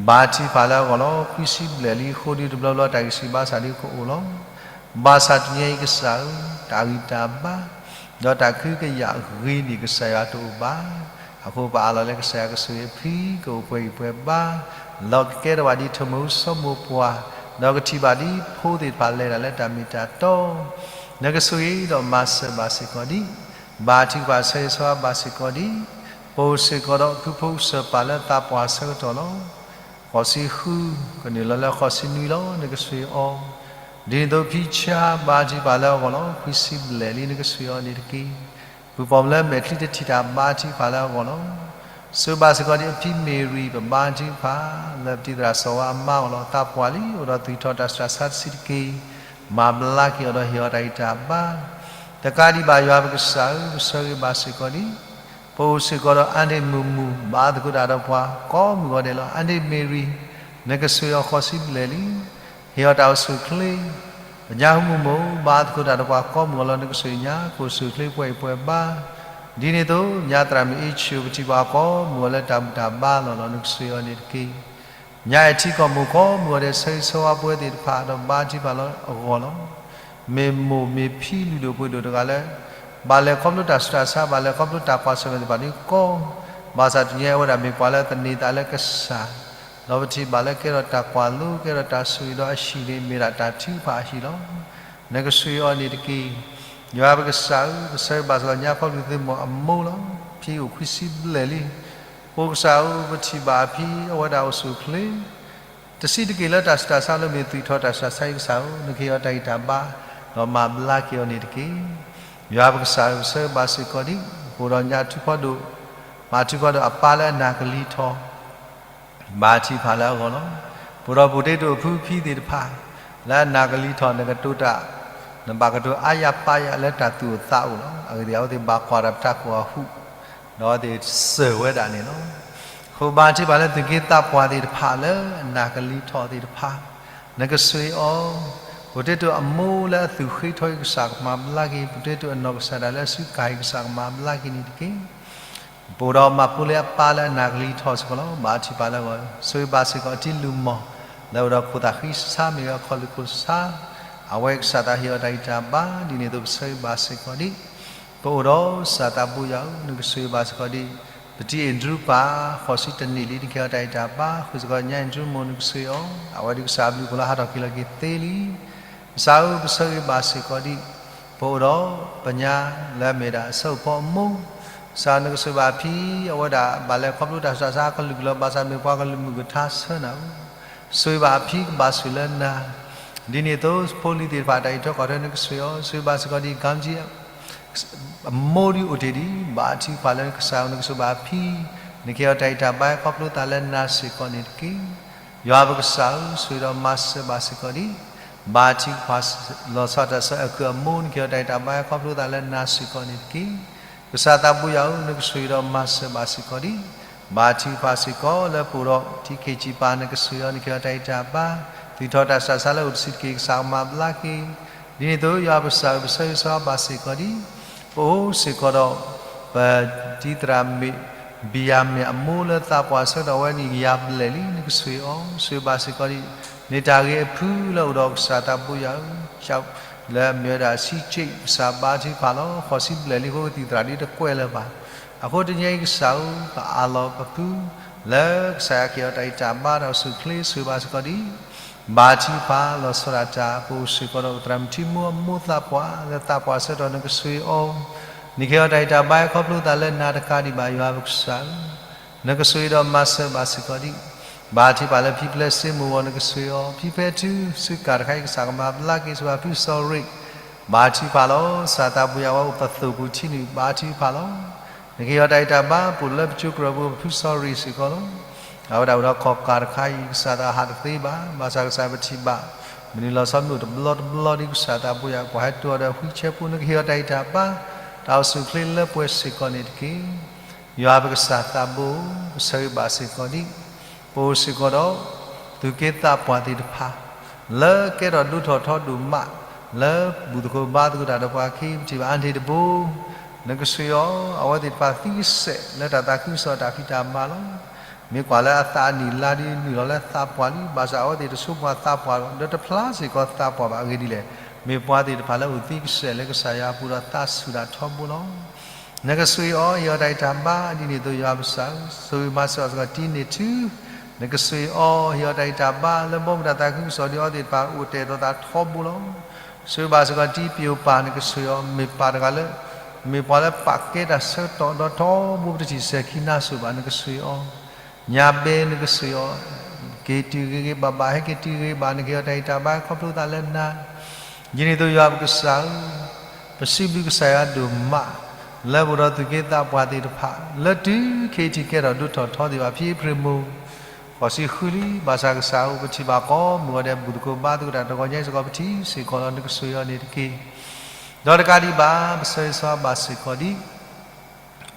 ဘါထုကဖၣ်လၢအဂီၢ်လီၤ. ခွံဆံဘျဲၣ်လံအဃိဒီး တဘျီဘျီတၢ်ဂံၢ်ဆူၣ်ဘါဆူၣ်ဒုကအိၣ်လီၤ. ဘၣ်ဆၣ်တနံၤအံၤကစၢ်ဧၢ, တၢ်ဂံၢ်တၢ်ဘါ ဒီးတၢ်ကဟုကယာ်ဂ့ၤန့ၣ် ကစၢ်ယွၤတအိၣ်ဘၣ်. အဃိပအၢၣ်လီၤလၢကစၢ်ယွၤကဆိၣ်ဂ့ၤအဖံ ကအိၣ်ပှဲၤဂံၢ်ပှဲၤဘါ, လီၤကကဲထီၣ်ဘၣ်ဒ်ထိၣ်မူဆိမိၢ်ပှၢ်, ဒီးကထံၣ်ဘၣ်ဒ်ဖိသ့ၣ်တဖၣ်လဲၤတၢ်လၢတၢ်မ့ၢ်တၢ်တီ, နကဆိၣ်ဂ့ၤဒီးမၤစၢၤဘၣ်စ့ၢ်ကီးဒံး ဘါထုကဖၣ်ဆၢဂ့ၤဆၢဝါဘၣ်စ့ၢ်ကီးဒံး, ပအိၣ်စ့ၢ်ကီးဒီးဖုဖိကစၢၢ်ပၢ်လၢသးပှၢ်ဆၢကတီၢ်လီၤ. ဃိးဆံဃု ကနုာ်လီၤလၢဃိးဆံနွံလီၤ. နကဆိၣ်ဂ့ၤအီၤ, ဒ်န့ၣ်အသိးဖံဆါ ဘါထုကဖၣ်လၢအဂီၢ်လီၤ. ခွံဆံဘျဲၣ်လံ နကဆိၣ်ဂ့ၤအီၤန့ၣ်တက့ၢ်. ဖုပိာ်မုၣ်လၢမဲာ်ချံတထံၣ်တၢ် ဘါထုကဖၣ်လၢအဂီၢ်လီၤ. ဆိၣ်ဂ့ၤဘၣ်စ့ၢ်ကီးဒံးအဖံမ့ၢ်ရံ ပဘါထုကဖၣ် လၢပတံၤသရၣ်စီၤဝါအမါအဂီၢ်လီၤ. သးပှၢ်လံ အိၣ်ဒီးသူၣ်ထီၣ်တၢ်ဆူးတၢ်ဆါတဆံးတက့ၢ်. မၤဘျါက့ၤအီၤဒီးဟ့ၣ်အီၤတၢ်ဂံၢ်တၢ်ဘါ တကးဒံးဘၣ်ယွၤပကစၢ်ဧၢ, ပဆၢဂ့ၤဘၣ်စ့ၢ်ကီးဒံး ပအိၣ်စ့ၢ်ကီးဒီးအါန့ၢ်မုာ်မုာ် ဘါသကိးတၢ်ဒီးပှၤ ကိးမုၢ်ဂီၤဒဲးလီၤ. အါန့ၢ်မ့ၢ်ရံ နကဆိၣ်ဂ့ၤအီၤဃိးဆံဘျဲၣ်လံ. ဟ့ၣ်အီၤတၢ်အိၣ်ဆူၣ်အိၣ်ချ့ ပညါဟူမုၢ်မိၢ် ဘါသကိးတၢ်ဒီးပှၤကိးမုၢ်ဂီၤလီၤ. နကဆိၣ်ဂ့ၤညါ ကအိၣ်ဆူၣ်အိၣ်ချ့ပှဲၤဂံၢ်ပှဲၤဘါ, ဒ်န့ၣ်အသိး ညါသရၣ်မုၣ်အ့ၣ်ဆူၣ် ပထံၣ်ပှၤကိးမုၢ်ဂီၤလၢတၢ်ဘူၣ်တၢ်ဘါလီၢ်လီၤ. နကဆိၣ်ဂ့ၤအီၤန့ၣ်တက့ၢ်. ညါအဲၣ်ထံကီၢ်မိၢ်ကိးမုၢ်ဂီၤဒဲး ဆၢဂ့ၤဆၢဝါပဝဲသ့ၣ်တဖၣ် ဒီးဘါထုကဖၣ်လၢအဂီၢ်လီၤ. မ့ၢ်မိၢ်မ့ၢ်ဖံလုၢ်ဒိၣ်ပှ့ၤဒိၣ်တဂၤလၢ ဘၣ်လဲၤခီဖျိတၢ်ဆူးတၢ်ဆါ ဘၣ်လဲၤခီဖျိတၢ်ကွၢ်ဆၢၣ်မဲာ်သ့ၣ်တဖၣ်ဒ်ကီ, ဘၣ်ဆၣ်တနံၤအံၤအဝဲဒၣ်မ့ၢ်ကွၢ်လၢသန့ၤသးလၢကစၢ်, ဒီးပထံၣ်ဘၣ်လၢကဲထီၣ်တၢ်ကွၢ်လိ ကဲထီၣ်တၢ်ဆိၣ်ဂ့ၤဒီးအဟံၣ်န့ၣ် မ့ၢ်ဒၣ်တၢ်ထုကဖၣ်အဟံၣ်လီၤ. နကဆိၣ်ဂ့ၤအီၤန့ၣ်တက့ၢ်. ယွၤပကစၢ်ဧၢ, ပဆၢဂ့ၤဘၣ်စ့ၢ်ကီးညါဖီၣ်ဘျုးသုမိၢ်အမိၢ်လီၤ. ဖံအိၣ်ခွံဆံဘျဲၣ်လံ. ပကစၢ်ဧၢ, ပထံၣ်ဘၣ်အဖံအဝဲဒၣ်အိၣ်ဆူၣ်အိၣ်ချ့ တဆံးတက့ၢ်လၢတၢ်ဆူးတၢ်ဆါလၢမ့ၢ်သူၣ်ထီၣ်တၢ်ဆူးတၢ်ဆါအံၤ ကစၢ်ဧၢ, နကဟ့ၣ်အီၤတၢ်ဂံၢ်တၢ်ဘါ ဒီးမၤဘျါက့ၤအီၤန့ၣ်တက့ၢ်. ယွၤပကစၢ်ဧၢ, ပဆၢဂ့ၤဘၣ်စ့ၢ်ကီးဒံး ပအိၣ်ဒီးညါထူဖီဒိၣ်, မၤထူဖီဒိၣ်အပၢ်လၢအနၢ်ကလံၤထီၣ် ဘါထုကဖၣ်လၢအဂီၢ်လီၤ. ပအိၣ်ဒီးပူၤတ့တိာ်အဖုဖံသ့ၣ်တဖၣ် လၢအနၢ်ကလံၤထီၣ် နကတိၤတၢ် နဘၣ်ကတိၤအါယၤပါယၤလၢတၢ်သူၣ်အိၣ်သးအိၣ်လီၤ. အဂ့ၢ်ဒ်အံၤ, အဝဲသ့ၣ်ဘၣ်ကွၢ်တၢ်ပတၢ်ကိၢ်အဟူး ဒီးအဝဲသ့ၣ်စၢၢ်ဝဲဒၣ်န့ၣ်လီၤ. အဃိဘါထုကဖၣ်လၢသူၣ်က့သးပှၢ်သ့ၣ်တဖၣ်လၢအနၢ်ကလံၤထီၣ်သ့ၣ်တဖၣ် နကဆိၣ်ဂ့ၤအီၤ, ပူၤတ့တိာ်အမိၢ်လၢအသူၣ်ဃ့ထီၣ်အံၤ ကစၢ်ကမၤဘျါက့ၤ, ပူၤတ့တိာ်အနီၢ်ကစၢ်ဒၣ်လၢအစုကၢ်အံၤ ကစၢ်ကမၤဘျါက့ၤန့ၣ်တက့ၢ်. ပအိၣ်ဒီးမၤဖိလ့အပၢ်လၢအနၢ်ကလံၤထီၣ်စ့ၢ်ကီးလီၤ. ဘါထုကဖၣ်လၢအဂီၢ်, ဆိၣ်ဂ့ၤဘၣ်စ့ၢ်ကီးအတံၤလုၢ်မီၢ် လၢအအိၣ်ဒီးခိၣ်သၣ်ဃံဆါ မ့ၢ်ဂ့ၤအခီၣ်လုၢ်ခိၣ်ဆါ, အဝဲကစၢ်သးဟ့ၣ်အီၤတၢ်ဂံၢ်တၢ်ဘါ, ဒ်န့ၣ်အသိးပဆၢဂ့ၤဘၣ်စ့ၢ်ကီးဒံး ပအိၣ်ဒီးကစၢ်သးဘိယွၤဧၢ, နကဆိၣ်ဂ့ၤဘၣ်စ့ၢ်ကီးဒံး ပတံၤအဲၣ်ဒရူၣ်ပၢ် ဃိးဆံတနံၣ်လံ, နကဟ့ၣ်အီၤတၢ်ဂံၢ်တၢ်ဘါ, ဃုာ်စ့ၢ်ကီးညါအဲၣ်ဒရူၣ်မိၢ် နကဆိၣ်ဂ့ၤအီၤ, အဝဲဒုးကစၢ်အဘျုးအဖှိၣ်လၢဟးထီၣ်က့ၤလီၤက့ၤသ့လံ. ကစၢ်ဧၢ, ပဆၢဂ့ၤဘၣ်စ့ၢ်ကီးဒံး ပအိၣ်ဒီးပညါလၢအမ့ၢ်ဒၣ်အဆၢအိၣ်ဖီအမိၢ်, ကစၢ်နကဆိၣ်ဂ့ၤဘၣ်အဖံ အဝဲဒၣ်ဘၣ်လဲၤခီဖျိတၢ်ဆူးတၢ်ဆါ ကလုာ်ကလုာ် ဘၣ်ဆၣ်မ့ၢ်ပှၤကလုာ်မုၢ်ကထါဆၢနၤဧၢ, ဆိၣ်ဂ့ၤဘၣ်အဖံကဘၣ်ဆိၣ်လၢနၤ, ဒ်န့ၣ်အသိးဖိလံၤသ့ၣ်တဖၣ်တၢ်အံးထွဲကွၢ်ထွဲ နကဆိၣ်ဂ့ၤအီၤ, ဆိၣ်ဂ့ၤဘၣ်စ့ၢ်ကီးဒံး ကမ်ကၠံ အမိၢ်ဒုးအိၣ်တ့ၢ်ဒံး, ဘါထုကဖၣ်လၢကစၢ်ဧၢ, နကဆိၣ်ဘၣ်အဖံ, နကဟ့ၣ်အီၤတၢ်ဂံၢ်တၢ်ဘါ ခီဖျိသးလၢနၤစ့ၢ်ကီးန့ၣ်တက့ၢ်. ယွၤပကစၢ်ဧၢ, ဆိၣ်ဂ့ၤဒီးမၤစၢၤဘၣ်စ့ၢ်ကီးဒံး, ဘါထုကဖၣ်လီၤဆီဒၣ်တၢ်ဆၢအကုၢ်အမိၢ်, နကဟ့ၣ်အီၤတၢ်ဂံၢ်တၢ်ဘါ ခီဖျိသးလၢနၤစ့ၢ်ကီးန့ၣ်တက့ၢ်. ကစၢ်သးဘိယွၤဧၢ, နကဆိၣ်ဂ့ၤဒီးမၤစၢၤဘၣ်စ့ၢ်ကီးဒံး, ဘါထုကဖၣ်စ့ၢ်ကီးလၢပအိၣ်ဒီး ထံခံဆံပၢ် နကဆိၣ်ဂ့ၤအီၤ, နကဟ့ၣ်အီၤတၢ်ဂံၢ်တၢ်ဘါ, သူၣ်ထီၣ်တၢ်ဆူးတၢ်ဆါလၢအိၣ်တဆံးတက့ၢ် ကစၢ်ကမၤဘျါက့ၤ ဒ်န့ၣ်အသိး ယွၤပကစၢ်ဧၢ, ပဆၢဂ့ၤဆၢဝါဘၣ်စ့ၢ်ကီးဒံး, ပအိၣ်စ့ၢ်ကီးဒီး ပတံၤသရၣ်မုၣ် ဘံၣ်ယၤမ့ၣ်အမိၢ်လၢသးပှၢ်ဆၢကတီၢ်ဝဲန့ၣ် ယၤဘျဲၣ်လံ, နကဆိၣ်ဂ့ၤအီၤ, ဆိၣ်ဂ့ၤဘၣ်စ့ၢ်ကီးဒံး, န့ၢ်တၢ်ဂ့ၤအဖုလၢအိၣ်ဒီးကစၢ်သးဘိယွၤဧၢ, လၢအမ့ၢ်ဝဲဒၣ်ဆံးကၠ့ၣ် ကစၢ်ဘါထုကဖၣ်လီၤ, ဃိးဆံဘျဲၣ်လံအဃိ ကသံၣ်သရၣ်ဒ်တကွဲးလၢၤဘၣ်. အဃိတနံၤအံၤကစၢ်ဧၢ, ပအၢၣ်လီၤပဖု လၢကစၢ်ယွၤကဟ့ၣ်အီၤတၢ်ဂံၢ်တၢ်ဘါ တၢ်အိၣ်ဆူၣ်အိၣ်ချ့ ဆိၣ်ဂ့ၤဘၣ်စ့ၢ်ကီးဒံး ဘါထုကဖၣ်လီၤဆီဒၣ်တၢ် ပအိၣ်စ့ၢ်ကီးဒီးပသရၣ်မုၣ်ထံမိၢ်အမိၢ်သးပှၢ် လၢသးပှၢ်ဆၢကတီၢ် နကဆိၣ်ဂ့ၤအီၤ, နကဟ့ၣ်အီၤတၢ်ဂံၢ်တၢ်ဘါ ခီဖျိသးလၢနၤတကးဒံးဘၣ် ယွၤပကစၢ်ဧၢ, နကဆိၣ်ဂ့ၤဒီးမၤစၢၤဘၣ်စ့ၢ်ကီးဒံး ဘါထုကဖၣ်လၢဖံဖျဲးစ့မိၢ်ဂီၤ နကဆိၣ်ဂ့ၤအီၤ, ဖံဖျဲးထု ဆူကၢ်တခါအံၤ ကစၢ်ကမၤဘျါက့ၤ ဆိၣ်ဂ့ၤဘၣ်ဖုစီၤရ့ၣ်, ဘါထုကဖၣ်လီၤ. ကစၢ်သးပူၤယၤ အဝဲအိၣ်ပသိၣ်ပူၤထံနုာ် ဘါထုကဖၣ်လီၤ. နကဟ့ၣ်အီၤတၢ်ဂံၢ်တၢ်ဘါ ပိာ်လၢပစိၤကရၢၢ်ပူၤ ဖုစီၤရ့ၣ်စ့ၢ်ကီးလီၤ. အဝဲဒၣ်အိၣ်ဒီးခီၣ်ကၢ်တခါအံၤ ကစၢ်သးဟးတသ့ဘၣ်, ဘၣ်ဆၣ်ကစၢ်ပထံၣ်ဘၣ် မုၢ်နံၤလီၤဆီမ့ၢ်အိၣ်တဘျီတဘျီဒီး ကစၢ်သးပူၤယၤ ကွၢ်ဟဲတုၤအီၤဒီးဝှံဆဲးဖိ နကဟ့ၣ်အီၤတၢ်ဂံၢ်တၢ်ဘါ, တၢ်အိၣ်ဆူၣ်အိၣ်ချ့လၢပှဲၤစ့ၢ်ကီးန့ၣ်တက့ၢ်. ယွၤပကစၢ်သးဘိ, ပဆၢဂ့ၤဘၣ်စ့ၢ်ကီးဒံး, ပအိၣ်စ့ၢ်ကီးဒီး သူၣ်က့သးပှၢ်သ့ၣ်တဖၣ် လၢကဲထီၣ်ဒိၣ်ထီၣ်ထီဒိၣ်မး လၢဘူၣ်သကိးဘါသကိးတၢ်ဒီးပှၤခံ ပထံၣ်ဘၣ်အါန့ၢ်တဘိ, နကဆိၣ်ဂ့ၤအီၤ, အဝဲသ့ၣ်တဖၣ်သံကစဲးလၢတၢ်သးခုကစီၣ်တၢ်ဖံးတၢ်မၤလီၤ. မ့ၢ်ကွၢ်လၢအသးအနံၣ်လါဒီး နုာ်လီၤလၢသးပှၢ်လံ, ဘၣ်ဆၣ်အဝဲသ့ၣ်တဆိပှၤသးပှၢ်ဒီး တဖျါစ့ၢ်ကီးသးပှၢ်ဘၣ်အဂ့ၢ်ဒ်လဲၣ်. မ့ၢ်ပှၤသ့ၣ်တဖၣ်လၢအိၣ်သံကစဲးလၢကစၢ်ယွၤအပူၤဒီးသးဆူၣ်တၢ်ထီဘိလီၤ. နကဆိၣ်ဂ့ၤအီၤ, ဟ့ၣ်အီၤတၢ်ဂံၢ်တၢ်ဘါ, ဒ်န့ၣ်အသိးယွၤပကစၢ်ဧၢ, ဆိၣ်ဂ့ၤမၤစၢၤအီၤစ့ၢ်ကီးတံၤန့ၢ်ထူ, နကဆိၣ်ဂ့ၤအီၤ, ဟ့ၣ်အီၤတၢ်ဂံၢ်တၢ်ဘါ, လၢဘီမုၢ်တၢ်သးခုကစီၣ်ဒီး အဝဲသ့ၣ်တဖၣ်အိၣ်တဲာ်ဒီးသးထီဘိလီၤ. ဆိၣ်ဂ့ၤဘၣ်စ့ၢ်ကီးတံၤပယိၤပၢ် နကဆိၣ်ဂ့ၤအီၤ, မ့ၢ်ပၢ်တဂၤလၢ မ့ၢ်ပှၤလၢပာ်ကဲတၢ်ဆၢကတီၢ်ဒီးထီဘိ ပတထံၣ်စဲၤခံနါစိၤဘၣ် နကဆိၣ်ဂ့ၤအီၤ ညါဘဲ နကဆိၣ်ဂ့ၤအီၤ, က့ၤတုၤဂ့ၤဂ့ၤဘၣ်ဘၣ် ဟဲက့ၤတုၤဂ့ၤဂ့ၤဘၣ် နကဟ့ၣ်အီၤတၢ်ဂံၢ်တၢ်ဘါ ခီဖျိသးလၢနၤ, ဒ်န့ၣ်အသိးယွၤပကစၢ်ဧၢ, ပစံးဘျုးကစၢ်ယွၤဒိၣ်မး လၢပအိၣ်ဒီးသူၣ်က့သးပှၢ်သ့ၣ်တဖၣ် လၢတုၤခဲအံၤထံၣ်ကဲထီၣ်ဒိၣ်ထီၣ်ထီသ့ၣ်တဖၣ် ဖံအ့ဖြ့ၣ်မိၢ် ဃိးဆံဃုလံ, ဘၣ်ဆၣ်ကစၢ်ဧၢ ပထံၣ်ဘၣ်ကိးမုၢ်ဂီၤဒဲး ဘူၣ်သကိးဘါသကိးတၢ်တဂီၤညါအံၤစ့ၢ်ကီး ပထံၣ်စ့ၢ်ကီးလီၤ နကဆိၣ်ဂ့ၤအီၤန့ၣ်တက့ၢ်. ဒီးတကးဒံးဘၣ် ပဆၢဂ့ၤဆၢဝါဘၣ်စ့ၢ်ကီး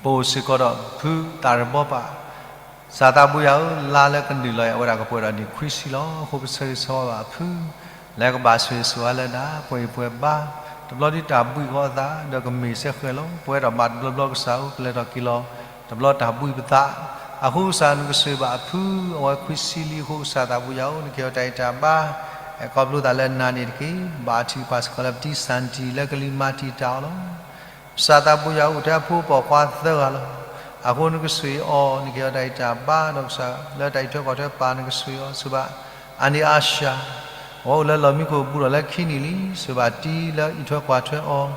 ဒံး ပအိၣ်စ့ၢ်ကီးဒီးဖုသးရဘီပၢ်, ကစၢ်သးပူၤယၤဧၢ, လါလၢကနုာ်လီၤအံၤ အဝဲဒၣ်ကပှဲၤဒီးနံၣ်ခွံဆံလီၤ. အဃိပဆၢဂ့ၤဆၢဝါဘၣ်အဖု လၢကဘၣ်ဆိၣ်ဂ့ၤဆိၣ်ဝါလၢနၤ ပှဲၤအံၤပှဲၤဘါ, တဘျီဒ်တၢ်ဘှံးဃီအသး ဒီးကမ့ၢ်စဲဃဲၤလီၤ ပဝဲဒၣ်ဘၣ်တဘျီဘျီကစၢ်ဧၢ ပလဲၤထီၣ်က့ၤလီၤ တဘျီတၢ်ဘှံးပသး, အဃိကစၢ်နကဆိၣ်ဂ့ၤဘၣ်အဖု အဝဲခွံဆံလံအဃိ ကစၢ်သးပူၤယၤဧၢ, နကဟ့ၣ်အီၤတၢ်ဂံၢ်တၢ်ဘါ ခီဖျိသးလၢနၤန့ၣ်တက့ၢ်. ဘါထုကဖၣ်စ့ၢ်ကီးလၢပတံၤစၢ်နတံၤလၢကလံၤမၤတံာ်တာ်အီၤလီၤ. ကစၢ်သးပူၤယၤဧၢ အိၣ်ထဲအဖိအပီၢ်ခွါသၢဂၤလီၤ. အဃိနကဆိၣ်ဂ့ၤအီၤ နကဟ့ၣ်အီၤတၢ်ဂံၢ်တၢ်ဘါ ဒီးကစၢ်လၢတၢ်အံးထွဲကွၢ်ထွဲပၢ် နကဆိၣ်ဂ့ၤအီၤ ဆိၣ်ဘၣ် အါန့ၢ်အါစှၤ, အဝဲအိၣ်လၢလီၢ်မံခိၣ်ဘူးဒီးလၢခံနံၣ်လံ, ဆိၣ်ဘၣ်တံၤလၢအံးထွဲကွၢ်ထွဲအီၤ,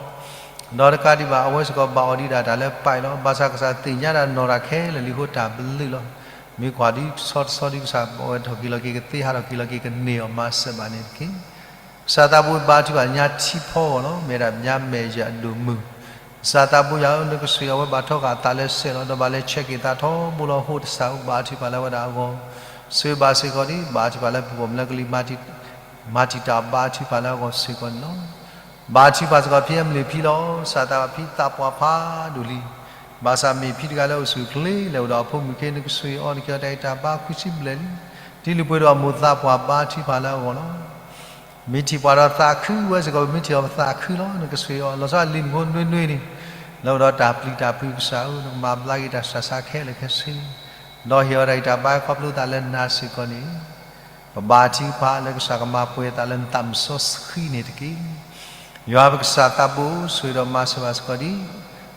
ဒီးတကးဒံးဘၣ် အဝဲစ့ၢ်ကီးဘၣ်အီၤဒံးဒၣ်တၢ်လၢပၢ်အံၤလီၤ. ဘၣ်ဆၣ်ကစၢ်သ့ၣ်ညါဒၣ်နီၢ်တၢ်ခဲလၢာ်လံအဃိတၢ်ဘျုးလီၤ. မ့ၢ်ကွၢ်ဒ်ဆီတဆီဒ်ကစၢ် အဝဲထီၣ်က့ၤလီၤက့ၤကသ့ ဟးထီၣ်က့ၤလီၤက့ၤကန့ၢ်အီၤ မၤစၢၤဘၣ်န့ၣ်တက့ၢ်. ကစၢ်သးပူၤဘါထုကဖၣ်ညါထံဖီဂီၢ်လီၤ. မ့ၢ်ဒၣ်ညါမဲာ်ယၤအဒိၣ်မုၢ်, ကစၢ်သးပူၤယၤဧၢ နကဆိၣ်ဂ့ၤအဝဲဘၣ်ထီဃာ်အသးလၢစဲးလီၤ ဒီးဘၣ်လဲၤဆဲးက့ၤသးထီဘိလီၤ. အဃိတစၢ်ဧၢ ဘါထုကဖၣ်လၢအဝဲဒၣ်အဂီၢ်, ဆိၣ်ဂ့ၤဘၣ်စ့ၢ်ကီးဒံး ဘါထုကဖၣ်လၢပဂီၢ်မုၢ်လၢကလံၤမၤတံာ် မၤတံာ်တာ် ဘါထုကဖၣ်လၢအဂီၢ်စ့ၢ်ကီးန့ၣ်လီၤ. ဘါထုကဖၣ်စ့ၢ်ကီးဖံအမလ့ၣ်ဖံလီၤ. ကစၢ်သးဘၣ်ဖံသးပှၢ်ဖးဒိၣ်လံ, ဘၣ်ဆၣ်မ့ၢ်ဖံတဂၤလၢအိၣ်ဆူၣ်အိၣ်ချ့ လဲၤအိၣ်ဒီးအဖိမုၣ်ခ့ နကဆိၣ်ဂ့ၤအီၤ နကဟ့ၣ်အီၤတၢ်ဂံၢ်တၢ်ဘါခွံဆံဘျဲၣ်လံ. တုၤလၢပှဲၤဒီးအမိၢ်သးပှၢ် ဘါထုကဖၣ်လၢအဂီၢ်လီၤ. မ့ၢ်ထံၣ်ပှၤဒီးသးခုဝဲစ့ၢ်ကီး ပမ့ၢ်ထံၣ်အီၤပသးခုလီၤ. နကဆိၣ်ဂ့ၤအီၤ လီၤဆီအလံၤနဖိနွ့နွ့န့ၣ် လၢအိၣ်ဒီးတၢ်ပျံၤတၢ်ဖုးကစၢ်ဧၢ နကမၤဘျါက့ၤတၢ်ဆှၢဆါခဲလၢာ်ခဲဆ့ ဒီးဟ့ၣ်အီၤတၢ်ဂံၢ်တၢ်ဘါခီဖျိသးလၢနၤစ့ၢ်ကီးန့ၣ် ပဘါထုကဖၣ်လၢကစၢ်ကမၤပှဲၤသးလၢနသးမုၢ်စီဆှံန့ၣ်တက့ၢ်. ယွၤပကစၢ်သးဘိ ဆိၣ်ဂ့ၤဒီးမၤစၢၤဘၣ်စ့ၢ်ကီးဒံး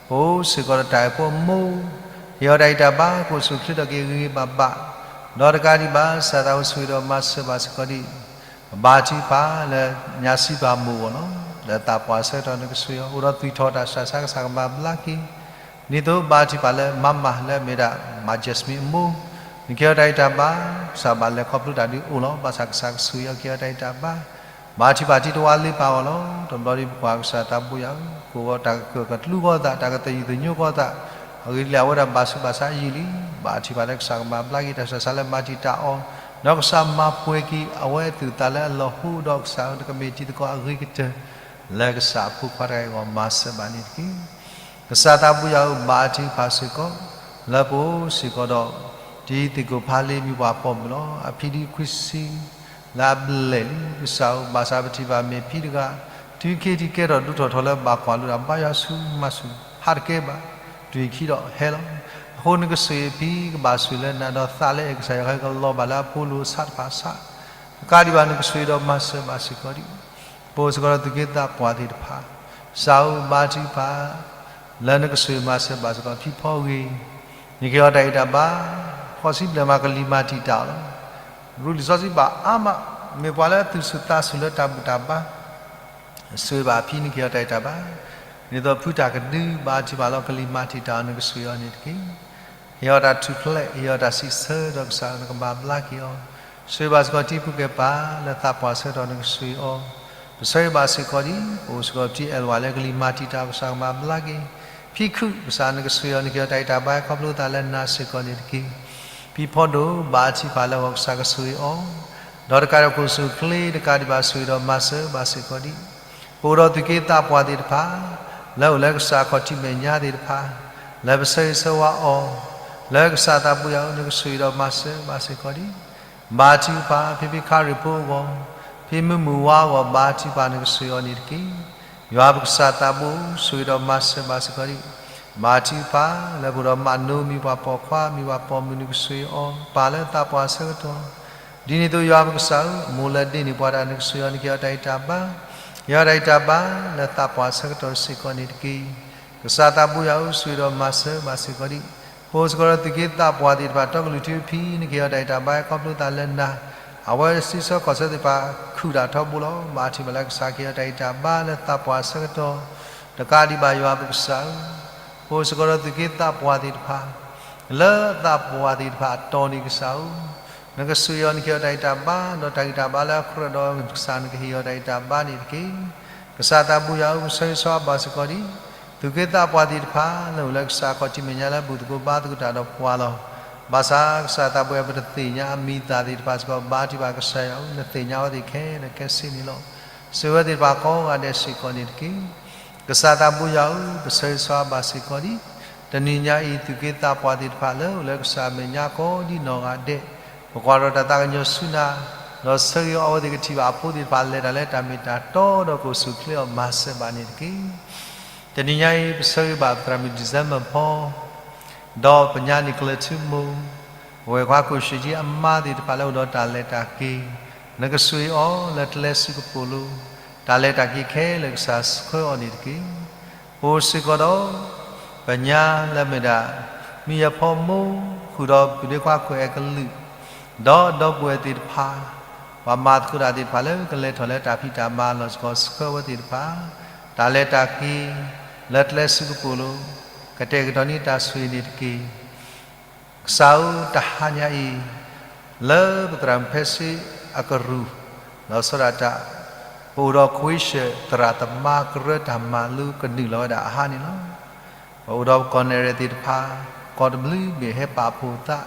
ပအိၣ်စ့ၢ်ကီးဒီးတၢ်အဲၣ်ဖိအမိၢ်, ဟ့ၣ်အီၤတၢ်ဂံၢ်တၢ်ဘါ ကအိၣ်ဆူၣ်အိၣ်ချ့ထီၣ်က့ၤဂ့ၤဂ့ၤဘၣ်ဘၣ်, ဒီးတကးဒံးဘၣ် ကစၢ်သးဘိဆိၣ်ဂ့ၤဒီးမၤစၢၤဘၣ်စ့ၢ်ကီးဒံး ပဘါထုကဖၣ်လၢညါစံးပာ်မိၢ်အဂီၢ်လီၤ. လၢသးပှၢ်ဆၢကတီၢ်နကဆိၣ်ဂ့ၤအီၤ အိၣ်ဒီးသွံၣ်ထီၣ်တၢ်ဆှၢဆါ ကစၢ်ကမၤဘျါက့ၤ ဒ်သိးဘါထုကဖၣ်လၢမၤမၤလၢအမ့ၢ်ဒၣ် မၤ Jasmine အမိၢ်, နကဟ့ၣ်အီၤတၢ်ဂံၢ်တၢ်ဘါ, ကစၢ်ဘၣ်လဲၤခီဖျိတၢ်ဒုးအိၣ်လီၤ. ဘၣ်ဆၣ်ကစၢ်ကဆိၣ်ဂ့ၤအီၤ ကဟ့ၣ်အီၤတၢ်ဂံၢ်တၢ်ဘါ, ဘါထုကဖၣ်တံၤတဝါလ့ပာ်အဂီၢ်လီၤ. တဘျီဒံးပကွၢ်ကစၢ်သးဘိယၤဧၢ, ကအိၣ်ဂီၤတၢ်ကကၢၢ်ကကျူဂီၢ်သး, တၢ်ကသယုၢ်သညိကွၢ်သး, အဂ့ၢ်ဒ်လဲၣ် အဝဲဒၣ်ဘၣ်ဆူးဘၣ်ဆါယံာ်လံ. ဘါထုကဖၣ်လၢကစၢ်ကမၤဘျါက့ၤ တၢ်ဆှၢဆါလၢမၤတံာ်တာ်အီၤ, ဒီးကစၢ်မၤပှဲၤက့ၤအဝဲအသူၣ်အသးလၢအလီၢ်ဟူဒီးကစၢ်ဧၢ နကမ့ၢ်တံၤသကိးအဂ့ၤကတၢၢ် လၢကစၢ်အဖိခွါတဂၤအဂီၢ် မၤစၢၤဘၣ်န့ၣ်တက့ၢ်. ကစၢ်သးဘိယၤဧၢ ဘါထုကဖၣ်စ့ၢ်ကီး လၢပအိၣ်စ့ၢ်ကီးဒီး တံၤသကိးဖးလ့ မ့ၢ်ပှၤပိာ်မုၣ်လီၤ. အဖံဒ်ခွံဆံ လၢအဘျဲၣ်လံ. ကစၢ်ဧၢ ဘၣ်ဆၣ်ပထံၣ်ဘၣ်မ့ၢ်ဖံတဂၤ တုၤခဲအံၤထံၣ်ကဲထီၣ်ဒိၣ်ထီၣ်ထီလၢဘၣ်ကွၢ်လိာ်တၢ်ဘါယွၤဆူမၤဆူၣ် ဟးတကဲဘၣ်, တုၤအခံဒီးဟဲလီၤ. အဃိနကဆိၣ်ဂ့ၤဖံ ကဘၣ်ဆိၣ်ဂ့ၤလၢနၤ ဒီးသးလၢအဲၣ်ကစၢ်ယွၤကဟဲကလီၤဘၣ်လၢအဖိလိၤအဆးတဖၣ်ဆး, တကးဒံးဘၣ်နကဆိၣ်ဂ့ၤဒီးမၤစၢၤဘၣ်စ့ၢ်ကီးဒံး ပအိၣ်စ့ၢ်ကီးဒီးသူၣ်က့သးပှၢ်သ့ၣ်တဖၣ်, ကစၢ်ဧၢ ဘါထုကဖၣ် လၢနကဆိၣ်ဂ့ၤမၤစၢၤဘၣ်စ့ၢ်ကီးဖံဖီဂ့ၤ, နကဟ့ၣ်အီၤတၢ်ဂံၢ်တၢ်ဘါ, ဃိးဆံဘျဲၣ်မးကလံၤမၤတံာ်တာ်အီၤလီၤ. ရူလံာ်စီဆှံဘၣ်အါမး, မ့ၢ်ပှၤလၢအသူၣ်ဆူၣ်သးဆူၣ်လၢတၢ်ဘူၣ်တၢ်ဘါ ဆိၣ်ဂ့ၤဘၣ်အဖံ နကဟ့ၣ်အီၤတၢ်ဂံၢ်တၢ်ဘါ, ဒ်သိးဖုတၢ်ကဒု ဘါထုကဖၣ်လီၤ ကလံၤမၤတံာ်တာ်အီၤ နကဆိၣ်ဂ့ၤအီၤန့ၣ်တက့ၢ်. ဟ့ၣ်အီၤတၢ်ထူၣ်ဖျဲး, ဟ့ၣ်အီၤတၢ်စံးဆၢဒီးကစၢ်နကဘၣ်ဘျါက့ၤအီၤ, ဆိၣ်ဂ့ၤဘၣ်စ့ၢ်ကီးထံပူၤကဲပၤလၢသးပှၢ်ဆၢကတီၢ်နကဆိၣ်ဂ့ၤအီၤ, ပဆၢဂ့ၤဘၣ်စ့ၢ်ကီးဒ် ပအိၣ်စ့ၢ်ကီးထံအဲၣ်ဝဲလၢကလံၤမၤတံာ်တာ် ကစၢ်ကဘၣ်ဘျါက့ၤ, ဖံခုၣ် ကစၢ်နကဆိၣ်ဂ့ၤအီၤ နကဟ့ၣ်အီၤတၢ်ဂံၢ်တၢ်ဘါ ခီဖျိသးလၢနၤစ့ၢ်ကီးန့ၣ်တက့ၢ်. ဖံဖီဒိၣ် ဘါထုကဖၣ်လၢဂီၤ ကစၢ်ကဆိၣ်ဂ့ၤအီၤ, ဒီးတကးဒံး ကအိၣ်ဆူၣ်အိၣ်ချ့တကးဒံးဘၣ် ဆိၣ်ဂ့ၤဒီးမၤစၢၤဘၣ်စ့ၢ်ကီးဒံး ပအိၣ်ဒီးသူၣ်က့သးပှၢ်သ့ၣ်တဖၣ် လၢအိၣ်လၢကစၢ်ခီၣ်ထံးမဲာ်ညါသ့ၣ်တဖၣ်, လၢပဆၢဂ့ၤဆၢဝါအီၤ, လၢကစၢ်သးပူၤယၤအအိၣ် နကဆိၣ်ဂ့ၤဒီးမၤစၢၤဘၣ်စ့ၢ်ကီးဒံး, ဘါထုကဖၣ် ဖဲဖံခါရ့ၣ်ဖိအဂီၢ်, ဖဲမုၢ်မုၢ်ဝါအဂီၢ် ဘါထုကဖၣ်နကဆိၣ်ဂ့ၤအီၤန့ၣ်တက့ၢ်. ယွၤပကစၢ်သးဘိ ဆိၣ်ဂ့ၤဒီးမၤစၢၤဘၣ်စ့ၢ်ကီးဒံး, ဘါထုကဖၣ် လၢပအိၣ်ဒီးမးနိ မံၤပှၤပိာ်ခွါ မံၤပှၤပိာ်မုၣ် နကဆိၣ်ဂ့ၤအီၤ ပၢ်လၢသးပှၢ်ဆၢကတီၢ်, ဒ်န့ၣ်အသိး ယွၤပကစၢ်ဧၢ, အမိၢ်လၢဒ့န့ၢ်ပှၤတၢ် နကဆိၣ်ဂ့ၤအီၤ နကဟ့ၣ်အီၤတၢ်ဂံၢ်တၢ်ဘါ, ဟ့ၣ်အီၤတၢ်ဂံၢ်တၢ်ဘါ လၢသးပှၢ်ဆၢကတီၢ်စ့ၢ်ကီးန့ၣ်တက့ၢ်. ကစၢ်သးဘိယၤဧၢ, ဆိၣ်ဂ့ၤဒီးမၤစၢၤဘၣ်စ့ၢ်ကီးဒံး, ပအိၣ်စ့ၢ်ကီးဒီးသူၣ်က့သးပှၢ်သ့ၣ်တဖၣ် တီကလုာ်ထံဖံ နကဟ့ၣ်အီၤတၢ်ဂံၢ်တၢ်ဘါ ခီဖျိသးလၢနၤ, အဝဲစံးဆၢကီၢ်ဆၢသ့ၣ်တဖၣ် ခုၣ်တၢ်ထီဘိလီၤ. ဘါထုကဖၣ်လၢကစၢ်ကဟ့ၣ်အီၤတၢ်ဂံၢ်တၢ်ဘါ လၢသးပှၢ်ဆၢကတီၢ်, တကးဒံးဘၣ် ယွၤပကစၢ်ဧၢ, ပအိၣ်စ့ၢ်ကီးဒီးသူၣ်က့သးပှၢ်သ့ၣ်တဖၣ် လၢသးပှၢ်သ့ၣ်တဖၣ်အတီၢ်န့ၣ် ကစၢ်ဧၢ, နကဆိၣ်ဂ့ၤအီၤ နကဟ့ၣ်အီၤတၢ်ဂံၢ်တၢ်ဘါ ဒီးတၢ်ဂံၢ်တၢ်ဘါလၢအကြၢးဒီး ကစၢ်နကဟ့ၣ်အီၤတၢ်ဂံၢ်တၢ်ဘါန့ၣ်တက့ၢ်. ကစၢ်သးဘိယၤဧၢ, ပဆၢဂ့ၤဆၢဝါဘၣ်စ့ၢ်ကီးဒံး, သူၣ်က့သးပှၢ်သ့ၣ်တဖၣ် လၢအိၣ်လၢကစၢ်ခီၣ်ထံးမဲာ်ညါ လၢဘူၣ်သကိးဘါသကိးတၢ်ဒီးပှၤလီၤ. ဘၣ်ဆၣ်ကစၢ်သးဘိယၤဧၢ, ပတသ့ၣ်ညါအမံၤအသၣ်သ့ၣ်တဖၣ်စ့ၢ်ကီး, ဘါထုကဖၣ်ကစၢ်ယွၤဧၢ, နသ့ၣ်ညါဝဲသ့ၣ်ခဲလၢာ်ခဲဆ့န့ၣ်လီၤ. ဆိၣ်ဂ့ၤဝဲသ့ၣ်တဖၣ်ကိးဂၤဒဲးစ့ၢ်ကီးန့ၣ်တက့ၢ်. ကစၢ်သးဘိယၤဧၢ, ပဆၢဂ့ၤဆၢဝါဘၣ်စ့ၢ်ကီးဒံး, တနံၤညါအံၤ သူၣ်က့သးပှၢ်သ့ၣ်တဖၣ် လၢအိၣ်လၢကစၢ်မဲာ်ညါကိးဒ်နီၢ်ဂၤဒဲး, ပကွၢ်ထီၣ်တၢ်သးကညီၤဆူနၤ, ဒီးဆၢဂ့ၤအီၤ အဝဲသ့ၣ်ကထံၣ်ဘၣ်အဖိသ့ၣ်တဖၣ် လဲၤတၢ်လၢတၢ်မ့ၢ်တၢ်တီဒီး ကအိၣ်ဆူၣ်အိၣ်ချ့အီၤ မၤစၢၤဘၣ်န့ၣ်တက့ၢ်. တနံၤညါအံၤ ပဆၢဂ့ၤဘၣ်ပသရၣ်မုၣ် December ဖီ ဒီးပညါန့ၣ် ကျၢၤထူမိၢ်, ပဝဲၢ်ခွါကိၣ်ၡံၣ်ကၠံအမါသ့ၣ်တဖၣ် လၢအိၣ်ဒီးတၢ်လဲၤတၢ်က့ၤ, နကဆိၣ်ဂ့ၤအီၤလၢကျဲစုကပိာ်လိၤ, တၢ်လဲၤတၢ်က့ၤခဲလၢာ် ကစၢ်ဆှၢအီၤန့ၣ်တက့ၢ်. ပအိၣ်စ့ၢ်ကီးဒီး ပညါလၢအမ့ၢ်ဒၣ် မုၢ်ယဲၢ်ဖီမိၢ် ဃုာ်ဒီးပုၢ်ဒ့ခွါကွဲးအဲကလုာ် ဒီးဒီပုၢ်ဝဲၢ်သ့ၣ်တဖၣ်, ပှၤမၤသကိးတၢ်သ့ၣ်တဖၣ် လၢကလဲၤထီၣ်လၢတၢ်ဖံးတၢ်မၤအလီၢ်စ့ၢ်ကီး ဆှၢဝဲသ့ၣ်တဖၣ်, တၢ်လဲၤတၢ်က့ၤ လၢကျဲစုကပိာ်လိၤ, ကတဲာ်ကတီၤန့ၢ်တၢ်ဆိၣ်ဂ့ၤန့ၣ်တက့ၢ်. ကစၢ်ဧၢ, တဟါညါအံၤ လၢပသရၣ်မုၣ်ဖဲစ့အကရူၢ် လီၤဆီဒၣ်တၢ်, ပအိၣ်ဒီးခွ့ဆၢၣ်သရၣ်သမါကရၢတၢ်မၤလိကနုာ်လီၤဝဲဒၣ်အဟါန့ၣ်လီၤ. ပအိၣ်ဒီးပကီၢ်နဲၣ်ရဲၣ်သ့ၣ်တဖၣ် ကီၢ်တဘျုးဘ့ၣ်ဟဲပာ်ဖှိၣ်သး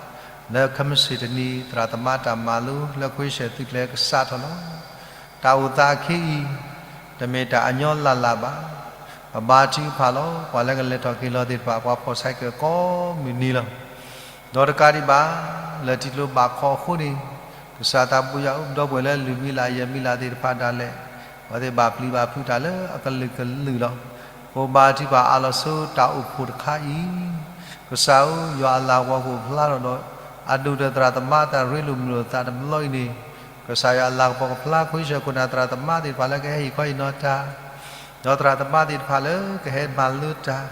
လၢခဲမုၢ်ဆ့ၣ်တနံၤ သရၣ်သမါတၢ်မၤလိ လၢခွ့ဆၢၣ်သုးကျဲၤကစးထီၣ်လီၤ. တၢ်အိၣ်သးအခံအံၤ တမ့ၢ်တၢ်အညီလၢ်လၢ်ဘၣ်. ပဘါထုကဖၣ်လီၤ. ပှၤလၢကလဲၤထီၣ်က့ၤလီၤသ့ၣ်တဖၣ် ပှၤဖီၣ်ဆဲးကဲၤကိးမုၢ်နံၤလီၤ. ဒီးတကးဒံးဘၣ် လၢထံကျိဘၣ်ခီအဃိန့ၣ် ကစၢ်သးဘိယွၤဧၢ, ဒီပုၢ်ဝဲၢ်လၢလွံၢ်မံၤလၢ်ယဲၢ်မံၤလၢ်သ့ၣ်တဖၣ်ဒၣ်လဲာ် အဝဲသ့ၣ်ဘၣ်ပျံၤဘၣ်ဖုးတၢ်လၢအကလုာ်ကလုာ်လီၤ. ပဘါထုကဖၣ်အးလီၤဆူတၢ်အိၣ်ဖှိၣ်တခါအံၤ, ကစၢ်ဧၢ, ယွၤအလၤကပီၤကအိၣ်ဖျါထီၣ်ဒီး အဒိၣ်ဒီးသရၣ်သမါအတၢ်ရ့လိာ်မုာ်လိာ်သးတဘျီအံၤန့ၣ်, ကစၢ်ယွၤအလၤကပီၤကဖျါခွ့ဆၢၣ်ခိၣ်နၢ်သရၣ်သမါသ့ၣ်တဖၣ်လၢကဟဲဟ့ၣ်ခီဟ့ၣ်နီၤတၢ် ဒီးသရၣ်သမါသ့ၣ်တဖၣ်လၢကဟဲမၤလိတၢ်,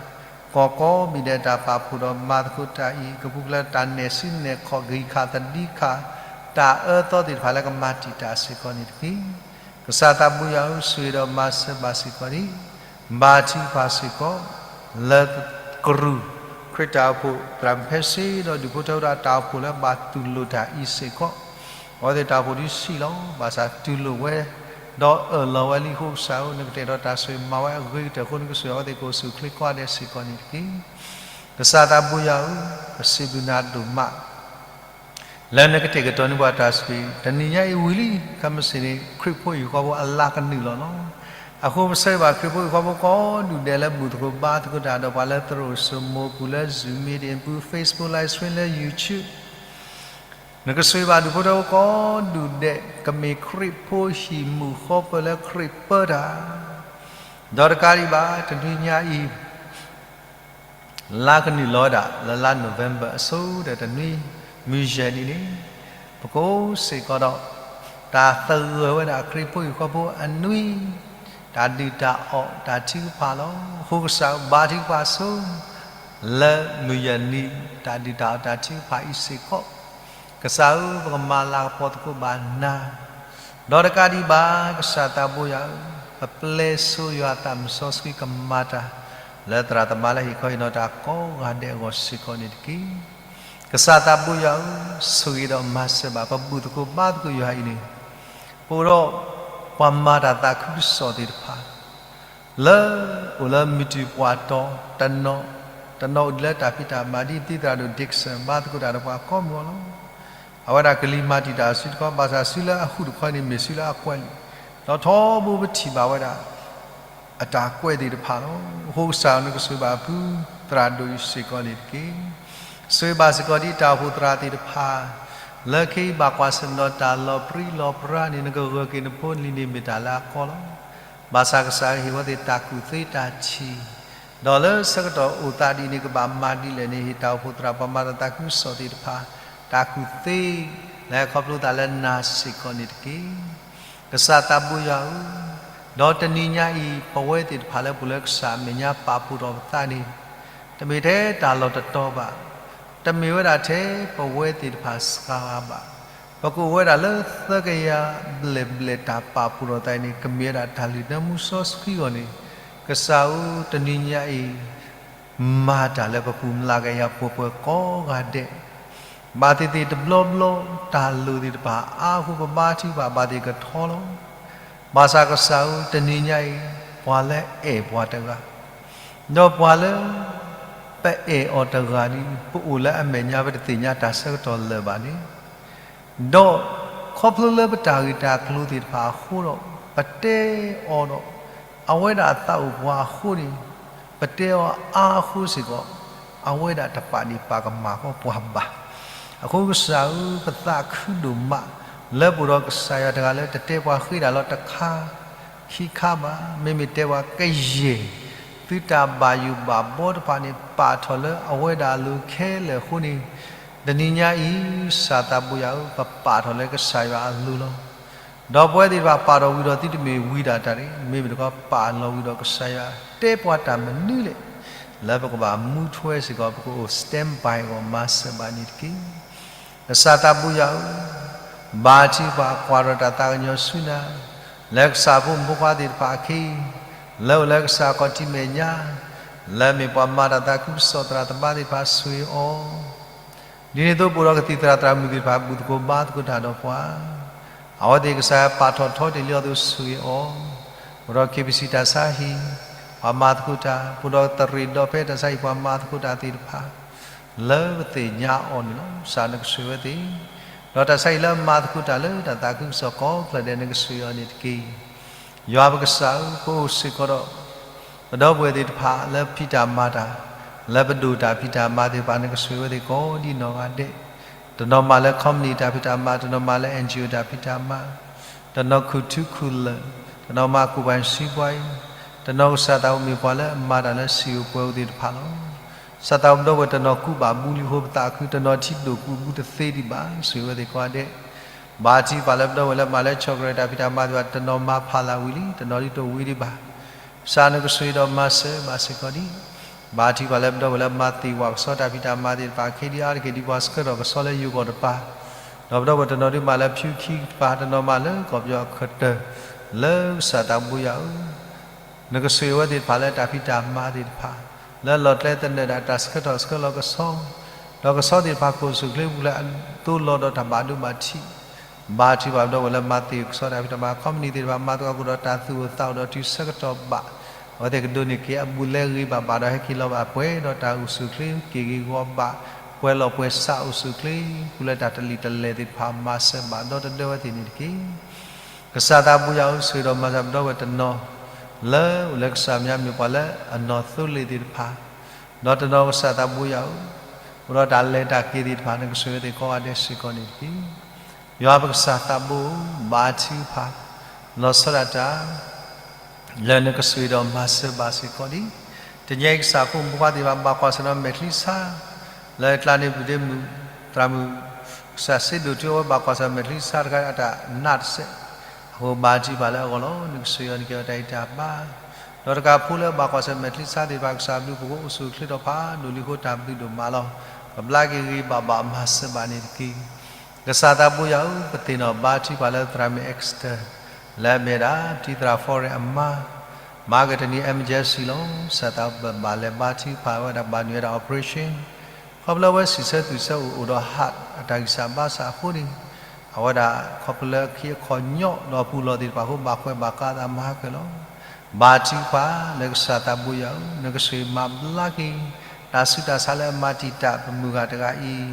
ကီၢ်ကိးမံၤဒဲးတၢ်ပာ်ဖှိၣ်ဒီးမၤသကိးတၢ်အံၤ ကပူၤဖျဲးတၢ်နဲၣ်စုနဲၣ်ခီၣ် ဂံၢ်ခးသဒံခး တၢ်အၢသီသ့ၣ်တဖၣ်လၢကမၤတံာ်တာ်စ့ၢ်ကီးန့ၣ်တက့ၢ်. ကစၢ်သးဘိယွၤဧၢ, ဆိၣ်ဂ့ၤဒီးမၤစၢၤဘၣ်စ့ၢ်ကီးန့ၣ်, ဘါထုကဖၣ်စ့ၢ်ကီး လၢကရူၢ် ခရံာ်တၢ်အိၣ်ဖှိၣ် သရၣ်မုၣ်ဖဲစ့ဒီးဒူၣ်ဖိထၢဖိတၢ်အိၣ်ဖှိၣ်လၢဘၣ်တူၢ်လိာ်တၢ်အံၤစ့ၢ်ကီး, အဝဲသ့ၣ်တၢ်အိၣ်ဖှိၣ်ဒ်ဆံးလီၤ. ဘၣ်ဆၣ်တူၢ်လိာ်ဝဲ ဒီးအၢၣ်လီၤဝဲလံအဃိ ကစၢ်ဧၢ, နကတဲာ်ကတီၤတၢ်ဆိၣ်ဂ့ၤမၤဝဲအဂ့ၤကတၢၢ်အဃိ နကဆိၣ်ဂ့ၤအဝဲသ့ၣ် ကအိၣ်ဆူၣ်အိၣ်ချ့ကိးဂၤဒဲးစ့ၢ်ကီးန့ၣ်တက့ၢ်. ကစၢ်သးဘိယွၤဧၢ, ပစံးဘျုးနၤဒိၣ်မး လၢနကတဲာ်ကတီၤန့ၢ်ပှၤတၢ်ဆိၣ်ဂ့ၤ, တနံၤညါအံၤဝံၤလံ ခဲမုၢ်ဆ့ၣ်န့ၣ် ခရံာ်ဖိဟံၣ်ဃီဖိအလါကနုာ်လီၤလီၤ. အဃိပဆၢဂ့ၤဘၣ်ခရံာ်ဖိဟံၣ်ဃီဖိကိးဒူၣ်ဒဲးလၢဘူၣ်သကိးဘါသကိးတၢ်ဒီးပှၤလၢသရိာ်စိမိၤပူၤ လၢ Zoom meeting ပူၤ Facebook live stream လၢ YouTube နကဆိၣ်ဂ့ၤဘၣ်ဒူၣ်ဖိထၢဖိကိးဒူၣ်ဒဲး ကမ့ၢ်ခရံာ်ဖိဟံၣ်မုာ်ဃီပၢၢ်လၢခရံာ်ပၢတၢ်, ဒီးတကးဒံးဘၣ် တနွံညါအံၤ လါကနုာ်လီၤဝဲဒၣ် လၢလါ November အဆိကတၢၢ်တနွံ မုၢ်ယဲၢ်နံၤန့ၣ် ပကအိၣ်စ့ၢ်ကီးဒီး တၢ်သဂၢၢ်ဝဲဒၣ်ခရံာ်ဖိဟံၣ်ဃီဖိအနွံ တၢ်ဒုၣ်တၢ်အီၣ် တၢ်ထုကဖၣ်လီၤ. အဃိကစၢ်ဧၢ ဘါထုကဖၣ်ဆိ လၢမုၢ်ယဲၢ်နံၤ တၢ်ဒုၣ်တၢ်အီၣ်တၢ်ထုကဖၣ်အံၤစ့ၢ်ကီး, ကစၢ်ဧၢ ပကမၤလၤကပီၤသကိးဘၣ်နၤ, ဒီးတကးဒံးဘၣ် ကစၢ်သးဘိယွၤဧၢ, ပပျဲဆိယွၤအသးမုၢ်စီဆှံကမၤတၢ် လၢသရၣ်သမါလၢဟ့ၣ်ခီဟ့ၣ်နီၤတၢ်ကိးဂၤဒဲးအဂီၢ်စ့ၢ်ကီးန့ၣ်တက့ၢ်. ကစၢ်သးဘိယွၤဧၢ, ဆိၣ်ဂ့ၤဒီးမၤစၢၤဘၣ် ပဘူၣ်သကိးဘါသကိးယွၤအံၤန့ၣ်, ပအိၣ်ဒီးပှၤမၤတၢ်သးခုကစီၣ်သ့ၣ်တဖၣ် လၢအိၣ်လၢမုၢ်တုၤပှၢ်တီၤ, တနီၤ, တနီၤအိၣ်ဒံးလၢတၢ်ဖံးတၢ်မၤ ဒ်ပသရၣ်ဒိၣ် Dixon ဘါသကိးတၢ်ဒီးပှၤကိးမုၢ်အီၤလီၤ. အဝဲဒၣ်ကလံၤမၤတံာ်တာ်အစုတခီ, ဘၣ်ဆၣ်စုလၢအဃုာ်တခီန့ၣ် မ့ၢ်စုလၢအကွဲးလံာ်, ဒီးထီဘိပထံၣ်ဘၣ်ဝဲဒၣ် အတၢ်ကွဲးသ့ၣ်တဖၣ်လီၤ. အဃိကစၢ်ဧၢ, နကဆိၣ်ဂ့ၤဘၣ်အပုၢ်သရၣ်ဒိၣ်အံၤစ့ၢ်ကီးန့ၣ်တက့ၢ်. ဆိၣ်ဂ့ၤဘၣ်စ့ၢ်ကီးဒ်တၢ်အိၣ်ဖှိၣ်သရၣ်သ့ၣ်တဖၣ် လၢခဲအံၤဘၣ်ကွၢ်ဆၢၣ်မဲာ်ဒီးတၢ်လီၤပြံလီၤပြါန့ၣ် နကဂၢၢ်က့ၤနဖိနလံၤန့ၣ်မ့ၢ်တၢ်လၢအကီလီၤ. ဘၣ်ဆၣ်ကစၢ်ဧၢ, ဟ့ၣ်ဝဲသ့ၣ်တၢ်ကူၣ်သ့တၢ်ထံၣ်, ဒီးလၢဆၢကတီၢ်အိၣ်သးဒ်န့ၣ် ကဘၣ်မၤဒ်လဲၣ်န့ၣ် ဟ့ၣ်တၢ်အိၣ်ဖှိၣ်သရၣ်ပှၤမၤတၢ်သးခုကစီၣ်သ့ၣ်တဖၣ် တၢ်ကူၣ်သ့ လၢခီဖျိသးလၢနၤစ့ၢ်ကီးန့ၣ်တက့ၢ်. ကစၢ်သးဘိယွၤဧၢ, ဒီးတနံၤညါအံၤ ပဝဲသ့ၣ်တဖၣ်လၢပအိၣ်လၢကစၢ်အမဲာ်ညါပာ်ဖှိၣ်ထီၣ်ပသးန့ၣ် တမ့ၢ်ထဲတၢ်လီၢ်တတီၤဘၣ်, တမ့ၢ်ဝဲဒၣ်ထဲပဝဲသ့ၣ်တဖၣ်စှၤဂၤဘၣ်. ပကအိၣ်ဝဲဒၣ်လၢသၢကယၤဘျဲၣ်ဘျဲၣ်တၢ်ပာ်ဖှိၣ်ထီၣ်သးအံၤန့ၣ် ကမ့ၢ်ဝဲဒၣ်တၢ်လုၢ်နၢမူစီဆှံအဂီၢ်န့ၣ်, ကစၢ်ဧၢ, တနံၤညါအံၤ မၤတၢ်လၢပပူၤမျးကယၤပှဲၤပှဲၤကိးဂၤဒဲး, ဘၣ်သ့ၣ်သ့ၣ်တဘျီဘျီ တၢ်လိၣ်သ့ၣ်တဖၣ်အါအဃိ ပဘါထုကဖၣ် ဘၣ်သ့ၣ်ကထီလီၤ. ဘၣ်ဆၣ်ကစၢ်ဧၢ, တနံၤညါအံၤ ပှၤလၢအဲၣ်ပှၤတဂၤ, ဒီးပှၤလၢပအဲၣ်အီၤတဂၤန့ၣ် ပအိၣ်လၢအမဲာ်ညါ ပတသ့ၣ်ညါတၢ်ဆၢကတီၢ်လၢၤဘၣ်န့ၣ်, ဒီးခီဖျိလၢပတၢ်ဂ့ၢ်တၢ်ကျိၤသ့ၣ်တဖၣ်အဃိဒီး ပတဲအီၤဒီး အဝဲဒၣ်သးအိၣ်ပှၤအဃိန့ၣ်, ပတဲအီၤအါအဃိစ့ၢ်ကီး အဝဲဒၣ်တပာ်ဒံးပာ်ကမၣ်ဃီပှၤဘၣ်. အဃိကစၢ်ဧၢ, ပသးခုဒိၣ်မး လၢပအိၣ်ဒီးကစၢ်ယွၤတဂၤလၢတတဲပှၤဃ့ဒၣ်လီၤတခါ ခံခါဘၣ်, မ့မ့ၢ်တဲပှၤကယဲၢ် သုတၢ်ဘၣ်ယိၣ်ဘၣ်ဘီတဖၣ်န့ၣ် ပာ်ထီၣ်လၢအဝဲဒၣ်အလိၤခဲလၢာ်အဃိန့ၣ်, တနံၤညါအံၤ ကစၢ်သးဘိယွၤဧၢ, ပပာ်ထီၣ်လၢကစၢ်ယွၤအလိၤလီၤ. ဒီးပဝဲသ့ၣ်တဖၣ်ပာ်ထီၣ်ဝံၤဒီးသုတမ့ၢ်ဝံၤဒၣ်တၢ်တဂ့ၤ, မ့မ့ၢ်တခီပာ်လီၤဝံၤဒီးကစၢ်ယွၤ တဲပှၤတၢ်မနုၤလဲၣ် လၢပကဘၣ်မူထွဲစ့ၢ်ကီး ပကအိၣ် stand by အဂီၢ် မၤစၢၤဘၣ်န့ၣ်တက့ၢ်. ကစၢ်သးဘိယွၤဧၢ, ဘါထုကဖၣ်ကွၢ်ထီၣ်တၢ်သးကညီၤဆူနၤ, လၢကစၢ်ဖိမုၣ်ဖိခွါသ့ၣ်တဖၣ်အခံ, လၢအိၣ်လၢကစၢ်ခီၣ်ထံးမဲာ်ညါ, လၢမ့ၢ်ပှၤမၤတၢ်သးခုကစီၣ်သရၣ်သမါသ့ၣ်တဖၣ်ဆိၣ်ဂ့ၤအီၤ ဒ်န့ၣ်အသိး ပအိၣ်ဒီးကသံၣ်သရၣ်သရၣ်မုၣ်သ့ၣ်တဖၣ် ဘူၣ်သကိးဘါသကိးတၢ်ဒီးပှၤ, အဝဲသ့ၣ်ကစၢ်ယွၤပာ်ထီၣ်ထီတ့ၢ်လံအီၤအသိးဆိၣ်ဂ့ၤအီၤ, အိၣ်ဒီး KBC တၢ်ဆါဟံၣ်, ပှၤမၤသကိးတၢ်, ပအိၣ်ဒီးသရ့ၣ်ဒီဖဲတၢ်ဆါဟံၣ်ပှၤမၤသကိးတၢ်သ့ၣ်တဖၣ်, လၢပသ့ၣ်ညါအီၤန့ၣ်လီၤ. ကစၢ်နကဆိၣ်ဂ့ၤဝဲသ့ၣ်, ဒီးတၢ်ဆါဟံၣ်လၢမၤသကိးတၢ်လၢတၢ်သးခုကစီၣ်ကိးဖျၢၣ်ဒဲး နကဆိၣ်ဂ့ၤအီၤန့ၣ်တက့ၢ်. ယွၤပကစၢ်ဧၢ, ပအိၣ်စ့ၢ်ကီးဒီး ပဒီပုၢ်ဝဲၢ်သ့ၣ်တဖၣ်လၢဖံးတၢ်မၤတၢ်, လၢပဒိၣ်တၢ်ဖံးတၢ်မၤသ့ၣ်တဖၣ် နကဆိၣ်ဂ့ၤဝဲသ့ၣ်ကိးဒံနီၢ်ဂၤဒဲး, တနီၤမၤလၢ company တၢ်ဖံးတၢ်မၤ, တနီၤမၤလၢ NGO တၢ်ဖံးတၢ်မၤ, တနီၤခူၣ်ထူခူၣ်လၢၢ်, တနီၤမၤကူၣ်ပှၤစံပှၤအံၤ, တနီၤကစၢ်သးအိၣ်မ့ၢ်ပှၤလၢအမၤတၢ်လၢစံာ်ဧိၤပှဲၤဧိၤသ့ၣ်တဖၣ်လီၤ. ကစၢ်သးအိၣ်ပဒီပုၢ်ဝဲၢ်တနီၤကူးဘၣ်ဘူးလံအဃိ ပသးခု, တနီၤထံဒိၣ်ကူးဘူးတသ့ဒံးဘၣ်, ဆိၣ်ဂ့ၤဝဲသ့ၣ်ကိးဂၤဒဲး, ဘါထုကဖၣ်လၢပဒီပုၢ်ဝဲၢ်လၢမၤလၢ chocolate တၢ်ဖံးတၢ်မၤသ့ၣ်တဖၣ်, တနီၤမၤဖးလၢ်ဝံၤလံ, တနီၤဒ်တအိၣ်ဝံၤဒံးဘၣ် ကစၢ်နကဆိၣ်ဂ့ၤဒီးမၤစၢၤဘၣ်စ့ၢ်ကီးဒံး, ဘါထုကဖၣ်လၢပဒီပုၢ်ဝဲၢ်လၢမၤသ့ၣ်ဝၣ်ကဆီတၢ်ဖံးတၢ်မၤသ့ၣ်တဖၣ် ခဲဒံးအါတက့ၢ်ဒ်ပှၤဆှၢထီၣ်ကဆီလၢယိၤကီၢ်တပၤ, ဒီးပဒီပုၢ်ဝဲၢ်တနီၤဒ်မၤလၢဖၠူခံတပၤ, တနီၤမၤလၢကီၢ်ပယီၤအကတၢၢ်, လၢကစၢ်သးဘိယွၤဧၢ, နကဆိၣ်ဂ့ၤဝဲသ့ၣ်တဖၣ်လၢတၢ်ဖံးတၢ်မၤသ့ၣ်တဖၣ်, လၢလီၤကျဲသနၢၣ်ဒၣ်တၢ်ဆှၢထီၣ်ဆှၢလီၤကဆီ, ဒီးကဆီသ့ၣ်တဖၣ်ကအိၣ်ဆူၣ်အိၣ်ချ့ပူၤလၢအသိလီၤဒီးတၢ်ဘၣ်ဒိဘၣ်ထံး, ဘါထုကဖၣ်ပဒီပုၢ်ဝဲၢ်လၢမၤသ့ၣ်ဝၣ်ကဆီတၢ်ဖံးတၢ်မၤ company သ့ၣ်တဖၣ် မၤသကိးဒီးတၢ်သူၣ်အိၣ်သးအိၣ်ဒီးတုၤဆၢကတီၢ်ဘၣ်, အဝဲသ့ၣ်ကဒိးန့ၢ်က့ၤအဘူးအလဲဂ့ၤဘၣ်ဘၣ်ဒီးဟဲက့ၤလီၤဘၣ်ပှဲၤဒီးတၢ်အိၣ်ဆူၣ်အိၣ်ချ့က့ၢ်ဂ့ၤဂီၤဘၣ်, ပှဲၤလီၤပှဲၤဆးအိၣ်ဆူၣ်အိၣ်ချ့ ပူၤလၢတၢ်တလံၣ်တလဲၢ်သ့ၣ်တဖၣ် မၤစၢၤဘၣ်ဒီသဒၢဝဲသ့ၣ်န့ၣ်တက့ၢ်. ကစၢ်သးဘိယွၤဧၢ, ဆိၣ်ဂ့ၤဒီးမၤစၢၤပဒီပုၢ်ဝဲၢ်တနီၤ, လၢအိၣ်လၢကစၢ်မဲာ်ညါမ့ၢ်ပှၤလၢအနီၢ်သိလ့ၣ်သ့ၣ်တဖၣ်, ဒီးတနီၤကစၢ်သးဘိယွၤဧၢ, အိၣ်ဒီးတၢ်လဲၤတၢ်က့ၤသ့ၣ်တဖၣ် နကဆိၣ်ဂ့ၤဝဲသ့ၣ်ကိးဂၤဒဲးစ့ၢ်ကီးန့ၣ်တက့ၢ်. ယွၤပကစၢ်သးဘိဧၢ, ဘါထုကဖၣ်, လီၤဆီဒၣ်တၢ် လၢနကဆိၣ်ဂ့ၤဒီးမၤစၢၤဘၣ်စ့ၢ်ကီးလံ. တနံၤအံၤကစၢ်ဖိမုၣ်ဖိခွါသ့ၣ်တဖၣ် ဘၣ်ကွၢ်ဆၢၣ်ဒီးမဲာ်ချံဆါ, လၢကျါန့ၣ်ဘျုးဒ့မုၣ် သရၣ်မုၣ် ကစၢ်စ့ဒိၣ်တုအဝဲဘၣ်ကွၢ်ဆၢၣ်မဲာ်ချံဆါတခါအတၢ်နးတစဲး, အဃိဘါထုကဖၣ်လၢအဂီၢ်လီၤ. နကဆိၣ်ဂ့ၤအီၤ နကဲအီၤတၢ်ဂံၢ်တၢ်ဘါ, ဒီးတကးဖိလၢဘၣ်ကွၢ်ဆၢၣ်မဲာ်ချံဆါသ့ၣ်တဖၣ် ကစၢ်ဘျုးဖှိၣ်ဖိအိၣ်ဆူၣ်အိၣ်ချ့ဒီးဖးဒိၣ်လံအဃိ တၢ်ဘျုးဒိၣ်မးလီၤ. ကဘျါက့ၤဂ့ၤဂ့ၤဘၣ်ဘၣ် မၤစၢၤဘၣ်န့ၣ်တက့ၢ်. ကစၢ်သးဘိယွၤဧၢ, ပသ့ၣ်နီၣ်ဘါထုကဖၣ်လၢသရၣ်မုၣ် Exeter လၢအမ့ၢ်ဝဲဒၣ် တံၤသရၣ် foreign အမါ, မၤကတနံၤ emergency လီၤ. ကစၢ်သးဘိ ပဘၣ်လဲၤဘါထုကဖၣ်ဝဲဒၣ် ဘၣ်နုာ်ဝဲဒၣ် operation, ခီ ခီဖျိလၢအဝဲစံးဆၢသူၣ်ဆၢအိၣ်အိၣ်ဒီး heart အတၢ်ဂံၢ်စၢ်ဘါစၢ်အဃိန့ၣ်, အဝဲဒၣ်ခီဖျိလၢအခ့အခီၣ်ညီၣ်ဒီးပူၤလီၢ်သ့ၣ်တဖၣ်အဃိ ဘၣ်ကွဲးဘၣ်ကးအသးမၤဟါကၢၣ်လီၤ. ဘါထုကဖၣ်လၢကစၢ်သးဘိယွၤဧၢ, နကဆိၣ်ဂ့ၤမၤဘျါက့ၤ တၢ်ဆူးတၢ်ဆါလၢအမၤတံာ်တာ်ပမုၢ်ဂၤတဂၤအံၤ,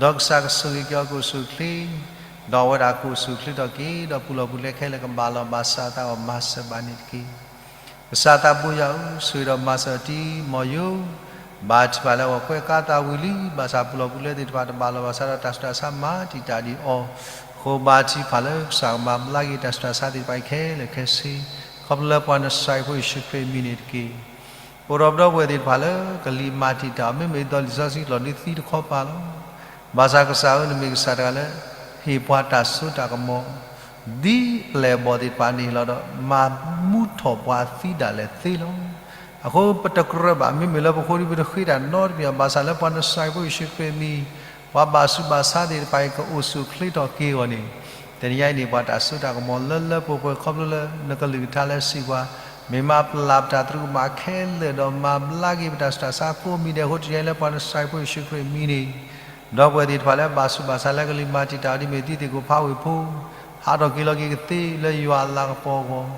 ဒီးကစၢ်ကဆိၣ်ဂ့ၤက့ၤအီၤကအိၣ်ဆူၣ်အိၣ်ချ့, ဒီးအဝဲဒၣ်ကအိၣ်ဆူၣ်အိၣ်ချ့ထီၣ်က့ၤ ဒီးပူၤလီၢ်ပူၤလဲခဲလၢာ်ကဘၣ်လီၤဘၣ်စးအသးအဂီၢ် မၤစၢၤဘၣ်န့ၣ်တက့ၢ်. ကစၢ်သးဘိယွၤဧၢ, ဆိၣ်ဂ့ၤဒီးမၤစၢၤတံၤမီၢ်ယိ, ဘါထုကဖၣ်လၢအဝဲကွဲးကးသးဝံၤလံ, ဘၣ်ဆၣ်ပူၤလီၢ်ပူၤလဲသ့ၣ်တဖၣ်တဘၣ်လီၤဘၣ်စးဒီးတၢ်ဆူးတၢ်ဆါမၤတံာ်တာ်ဒံးအီၤ, အဃိဘါထုကဖၣ်လၢကစၢ်ကမၤဘျါက့ၤတၢ်ဆူးတၢ်ဆါသ့ၣ်တဖၣ်အံၤခဲလၢာ်ခဲဆ့, ခီဖျိလၢပှၤနစၤရ့းဖိယ့ၣ်ၡူးခရံာ်အမံၤန့ၣ်တက့ၢ်. အိၣ်ဒီးပဒီပုၢ်ဝဲၢ်သ့ၣ်တဖၣ်လၢကလံၤမၤတံာ်တာ်အီၤ မ့မ့ၢ်ဒ်လံာ်စီဆှံကျိာ်ဒ်သံတခီပၤလီၤ. ဘၣ်ဆၣ်ကစၢ်ဧၢ, နမ့ၢ်ကစၢ်တဂၤလၢ ဟ့ၣ်ပှၤတၢ်စိတၢ်ကမီၤ ဒ်ပျဲၢ်အဘီၣ်သ့ၣ်တဖၣ်န့ၣ်လီၤဒီး မၤမူထီၣ်ပှၤအသံဒၣ်လဲာ်သ့လီၤ. အဃိပတကြၢးဘၣ်, မ့မ့ၢ်လၢပဃိဒ်ပတဃ့တၢ်နီတမံၤဘၣ်, ဘၣ်ဆၣ်လၢပှၤနစၤရ့းဖိယ့ၣ်ၡူးခရံာ်အမံၤ, ပှၤဘၣ်ဆူးဘၣ်ဆါသ့ၣ်တဖၣ်အံၤ ကအိၣ်ဆူၣ်အိၣ်ချ့ထီၣ်က့ၤအဂီၢ်န့ၣ်, တနံၤအံၤန့ၣ် ပှၤတၢ်စိတၢ်ကမီၤလၢလၢပှဲၤပှဲၤခီဖျိလၢ နကလုၢ်ကထါလၢစံးပှၤ, မ့ၢ်မၤပျၢ်ပတၢ်သရူးကမၣ်ခဲလၢာ်ဒီး မၤဘျါက့ၤပတၢ်ဆူးတၢ်ဆါကိးမံၤဒဲးအဃိ တနံၤအံၤလၢပှၤနစၤရ့းဖိယ့ၣ်ၡူးခရံာ်အမံၤန့ၣ်, ဒီပုၢ်ဝဲၢ်သ့ၣ်တဖၣ်လၢအဘၣ်ဆူးဘၣ်ဆါလၢကလံၤမၤတံာ်တာ်အီၤဒ်မ့ၢ်သံသ့ၣ်ကိးဖးဝ့ၢ်ဖိ, ဟးထီၣ်က့ၤလီၤက့ၤကသ့လၢယွၤအလၤကပီၤအဂီၢ်,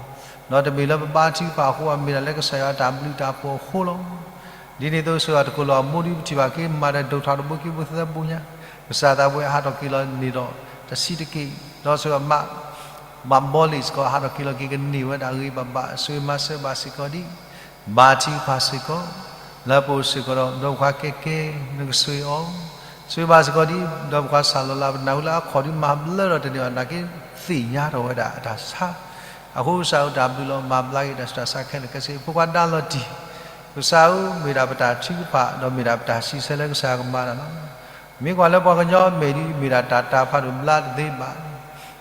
ဒီးတမ့ၢ်လၢပဘါထုကဖၣ်အဃိ အမ့ၢ်ဒၣ်လၢကစၢ်ယွၤအတၢ်ဘျုးတၢ်ဖှိၣ်အဃိလီၤ. ဒ်န့ၣ်အသိး ဆိၣ်ဂ့ၤတကလိာ်အမူဒ်ပထံၣ်ဘၣ်က့ၤ မၤတၢ်ဒိၣ်ထီၣ်တဘိခံဘိသၢဘိညါ, ကစၢ်သးဘိယွၤဟးထီၣ်က့ၤလီၤန့ၢ်ဒီး တဆံးတက့ၢ်, ဒီးဆိၣ်ဂ့ၤမၤ ဘၣ်ဘီလ့ၣ်စ့ၢ်ကီး ဟးထီၣ်က့ၤလီၤက့ၤကန့ၢ်ဝဲဒၣ်ဂ့ၤဘၣ်ဘၣ်, ဆိၣ်ဂ့ၤမၤစၢၤဘၣ်စ့ၢ်ကီးဒ် ဘါထုကဖၣ်စ့ၢ်ကီး, လၢပအိၣ်စ့ၢ်ကီးဒီး ဒီးပှၤကဲကဲ နကဆိၣ်ဂ့ၤအီၤ, ဆိၣ်ဂ့ၤဘၣ်စ့ၢ်ကီးဒ် ဒီးပှၤဆၣ်လီၤလၢပနၢ်ဟူလၢအခီၣ်ဒ် မၤဘျါထီၣ်တန့ၢ်ဘၣ်နာ်က့ သ့ၣ်ညါထီၣ်ဝဲဒၣ်အတၢ်ဆါ, အဃိကစၢ်ဧၢ တၢ်ဘျုးလီၤ မၤဘျါက့ၤတၢ်ဆူးတၢ်ဆါခဲလၢာ်ခဲဆ့ ဖိခွါဒါလီၤတံၢ်, ကစၢ်ဧၢ မ့ၢ်ဒၣ်ပတၢ်ထုကဖၣ် ဒီးမ့ၢ်ဒၣ်ပတၢ်စံးဆၢလၢကစၢ်ကမၤတၢ်လီၤ. မ့ၢ်ကွၢ်လၢပှၤကညီအမဲာ်ဒ် မ့ၢ်ဒၣ်တၢ်တၤဖးဒိၣ်ဘျါတသ့ဘၣ်,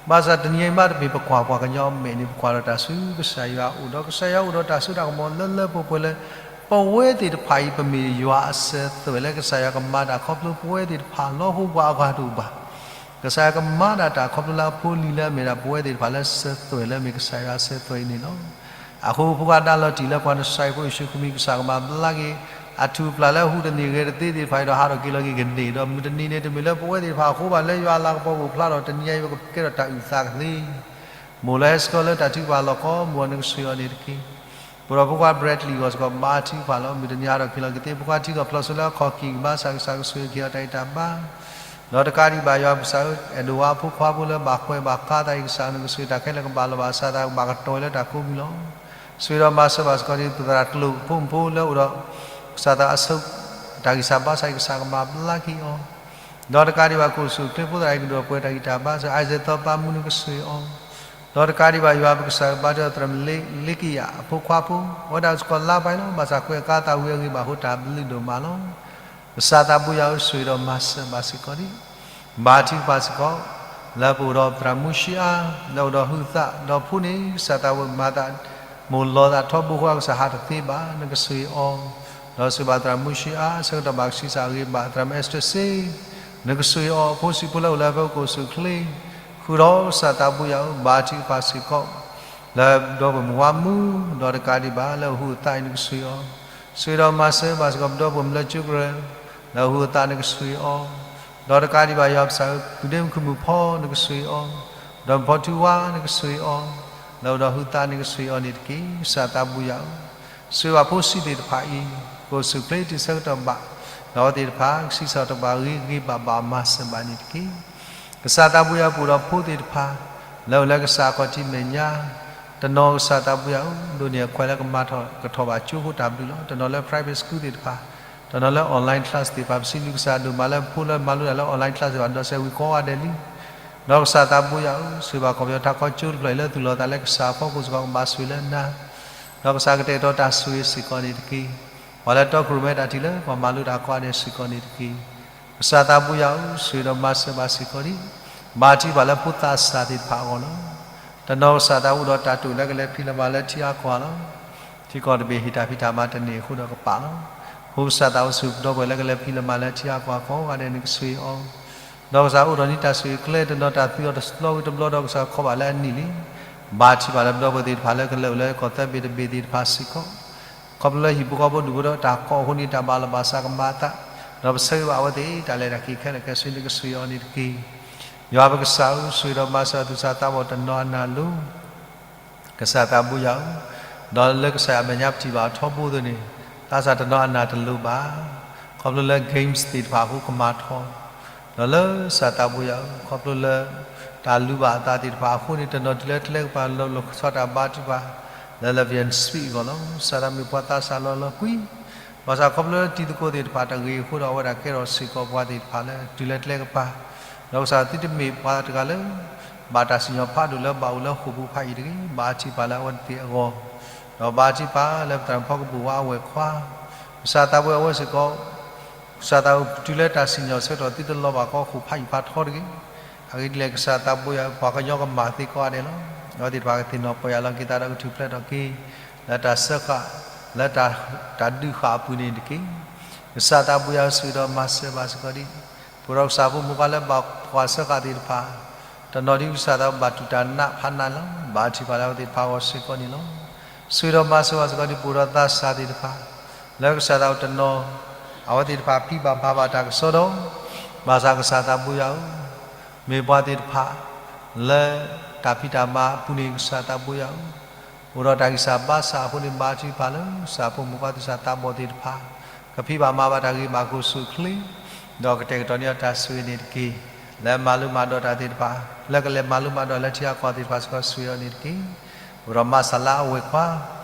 ဘၣ်ဆၣ်တနံၤအံၤမးတမ့ၢ်ပကွၢ်ပှၤကညီအမဲာ်န့ၣ် ပကွၢ်ဒီးတၢ်ဆူကစၢ်ယွၤအအိၣ် ဒီးကစၢ်ယွၤအိၣ်ဒီးတၢ်စိတၢ်ကမီၤလၢလၢပှဲၤပှဲၤလၢ ပဝဲသ့ၣ်တဖၣ်အံၤ ပမ့ၢ်ယွၤအစၢၤသွဲၣ်လၢကစၢ်ယွၤကမၤတၢ်ခီဖျိပဝဲသ့ၣ်တဖၣ်လီၤ အဃိပှၤအဂၤတအိၣ်ဘၣ်. ကစၢ်ယွၤကမၤဒၣ်တၢ်ခီဖျိလၢအဖိလံၤလၢအမ့ၢ်ဒၣ်ပဝဲသ့ၣ်တဖၣ်လၢစၢၤသွဲၣ်လၢမ့ၢ်ကစၢ်ယွၤအစၢၤသွဲၣ်အံၤန့ၣ်လီၤ. အဃိဖိခွါဒါလီၤတံၢ်လၢပှၤနစၤရ့းဖိယ့ၣ်ၡူးခရံာ်အမံၤ ကစၢ်ကမၤဘျါက့ၤ အထူၣ်အပျၢ်လၢအဟူးတန့ၢ်ဂဲၤတသ့သ့ၣ်တဖၣ်အံၤဒီး ဟးထီၣ်က့ၤလီၤက့ၤကန့ၢ် ဒီးမုၢ်တနံၤန့ၣ် တမ့ၢ်လၢပဝဲသ့ၣ်တဖၣ်အဃိဘၣ် လၢယွၤအလၤကပီၤအိၣ်ဖျါဒီး တနံၤအံၤပကကဲထီၣ်တၢ်အုၣ်သးကသ့ မိၢ်လၢဟဲဆှၢလၢတၢ်ထုကဖၣ်လီၢ်ကီ မိၢ်နကဆိၣ်ဂ့ၤအီၤန့ၣ်တက့ၢ်. ပဒီးဖိခွါ Bradley အဂီၢ်စ့ၢ်ကီး ဘါထုကဖၣ်လီၤ. မုၢ်တနံၤဟးထီၣ်က့ၤလီၤက့ၤသ့ ဖိခွါထံကီၢ်ဖျိးစိလၢအခီၣ်ကံၢ်ကဘါစၢ် ကစၢ်ကဆိၣ်ဂ့ၤက့ၤအီၤတၢ်ဂံၢ်တၢ်ဘါ ဒီးတကးဒံးဘၣ်ယွၤပကစၢ်ဧၢ အဲၣ်ဒိးဝါအဖိခွါဖိလၢဘၣ်ကွဲးဘၣ်ကါသးအံၤ ကစၢ်နကဆိၣ်ဂ့ၤတၢ်ခဲလၢာ်ကဘၣ်လီၤဘၣ်စးသး ကဘၣ်ကတီၤလၢတၢ်ကိးမံၤလီၤ. ဆိၣ်ဂ့ၤဒီးမၤစၢၤဘၣ်စ့ၢ်ကီးဒ်ပသရၣ်ကျိာ်ဖိမုၣ်ဖိလၢအိၣ်ဒီး ကစၢ်သးအဆိ တၢ်ဂံၢ်စၢ်ဘါစၢ်အံၤ ကစၢ်ကမၤဘျါက့ၤအီၤ ဒီးတကးဒံးဘၣ် ကအိၣ်ဆူၣ်အိၣ်ချ့ဖိသရၣ်အံၤကဒိၣ်ပှဲၤတၢ်ဂံၢ်တၢ်ဘါစ့ၢ်ကီး Isaac သီပၤမုၣ်နကဆိၣ်ဂ့ၤအီၤ ဒီးတကးဒံးဘၣ် ယွၤပကစၢ်ဘါထုကဖၣ် သရၣ်မုၣ်လ့ကယၤအဖိခွါဖိ အဝဲဒၣ်စ့ၢ်ကီးလါပှဲၤလီၤ. ဘၣ်ဆၣ်ကွဲးအကါသးဝံၤအဂ့ၢ်ဘၣ်အဃိ တၢ်ဘျုးဒိၣ်မးလီၤ. ကစၢ်သးဘိယွၤဧၢ ဆိၣ်ဂ့ၤဒီးမၤစၢၤဘၣ်စ့ၢ်ကီးဒံး ဘါထုကဖၣ်စ့ၢ်ကီး လၢပအိၣ်ဒီးသရၣ်မူၡံအါ လၢအိၣ်ဒီးဟုးသး ဒီးဖိန့ၣ် ကစၢ်သးဝံၤမၤသး မိၢ်လီၤသးထီဘိဃီ ကစၢ်ဟးတသ့ဘၣ် နကဆိၣ်ဂ့ၤအီၤ ဒီးဆိၣ်ဂ့ၤဘၣ်သရၣ်မူၡံအါ ဆၢကတီၢ်ဘၣ်ကဆံးစၢ်အဂ့ၤဘၣ် သရၣ်မုၣ်အဲစတြၢၣ်စ့ နကဆိၣ်ဂ့ၤအီၤ အဖိဆံးဖိလၢအိၣ်လၢအဖၢကအိၣ်ဆူၣ်အိၣ်ချ့ ဃုာ်ဒီးကစၢ်သးဘိယွၤဧၢ ဘါထုကဖၣ်စ့ၢ်ကီး လၢဒီပုၢ်ဝဲၢ်မုၢ်ဝါမုၢ် ဒီးတကးဒံးဘၣ် လၢအဟုးအသးအံၤ နကဆိၣ်ဂ့ၤအီၤ ဆိၣ်ဂ့ၤဒီးမၤစၢၤဘၣ်စ့ၢ်ကီး ပဒီပုၢ်ဝဲၢ်မုၣ်လၢကၠိကရၢ လၢအဟုးအသး နကဆိၣ်ဂ့ၤအီၤ ဒီးတကးဒံးဘၣ် ယွၤပကစၢ်ဧၢ ဖုဒ့မုၣ်ခုၣ်မုၣ်ဖီ နကဆိၣ်ဂ့ၤအီၤ ဒီးဖီထူဝါ နကဆိၣ်ဂ့ၤအီၤ လၢအိၣ်ဒီးဟုးသး နကဆိၣ်ဂ့ၤအီၤန့ၣ်တက့ၢ်. ကစၢ်သးဘိယွၤဧၢ ဆိၣ်ဂ့ၤဘၣ်ဖိဆံးသ့ၣ်တဖၣ်အံၤ ကအိၣ်ဆူၣ်အိၣ်ချ့တုၤဆၢကတီၢ်ဘၣ် ဒီးအဝဲသ့ၣ်တဖၣ် ကဆံးစၢ်ကတီၢ်ဘၣ်ဂ့ၤဂ့ၤဘၣ်ဘၣ် မၤစၢၤဘၣ်န့ၣ်တက့ၢ်. ကစၢ်သးဘိယွၤ ပအိၣ်ဒီးဖိသ့ၣ်တဖၣ် လၢအိၣ်လၢကစၢ်အခီၣ်ထံးမဲာ်ညါ တနီၤကစၢ်သးဘိယွၤဧၢ ဒိးန့ၢ်အခွဲးလၢကမၤထီၣ်ကထီၣ်ဘၣ်ကၠိဖိတၢ်ဘျုးလီၤ. တနီၤလၢ private school သ့ၣ်တဖၣ် တနီၤလၢ online class သ့ၣ်တဖၣ် ပစံးဘျုးကစၢ်ဒိၣ်မးလၢဖိလၢမၤလိတၢ်လၢ online class သ့ၣ်တဖၣ် ဒီးစဲးဝံၤကိးဂၤဒဲးလံ ဒီးကစၢ်သးဘိယွၤဧၢ ဆိၣ်ဂ့ၤဘၣ်ကီၢ်ပယီၤထးခီကၠိတဖျၢၣ်အံၤ လၢသူၣ်လီၤသးလၢကစၢ်အဖီခိၣ်စ့ၢ်ကီး ကဘၣ်ဆိၣ်ဂ့ၤလၢနၤ ဒီးကစၢ်ကတဲာ်ကတီၤတၢ်ဆိၣ်ဂ့ၤစ့ၢ်ကီးန့ၣ်တက့ၢ်. ပှၤလၢတီခိၣ်ရိၣ်မဲတၢ်ထံၣ်လၢ ပှၤမၤလိတၢ်ကိးဂၤဒဲးစ့ၢ်ကီးန့ၣ်တက့ၢ်. ကစၢ်သးဘိယွၤဧၢ ဆိၣ်ဂ့ၤဒီးမၤစၢၤဘၣ်စ့ၢ်ကီးဒံး ဘါထုကဖၣ်လၢဖိသးစၢ်သ့ၣ်တဖၣ်အဂီၢ်လီၤ. တနီၤကစၢ်သးအိၣ်ဒီးတၢ်တိာ်လၢကလဲၤဖံးလၢမၤလၢထံအါကီၢ်လီၤ. ထံကီၢ်တဘ့ၣ်ဟ့ၣ်တၢ်ဖံးတၢ်မၤတန့ၢ်အဃိဒီးကပာ်လီၤ. အဃိကစၢ်သးအိၣ်ဆူၣ်ပဒီပုၢ်ဝဲၢ်လၢကလဲၤဖံးလၢမၤလၢထံအါကီၢ်ကိးဂၤဒဲးန့ၣ် ကဆိၣ်ဂ့ၤအီၤ ဒီးကစၢ်အိၣ်ထီၣ်န့ၢ်တၢ်ဆိၣ်ဂ့ၤကျဲတနီၤတၢ်သူအီၤတဘျီဒီးကစၢ်ခီဘၣ်လၢအနံၣ်လံ. ဘါထုကဖၣ်လၢပဒီပုၢ်ဝဲၢ်သ့ၣ်တဖၣ်လၢကလဲၤအိၣ်လၢကီၢ်သၢဘ့ၣ်တဘ့ၣ်သ့ၣ်တဖၣ်စ့ၢ်ကီး ခီဖျိလၢဟံၣ်ဖိဃီဖိဒူၣ်ဖိဒီးတၢ်ကိးအဃိန့ၣ် တၢ်ဘၣ်လီၤဘၣ်စးကမၤအသး ဒီးပဆၢဂ့ၤဘၣ်အဝဲသ့ၣ် တၢ်လဲၤတၢ်က့ၤခဲလၢာ်ခဲဆ့ နကဆိၣ်ဂ့ၤအီၤန့ၣ်တက့ၢ်. ယွၤပကစၢ်ဧၢ, ဆိၣ်ဂ့ၤဒီးမၤစၢၤအသုးစၢ်သးဘီၣ်တနီၤအနၢ်လိၤ ကစၢ်သးဘိယွၤဧၢ, ဒီးလၢကစၢ်ယွၤအမဲာ်ညါပထံၣ်ဘၣ်အီၤထီဘိအသိးန့ၣ်, သးစၢ်တနီၤအနၢ်တလိၤဘၣ်, ခီဖျိလၢ games သ့ၣ်တဖၣ်အဃိကမၤထီ, ဒီးလၢကစၢ်သးဘိယွၤဧၢ, ခီဖျိလၢ တၢ်လူၤဘၣ်အသးသ့ၣ်တဖၣ်အဃိန့ၣ် တနီၤတုၤလၢကျဲကပၤ လီၤလီၤဆီဆီတၢ်ဘါထုကဖၣ် လၢ လၢ ပယဲၢ်စပံး အဂီၢ်လီၤ. ကစၢ်သးမ့ၢ်ပှၤသးစၢ်လီၤလီၤကွံ ဘၣ်ဆၣ်ခီဖျိလၢတံၤသကိးသ့ၣ်တဖၣ်တဂ့ၤအဃိဒီး အဝဲဒၣ်ကဲထီၣ်စ့ၢ်ကီးပှၤသ့ၣ်တဖၣ်လၢတုၤလၢကျဲကပၤ, ဒီးကစၢ်သုတမ့ၢ်ပှၤတဂၤလၢ ဘၣ်တၢ်စံၣ်ညီၣ်ဖးဒိၣ်လၢဘၣ်အိၣ်လၢဃိာ်ပူၤဖးယံၤတဂ့ၤ, ဘၣ်ထံၣ်ပှၤလၢအဝဲသ့ၣ်အဂီၢ်, ဒီးဘၣ်ထံၣ်ပှၤလၢပသရၣ်ဖီကဘိၣ်ဝါအဝဲၢ်ခွါ, ကစၢ်သးဘိယွၤအဝဲစ့ၢ်ကီး ကစၢ်သးဘိယွၤတုၤလၢတၢ်စံၣ်ညီၣ်ဆၢကတီၢ်သုတလီၤဘၣ်ကီဃိာ်ဖးယံၤဖးထီတဂ့ၤ, အဂ့ၢ်ဒ်လဲၣ် ကစၢ်သးဘိယွၤပှၤကညီကမၤသ့ကိးဂၤဒဲးလီၤ. အဝဲသ့ၣ်တဖၣ်ကသ့ၣ်နီၣ်ပီၢ်ယၢ်လီၤက့ၤသးဒီးကထူၣ်ဖျဲးထီၣ်က့ၤ လၢတၢ်စၢဃာ် လၢတၢ်ဒုးဃာ်အပူၤန့ၣ်တက့ၢ်. ကစၢ်သးဘိယွၤဆိၣ်ဂ့ၤဒီးမၤစၢၤဘၣ်စ့ၢ်ကီးဒံး, ပအိၣ်ဒီးကစၢ်ဖိမုၣ်ခွါလၢဘၣ်ကွၢ်စၢဃာ်သ့ၣ်တဖၣ်, တနီၤဒ်ကစၢ်သးဘၣ်တူၢ်တၢ်နးဖးနးလီၤ, ဘၣ်ထံၣ်ပှၤလၢအဝဲသ့ၣ်တဖၣ်အဂီၢ်စ့ၢ်ကီးန့ၣ်လီၤ. ဆိၣ်ဂ့ၤဒီးမၤစၢၤဘၣ်စ့ၢ်ကီးဒံး ပအိၣ်ဒီးသးစၢ်သ့ၣ်တဖၣ် လၢကစၢ်သးဘိတနီၤ အဝဲသ့ၣ်တဖၣ်ဖံးဘၣ်မၤဘၣ်တၢ်ကစီဒီး, ဘၣ်ဆၣ်ကစၢ်သးဘိယွၤဧၢ, မ့ၢ်ပှၤသ့ၣ်တဖၣ် လၢတၢ်ဖံးတၢ်မၤအပူၤန့ၣ် ကစၢ်သးဘိယွၤဧၢ, အိၣ်ဒီးတၢ်ဂံၢ်စၢ်ဘါစၢ်အဃိန့ၣ် ဘၣ်ထံၣ်ပှၤလၢကစၢ်ဖိမုၣ်ခွါသုးစၢ်သးဘီၣ်သ့ၣ်တဖၣ် ကဖံးဘၣ်မၤဘၣ်တၢ်ဂ့ၤဘၣ်ကအိၣ်ဆူၣ်အိၣ်ချ့ ဒီးကတဲာ်ကတီၤန့ၢ်အီၤတၢ်ဆိၣ်ဂ့ၤန့ၣ်တက့ၢ်. လၢမၤလိမၤဒိးတၢ်သ့ၣ်တဖၣ်, လၢကလဲၤမၤလိမၤဒိးလၢထံအကီၢ်သ့ၣ်တဖၣ်စ့ၢ်ကီးဆိၣ်ဂ့ၤအီၤန့ၣ်တက့ၢ်. အိၣ်ဒီးမၤစၢ်လၢအဝဲၢ်ခွါ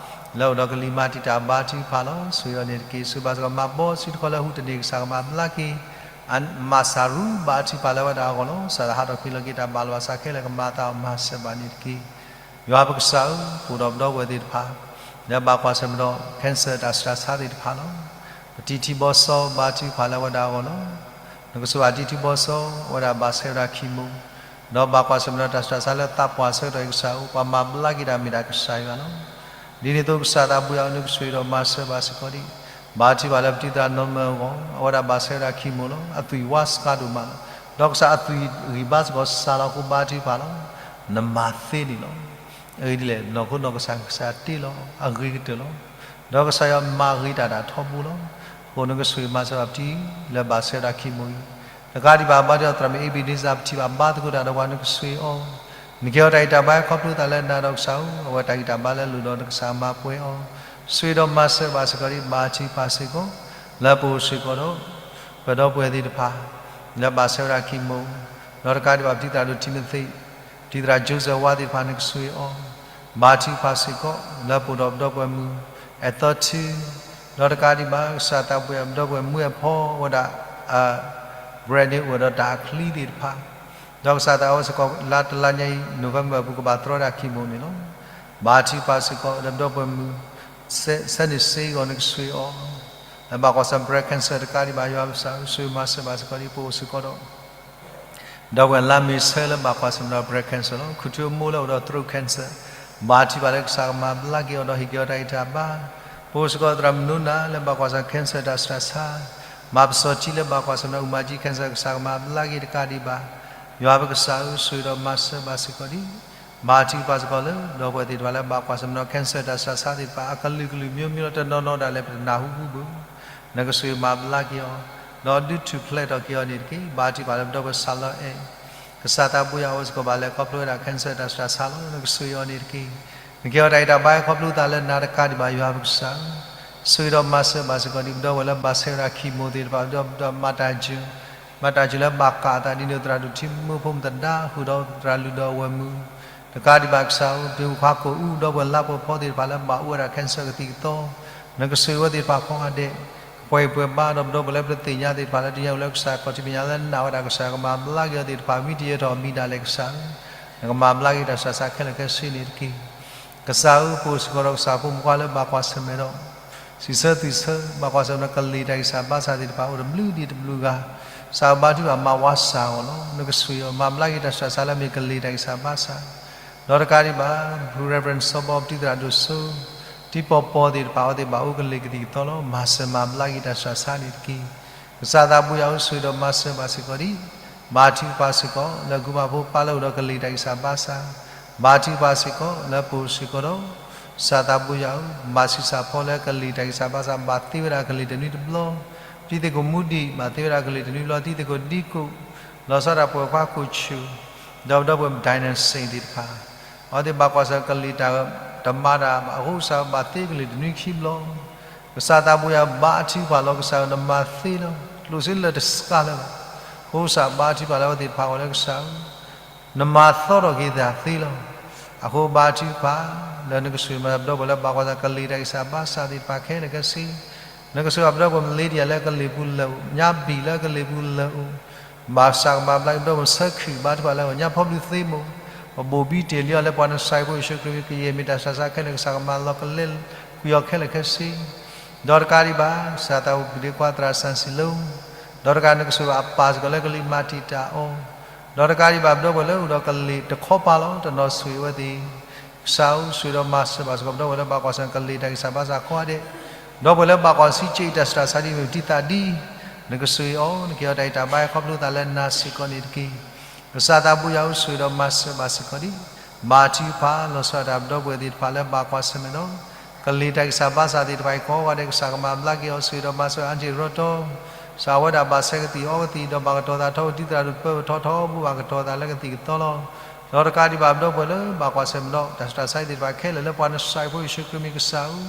လၢအိၣ်ဒီးကလံၤမၤတံာ်တာ်ဘါထုကဖၣ်လီၤ. ဆိၣ်ဂ့ၤအီၤန့ၣ်တက့ၢ်. ဆိၣ်ဂ့ၤဘၣ်စ့ၢ်ကီးမၤဘီစုတခီလၢဟူးတန့ၢ် ကစၢ်ကမၤဘျါက့ၤ မၤစၢ်ရူ ဘၣ်ထံၣ်ပှၤလၢအဝဲဒၣ်အဂီၢ်လီၤ. ကစၢ်လၢဟးထီၣ်ကွံာ်လီၤက့ၤတၢ်ဘၣ်လီၤဘၣ်ဆၣ်ခဲလၢာ် ကမၤအသးအီၤမၤစၢၤဘၣ်န့ၣ်တက့ၢ်. ယွၤပကစၢ်ဧၢ, ပအိၣ်ဒီးပဒီပုၢ်ဝဲၢ်သ့ၣ်တဖၣ် လၢဘၣ်ကွၢ်ဆၢၣ်မဲာ်ဒီး cancer တၢ်ဆူးတၢ်ဆါသ့ၣ်တဖၣ်လီၤ. ပတံၤထံဘီစီ ဘၣ်ထံၣ်ပှၤလၢအဝဲဒၣ်အဂီၢ်လီၤ. နကဆိၣ်ဂ့ၤဘၣ်တံၤထံဘီစီ အဝဲဒၣ်ဘၣ်ဆဲးဝဲဒၣ် chemo ဒီးဘၣ်ကွၢ်ဆၢၣ်မဲာ်ဒီးတၢ်ဆူးတၢ်ဆါလၢသးပှၢ်ဆၢကတီၢ်အံၤ ကစၢ်ဧၢ, ပှၤမၤဘျါက့ၤတၢ်မ့ၢ်ဒၣ်ကစၢ်ယွၤလီၤ. ဒ်န့ၣ်အသိး ကစၢ်သးဘိယွၤဧၢ, နကဆိၣ်ဂ့ၤဒီးမၤစၢၤဘၣ်စ့ၢ်ကီးဒံး, ဘၣ်ထံၣ်ပှၤလၢပတံၤသရၣ်နီၢ်မၢအဂီၢ်, အဝဲဒၣ်ဘၣ်ဆဲးဝဲဒၣ် chemo လီၤ. အသွံၣ်ဝါစှၤဒိၣ်မးလီၤ. ဒီးကစၢ်အသွံၣ်ဂံၢ်ဘါစ့ၢ်ကီးစှၤလီၤအဃိ ဘၣ်ထံၣ်ပှၤလီၤ. နမၤသ့န့ၣ်လီၤ. အဂ့ၢ်ဒ်လဲၣ်, နီၢ်ခိနီၢ်ကစၢ် ကစၢ်တ့လီၤ, အဂ့ၤကတၢၢ်လီၤ. ဒီးကစၢ်ယွၤမၤဂ့ၤတၢ်ဒၣ်ထီဘိလီၤ. အဃိနကဆိၣ်ဂ့ၤမၤစၢၤဘၣ်ပတံၤလၢဘၣ်ဆဲးဝဲဒၣ် chemo အံၤ, တကးဒံးဘၣ် ဘါထုကဖၣ်သရၣ်မုၣ် အ့ဘ့းန့စၢ် ပထံၣ်ဘၣ်ဘါသကိးတၢ်ဒီးပှၤ နကဆိၣ်ဂ့ၤအီၤ, နကဲအီၤတၢ်ဂံၢ်တၢ်ဘါ ခီဖျိသးလၢနၤဒီးကစၢ်ဧၢ, အဝဲတၢ်ဂံၢ်တၢ်ဘါလၢအလိၣ်ဒီး နကစၢ်မၤပှဲၤအီၤ, ဆိၣ်ဂ့ၤဒီးမၤစၢၤဘၣ်စ့ၢ်ကီးဒံး, ဘၣ်ထံၣ်ပှၤစ့ၢ်ကီး လၢပအိၣ်စ့ၢ်ကီးဒီး ပဒီပုၢ်ဝဲၢ်သ့ၣ်တဖၣ် လၢဘၣ်ဆဲးဝဲဒၣ် chemo, ဒီးတကးဒံးဘၣ် ပတံၤသရၣ်ဒိၣ်ထံမသ့း, ပတံၤသရၣ် Joseph ဝါသ့ၣ်တဖၣ် နကဆိၣ်ဂ့ၤအီၤ, ဘၣ်ထံၣ်ပှၤစ့ၢ်ကီး လၢပအိၣ်ဒီးပဒီပုၢ်ဝဲၢ်မုၣ် အဲၣ်သီထူ, ဒီးတကးဒံးဘၣ် ကစၢ်သးဘိယွၤ ပဒီပုၢ်ဝဲၢ်မုၣ်အဲၣ်ဖီ အဝဲဒၣ် အ brain န့ၣ် အိၣ်ဒီးတၢ်အချံသ့ၣ်တဖၣ်, ဒီးကစၢ်သးဘိယွၤစ့ၢ်ကီး လါတလါညါအံၤ November အပူၤ ကဘၣ်တြီဒၣ် chemo န့ၣ်လီၤ. ဘၣ်ထံၣ်ပှၤစ့ၢ်ကီး လၢပဒီပုၢ်ဝဲၢ်မုၣ် စဲန့ၣ်စ့အဂီၢ် နကဆိၣ်ဂ့ၤအီၤ, လၢဘၣ်ကွၢ်ဆၢၣ်မဲာ် breast cancer တကးဒံးဘၣ် ယွၤပကစၢ်ဧၢ, ဆိၣ်ဂ့ၤမၤစၢၤဘၣ်စ့ၢ်ကီးဒံး ပအိၣ်စ့ၢ်ကီးဒီး ဒီပုၢ်ဝဲၢ်လါမ့ၤဆၢလၢဘၣ်ကွၢ်ဆၢၣ်မဲာ်ဒီး breast cancer လီၤ. ခူၣ်ထူအမိၢ်လၢအိၣ်ဒီး throat cancer, ဘၣ်ထံၣ်ပှၤလၢကစၢ်ကမၤဘျါက့ၤအီၤဒီးဟ့ၣ်က့ၤအီၤတၢ်ဂံၢ်တၢ်ဘါ, ပအိၣ်စ့ၢ်ကီးသရၣ်မုၣ်နိနၤ လၢဘၣ်ကွၢ်ဆၢၣ်မဲာ် cancer တၢ်ဆူးတၢ်ဆါ, မၤပစီၤထံလၢဘၣ်ကွၢ်ဆၢၣ်မဲာ်ဒီး အူမၤကၠံ cancer ကစၢ်ကမၤဘျါက့ၤတကးဒံးဘၣ်, ယွၤပကစၢ်ဧၢ, ဆိၣ်ဂ့ၤဒီးမၤစၢၤဘၣ်စ့ၢ်ကီးဒံး, ဘၣ်ထံၣ်ပှၤစ့ၢ်ကီးလၢ ဒီပုၢ်ဝဲၢ်သ့ၣ်တဖၣ်လၢဘၣ်ကွၢ်ဆၢၣ်မဲာ်ဒီး cancer တၢ်ဆူးတၢ်ဆါသ့ၣ်တဖၣ် အကလုာ်ကလုာ်မျိုးမျိုးလီၤ, တနီၤနီၤဒၣ်လဲာ် ပတနၢ်ဟူဘူးဘူး, နကဆိၣ်ဂ့ၤမၤဘျါက့ၤအီၤ, ဒီးဒုးထူၣ်ဖျဲးထီၣ်က့ၤအီၤန့ၣ်တက့ၢ်. ဘၣ်ထံၣ်ပှၤလၢပဒီပုၢ်ဝဲၢ် ဆၣ်လီၤအဲၣ်, ကစၢ်သးဘိယွၤအဝဲစ့ၢ်ကီးဘၣ်လဲၤခီဖျိဝဲဒၣ် cancer တၢ်ဆူးတၢ်ဆါလီၤ, နကဆိၣ်ဂ့ၤအီၤန့ၣ်တက့ၢ်. နကဲအီၤတၢ်ဂံၢ်တၢ်ဘါခီဖျိသးလၢနၤတကးဒံးဘၣ် ယွၤပကစၢ်ဧၢ, ဆိၣ်ဂ့ၤဒီးမၤစၢၤဘၣ်စ့ၢ်ကီးဒံး ပဒီပုၢ်ဝဲၢ်လၢဘၣ်ဆဲးဝဲဒၣ် chemo သ့ၣ်တဖၣ်ဒီး မၤတၢ်စၢၤ မၤတၢ်စၢၤလၢဘၣ်ကးအသးဒ်န့ၣ် သရၣ်ဒိၣ်ထံမုၢ်ဖိမုၣ်သဒါ ဃုာ်ဒီးသရၣ်လုၢ်ဒီးအဝဲၢ်မုၣ်, တကးဒံးဘၣ်ကစၢ်ဧၢ, ပှၤခွါကိာ်အူ ဒီပုၢ်ဝဲၢ်လါပှဲၤဖီသ့ၣ်တဖၣ်လၢဘၣ်အိၣ်ဝဲဒၣ် cancer ကသံၣ်ကသီ, နကဆိၣ်ဂ့ၤဝဲသ့ၣ်တဖၣ်ကိးဂၤဒဲး, ကပှဲၤဂံၢ်ပှဲၤဘါဒီး ပဒီပုၢ်ဝဲၢ်လၢပတသ့ၣ်ညါသ့ၣ်တဖၣ်လၢတညါဝဲလၢကစၢ်ခီၣ်ထံးမဲာ်ညါလၢနးဝဲဒၣ် ကစၢ်ကမၤဘျါက့ၤအီၤသ့ၣ်တဖၣ် မံတယၢထီၣ်မံဒၣ်လဲာ်ကစၢ်ဧၢ, နကမၤဘျါက့ၤတၢ်ဆူးတၢ်ဆါခဲလၢာ်ခဲဆ့န့ၣ်တက့ၢ်. ကစၢ်ဧၢ, ပအိၣ်စ့ၢ်ကီးဒီးကစၢ်ဖိမုၣ်ခွါလၢဘၣ်ကွၢ်ဆၢၣ်မဲာ်ဒီး စံးဆၢသွံၣ်ဆၢ ဘၣ်ကွၢ်ဆၢၣ်မဲာ်ဒီးကလံၤတၢ်ဂံၢ်စၢ်ဘါစၢ်သ့ၣ်တဖၣ် အိၣ်တဘျုးဒံးတဘျုးဂၤ, ကစၢ်ဧၢ, ဘါထုကဖၣ်မၤဝါစၢ်အဂီၢ်လီၤ. နကဆိၣ်ဂ့ၤအီၤ မၤဘျါက့ၤတၢ်ဆူးတၢ်ဆါလၢအမ့ၢ်ကလံၤတၢ်ဂံၢ်စၢ်ဘါစၢ်, ဒီးတကးဒံးဘၣ် ဖု Reverend စီၤဘီ ပတံၤသရၣ်ဒိၣ်စိ တံၤပီၤပီၤသ့ၣ်တဖၣ် အဝဲသ့ၣ်ဘၣ်အိၣ်ကလံၤကသံၣ်ကသီလီၤ. မၤစၢၤမၤဘျါက့ၤတၢ်ဆူးတၢ်ဆါန့ၣ်တက့ၢ်. ကစၢ်သးဘိယွၤဧၢ, ဆိၣ်ဂ့ၤဒီးမၤစၢၤဘၣ်စ့ၢ်ကီးဒံး, ဘါထုကဖၣ်စ့ၢ်ကီး လၢကုမၤဖိပၢ်လၢအိၣ်ဒီးကလံၤတၢ်ဂံၢ်စၢ်ဘါစၢ်, ဘါထုကဖၣ်စ့ၢ်ကီး လၢပအိၣ်စ့ၢ်ကီးဒီး ကစၢ်သးဘိယွၤဧၢ, မၤဆူးစၢ်ဖီလၢကလံၤတၢ်ဂံၢ်စၢ်ဘါစၢ် ဘၣ်သ့ဝဲဒၣ်ကလံၤတနွံတဘျီ, တ တံၤသကိးမူဒံး ဘၣ်သ့ဝဲဒၣ်ကလံၤတနွံဘျီ, တံၤသကိးဒံကိး, လီၤဆီဒၣ်တၢ်ပှဲၤခွါကိးဆူၣ်, ဒီးပဒီပုၢ်ဝဲၢ် ဒိၣ်နစ့ၣ်သ့ၣ်တဖၣ်, အဝဲသ့ၣ်ဘၣ်ကွၢ်ဆၢကလံၤတၢ်တမၤတၢ်ဘၣ်အဃိ ကစၢ်ဘၣ်သ့ကလံၤတနွံခံဘျီ, ကစၢ်သးဘိယွၤဘါထုကဖၣ်လီၤ. ကစၢ်ဧၢ နမၤသ့လီၤ. ကျိၣ်စ့လၢာ်တစှၤလၢၤဘၣ်. အဃိကစၢ်ဘါထုကဖၣ်လၢအဝဲသ့ၣ်တဖၣ်အဂီၢ်လၢကစၢ်ဧၢ နမၤသီထီၣ်က့ၤတၢ်သ့လီၤ. အဃိဘါထုကဖၣ် လၢနကဆိၣ်ဂ့ၤမၤစၢၤပဒီပုၢ်ဝဲၢ်လၢဘၣ်ကွၢ်ဆၢကလံၤတၢ်ဂံၢ်စၢ်ဘါစၢ်သ့ၣ်တဖၣ်ခဲလၢာ်ခဲဆ့, နကဆိၣ်ဂ့ၤပဒီပုၢ်ဝဲၢ်မလ့တံၢ်ယၤလၢကလံၤပူၤလၢာ်အိၣ်, ညါဘံၣ်လၢကလံၤပူၤလၢာ်အိၣ်, ဘၣ်ဆၣ်ကမၤဘျါက့ၤပဒီပုၢ်ဝဲၢ်ဆၢခရံာ်ဘါထုကဖၣ်လၢအဂီၢ် ညါဖီဘျုးသ့မိၢ်, ပဘိၣ်ဘံတ့ၢ်လံအီၤလၢပှၤနစၢ်ဖိယ့ၣ်ၡူးခရံာ်မံၤ ကယဲၢ်မ့ၢ်တၢ်စှၤစှၤခဲလၢာ် ကစၢ်ကမၤလီၤကလဲကွံာ်အီၤခဲလၢာ်ခဲဆ့ ဒီးတကးဒံးဘၣ် ကစၢ်သးအိၣ်ဘှံးဒ့ခွါသရၣ်စၣ်စံၤလိ, ဒီးတကးနကဆိၣ်ဂ့ၤအပၢ်စ့ၢ်ကီးလၢကလံၤမၤတံာ်တာ်အီၤ, ဒီးတကးဒံးဘၣ် ပဒီပုၢ်ဝဲၢ်လၢအိၣ်ဒီးကလံၤတခီပၤလီၤ တနီၤဆိၣ်ဂ့ၤအဝဲသ့ၣ်, ကစၢ်ဧၢ ဆိၣ်ဂ့ၤဒီးမၤစၢၤဘၣ်စ့ၢ်ကီး ပဒီပုၢ်ဝဲၢ်လၢဘၣ်ကွၢ်ဆၢကလံၤတၢ်ဂံၢ်စၢ်ဘါစၢ်ကိးဂၤဒဲး, ဒီပုၢ်ဝဲၢ်လၢဘၣ်ကွၢ်ဆံးကၠ့ၣ်တၢ်ဆူးတၢ်ဆါဒ်မ့ၢ်တံၢ်သးဒ်, နကဆိၣ်ဂ့ၤအီၤ နကဟ့ၣ်အီၤတၢ်ဂံၢ်တၢ်ဘါခီဖျိသးလၢနၤစ့ၢ်ကီးန့ၣ်တက့ၢ်. ကစၢ်သးဘိယွၤဧၢ ဆိၣ်ဂ့ၤဒီးမၤစၢၤဘၣ်စ့ၢ်ကီးဒံး, ဘါထုကဖၣ် လီၤဆီဒၣ်တၢ်ပဒီပုၢ်ဝဲၢ်သ့ၣ်တဖၣ်လၢဘၣ်ကွၢ်ဆၢၣ်မဲာ်ဒီး ကလံၤတၢ်ဂံၢ်စၢ်ဘါစၢ်သ့ၣ်တဖၣ်အံၤကိးဂၤဒဲး ကစၢ်ကမၤဘျါက့ၤအီၤ ဆိၣ်ဂ့ၤဒီးမၤစၢၤအါတ့ၢ်ရီတီ, ကစၢ်အဝဲဒၣ်ဘၣ်ဆဲးကသံၣ်အီကသံၣ်ဒီးဘၣ်ကတီၤသးထီဘိ တံၢ်သရၣ်ဒိၣ်တဖၣ်ထီထီဘိ ဘၣ်ကတီၤသးလၢကသံၣ်ကသီလီၤ. ဒီးတကးဒံးဘၣ် ပဒီပုၢ်ဝဲၢ်လၢဘၣ်ကွၢ်ဆၢၣ်မဲာ်ဒီး တၢ်ဆူးတၢ်ဆါသ့ၣ်တဖၣ်ခဲလၢာ်လၢပှၤနစၢ်ဖိယ့ၣ်ၡူးခရံာ်မံၤကစၢ်ဧၢ,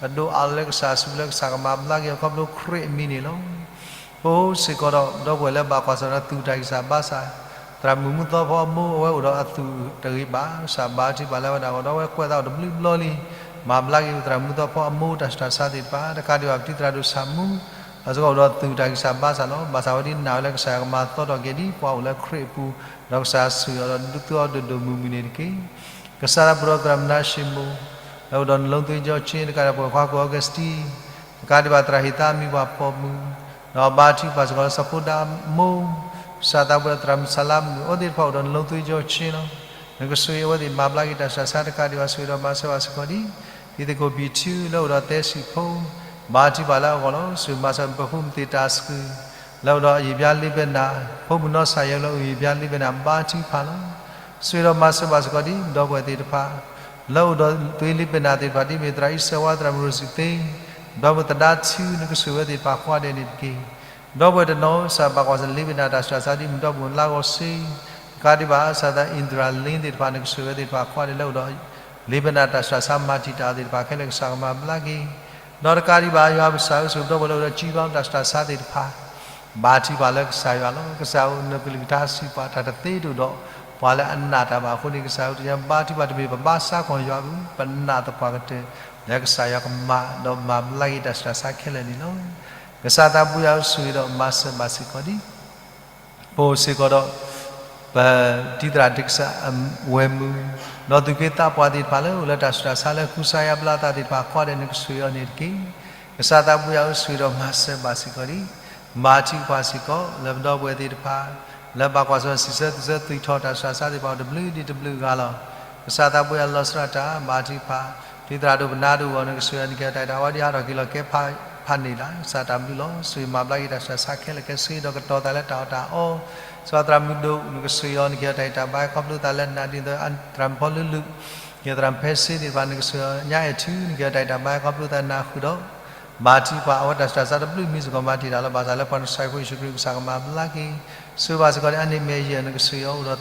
ပဒိးအးလီၤလၢကစၢ်အစုပူၤလၢကစၢ်ကမၤဘျါက့ၤအီၤ ခီဖျိခရံာ်အမံၤန့ၣ်လီၤ. ပအိၣ်စ့ၢ်ကီးဒီး ပဒီပုၢ်ဝဲၢ်လၢဘၣ်ကွၢ်ဆၢၣ်ဒီးသူၣ်တၢ်ဂံၢ်စၢ်ဘါစၢ်, သရၣ်မုၣ်မူသီဖီအမိၢ် အဝဲအိၣ်ဒီးအသူၣ်တဂ့ၤဘၣ်, ကစၢ်ဘါထုကဖၣ်လၢအဝဲဒၣ်အဂီၢ် ဒီးအဝဲကွဲးသးအိၣ်တဘျုးဘျီလံ, မၤဘျါက့ၤပသရၣ်မုၣ်မူသီဖီအမိၢ်တၢ်ဆူးတၢ်ဆါသ့ၣ်တဖၣ်, တကးဒံးဘၣ် ပတံၢ်သရၣ်ဒိၣ်ဆၣ်မူ အစ့ၢ်ကီးအိၣ်ဒီးသူၣ်တၢ်ဂံၢ်စၢ်ဘါစၢ်လီၤ. ဘၣ်ဆၣ်ဝဲဒ်န့ၣ်ဝဲလၢကစၢ်ယွၤကမၤသီထီၣ်က့ၤဒ်ပှၤအိၣ်လၢခရံာ်အပူၤ, ဒီးကစၢ်ဆိၣ်ဂ့ၤအီၤဒီးဒုးသူအီၤဒိၣ်ဒိၣ်မုၢ်မုၢ်န့ၣ်တက့ၢ်. ကစၢ်သးဘိဒီးသရၣ်မနၤၡ့မိၢ်, လၢအိၣ်ဒီးနလိသ့ကၠီဆ့ တကးဒံးဘၣ်ပှၤခွါကိးအီကူးစတံ, တကးဒံးဘၣ်သရၣ်ဟ့ၣ်သးမံၤပှၤပိာ်မုၣ်, ဒီးဘါထုကဖၣ်စ့ၢ်ကီးလၢစီၤဖိဒါမိၢ်, ကစၢ်သးဘိဒီးသရၣ်မုၣ်ဆၣ်လါမုၣ် အဝဲသ့ၣ်တဖၣ်အိၣ်ဒီးနလိသ့ကၠီဆ့လီၤ. နကဆိၣ်ဂ့ၤအဝဲသ့ၣ်မၤဘျါက့ၤတၢ်ဆူးတၢ်ဆါ တကးဒံးဘၣ် ဆိၣ်ဂ့ၤဒီးမၤစၢၤဘၣ်စ့ၢ်ကီးဒ်, တံၤသကိးဘံၣ်ထူ လၢအိၣ်ဒီးသဲစံၣ်ဖိ, ဘါထုကဖၣ်လၢအဂီၢ်လီၤ. ဆိၣ်ဂ့ၤမၤစၢၤပဖုမသ့ၣ်တၢ်စကုၢ် လၢအိၣ်ဒီးယံာ်ဘျါလ့ပနၢ်, ဖိမုၣ်နီၢ်စၢ်ယဲၢ်လၢအိၣ်ယံာ်ဘျါလ့ပနၢ် ဘါထုကဖၣ်လီၤ. ဆိၣ်ဂ့ၤဒီးမၤစၢၤဘၣ်စ့ၢ်ကီးဒ် ပဒီပုၢ်ဝဲၢ်သ့ၣ်တဖၣ် လၢအိၣ်ဒီးသွံလ့ပနၢ်သ့ၣ်တဖၣ် ဒ်မ့ၢ်သရၣ်အံၣ်စၢဝါ သရၣ်မုၣ်ရိၤစံၤသ့, ဒီးမုၢ်သဒါထူ နကဆိၣ်ဂ့ၤဝဲသ့ၣ်တဖၣ်ကိးဂၤဒဲးန့ၣ်တက့ၢ်. ဒီပုၢ်ဝဲၢ်တနီၤ ကစၢ်ဘၣ်ကွၢ်ဆၢၣ်လ့ပနၢ်တၢ်ဆူးတၢ်ဆါဒ်မ့ၢ်ဒီပုၢ်ဝဲၢ်လါဂီၤစ့, တကးဒံးဘၣ် ကစၢ်သးအ့ဒြၤလ့သ့ၣ်တဖၣ် နကဆိၣ်ဂ့ၤဝဲသ့ၣ်တဖၣ်ကိးဂၤဒဲးလၢအိၣ်ဒီး လ့ပနၢ်တၢ်ဆူးတၢ်ဆါမၤတံာ်တာ်သ့ၣ်တဖၣ်ခဲလၢာ် ကစၢ်ကမၤဘျါက့ၤ, ဒီးတကးဒံးဘၣ် ယွၤပကစၢ်ဧၢ ဆိၣ်ဂ့ၤပဒီပုၢ်ဝဲၢ်လၢအိၣ်ဒီး ကံဘါတၢ်ဆူးတၢ်ဆါသ့ၣ်တဖၣ် ဘါထုကဖၣ်လၢကစၢ်ယွၤလီၤ. ကစၢ်ဧၢ နကလုၢ်ကထါစံးပာ်တၢ်တသ့တအိၣ်ဒီး ပှၤလၢအနာ်တၢ်ဘၣ်အဃိန့ၣ် ကစၢ်ဧၢ တယါဘါထုကဖၣ်တမ့ၢ်ပဘါစၢ်ကွၢ်ယွၤအပူၤ ပနာ်သပှၢ်ကတၢၢ် လၢကစၢ်ယွၤကမၤဒီးမၤဘျါက့ၤတၢ်ဆူးတၢ်ဆါခဲလၢာ်န့ၣ်လီၤ. ကစၢ်သးဘိယွၤဧၢ ဆိၣ်ဂ့ၤဒီးမၤစၢၤဘၣ်စ့ၢ်ကီးဒ် ပအိၣ်စ့ၢ်ကီးဒီး ပတံၤသရၣ်ဒ့ကစၢ်အဝဲၢ်မုၢ်, ဒီးသူၣ်က့သးပှၢ်သ့ၣ်တဖၣ်လၢအိၣ်လၢတၢ်ဆူးတၢ်ဆါလၢကူစါယါဘျါသးသ့ၣ်တဖၣ်ကိးဂၤဒဲး နကဆိၣ်ဂ့ၤအီၤန့ၣ်တက့ၢ်. ကစၢ်သးဘိယွၤဧၢ ဆိၣ်ဂ့ၤဒီးမၤစၢၤဘၣ်စ့ၢ်ကီးဒ် ဘါထုကဖၣ်စ့ၢ်ကီး လၢပဒီပုၢ်ဝဲၢ်သ့ၣ်တဖၣ် လၢဘၣ်ကွၢ်ဆၢၣ်စံးဆၢသူၣ်ဆၢသွံၣ်ထီၣ်တၢ်ဆူးတၢ်ဆါသ့ၣ်တဖၣ်အိၣ်တဘျုးဒံးတဘျုးဂၤလီၤ. ကစၢ်သးဘိယွၤလီၤဆီဒၣ်တၢ် ဘါထုကဖၣ် တံၤသရၣ်ဒိၣ်ပနၢ်ဒိၣ်အဂီၢ် နကဆိၣ်ဂ့ၤအီၤ နကဟ့ၣ်အီၤတၢ်ဂံၢ်တၢ်ဘါ ဒ်ဟးထီၣ်က့ၤလီၤကဲဖးန့ၣ်လီၤ. ကစၢ်တၢ်ဘျုးလီၤ. ဆိၣ်ဂ့ၤမၤဘျါက့ၤတၢ်ဆူးတၢ်ဆါခဲလၢာ်ခဲဆ့ ဒီးကတီၤသးလၢတၢ်အီၣ်တၢ်အီ, စ့ၢ်ကီးသရၣ်မုၣ်ဒိၣ် နကဆိၣ်ဂ့ၤအီၤ နကဟ့ၣ်အီၤတၢ်ဂံၢ်တၢ်ဘါ ခီဖျိသးလၢနၤဒ်သိး သရၣ်မုၣ်ဖီလုလုၢ် ယသရၣ်မုၣ်ဖဲစ့သ့ၣ်တဖၣ် နကဆိၣ်ဂ့ၤအီၤ ညါအဲၣ်ထူ နကဟ့ၣ်အီၤတၢ်ဂံၢ်တၢ်ဘါ ခီဖျိသးနၢ်ဃုာ်ဒီး ဘါထုကဖၣ် အဝဲတၢ်ဆူးတၢ်ဆါတဘျုးမံၤစ့ၢ်ကီး မၤတံာ်တာ်လီၤ. ဘၣ်ဆၣ်လၢပှၤနစၢ်ဖိယ့ၣ်ၡူးခရံာ် ကစၢ်ကမၤဘျါက့ၤ, ဆိၣ်ဂ့ၤဘၣ်စ့ၢ်ကီးဒ် အါန့ၢ်မဲာ်ယဲၢ် နကဆိၣ်ဂ့ၤအီၤ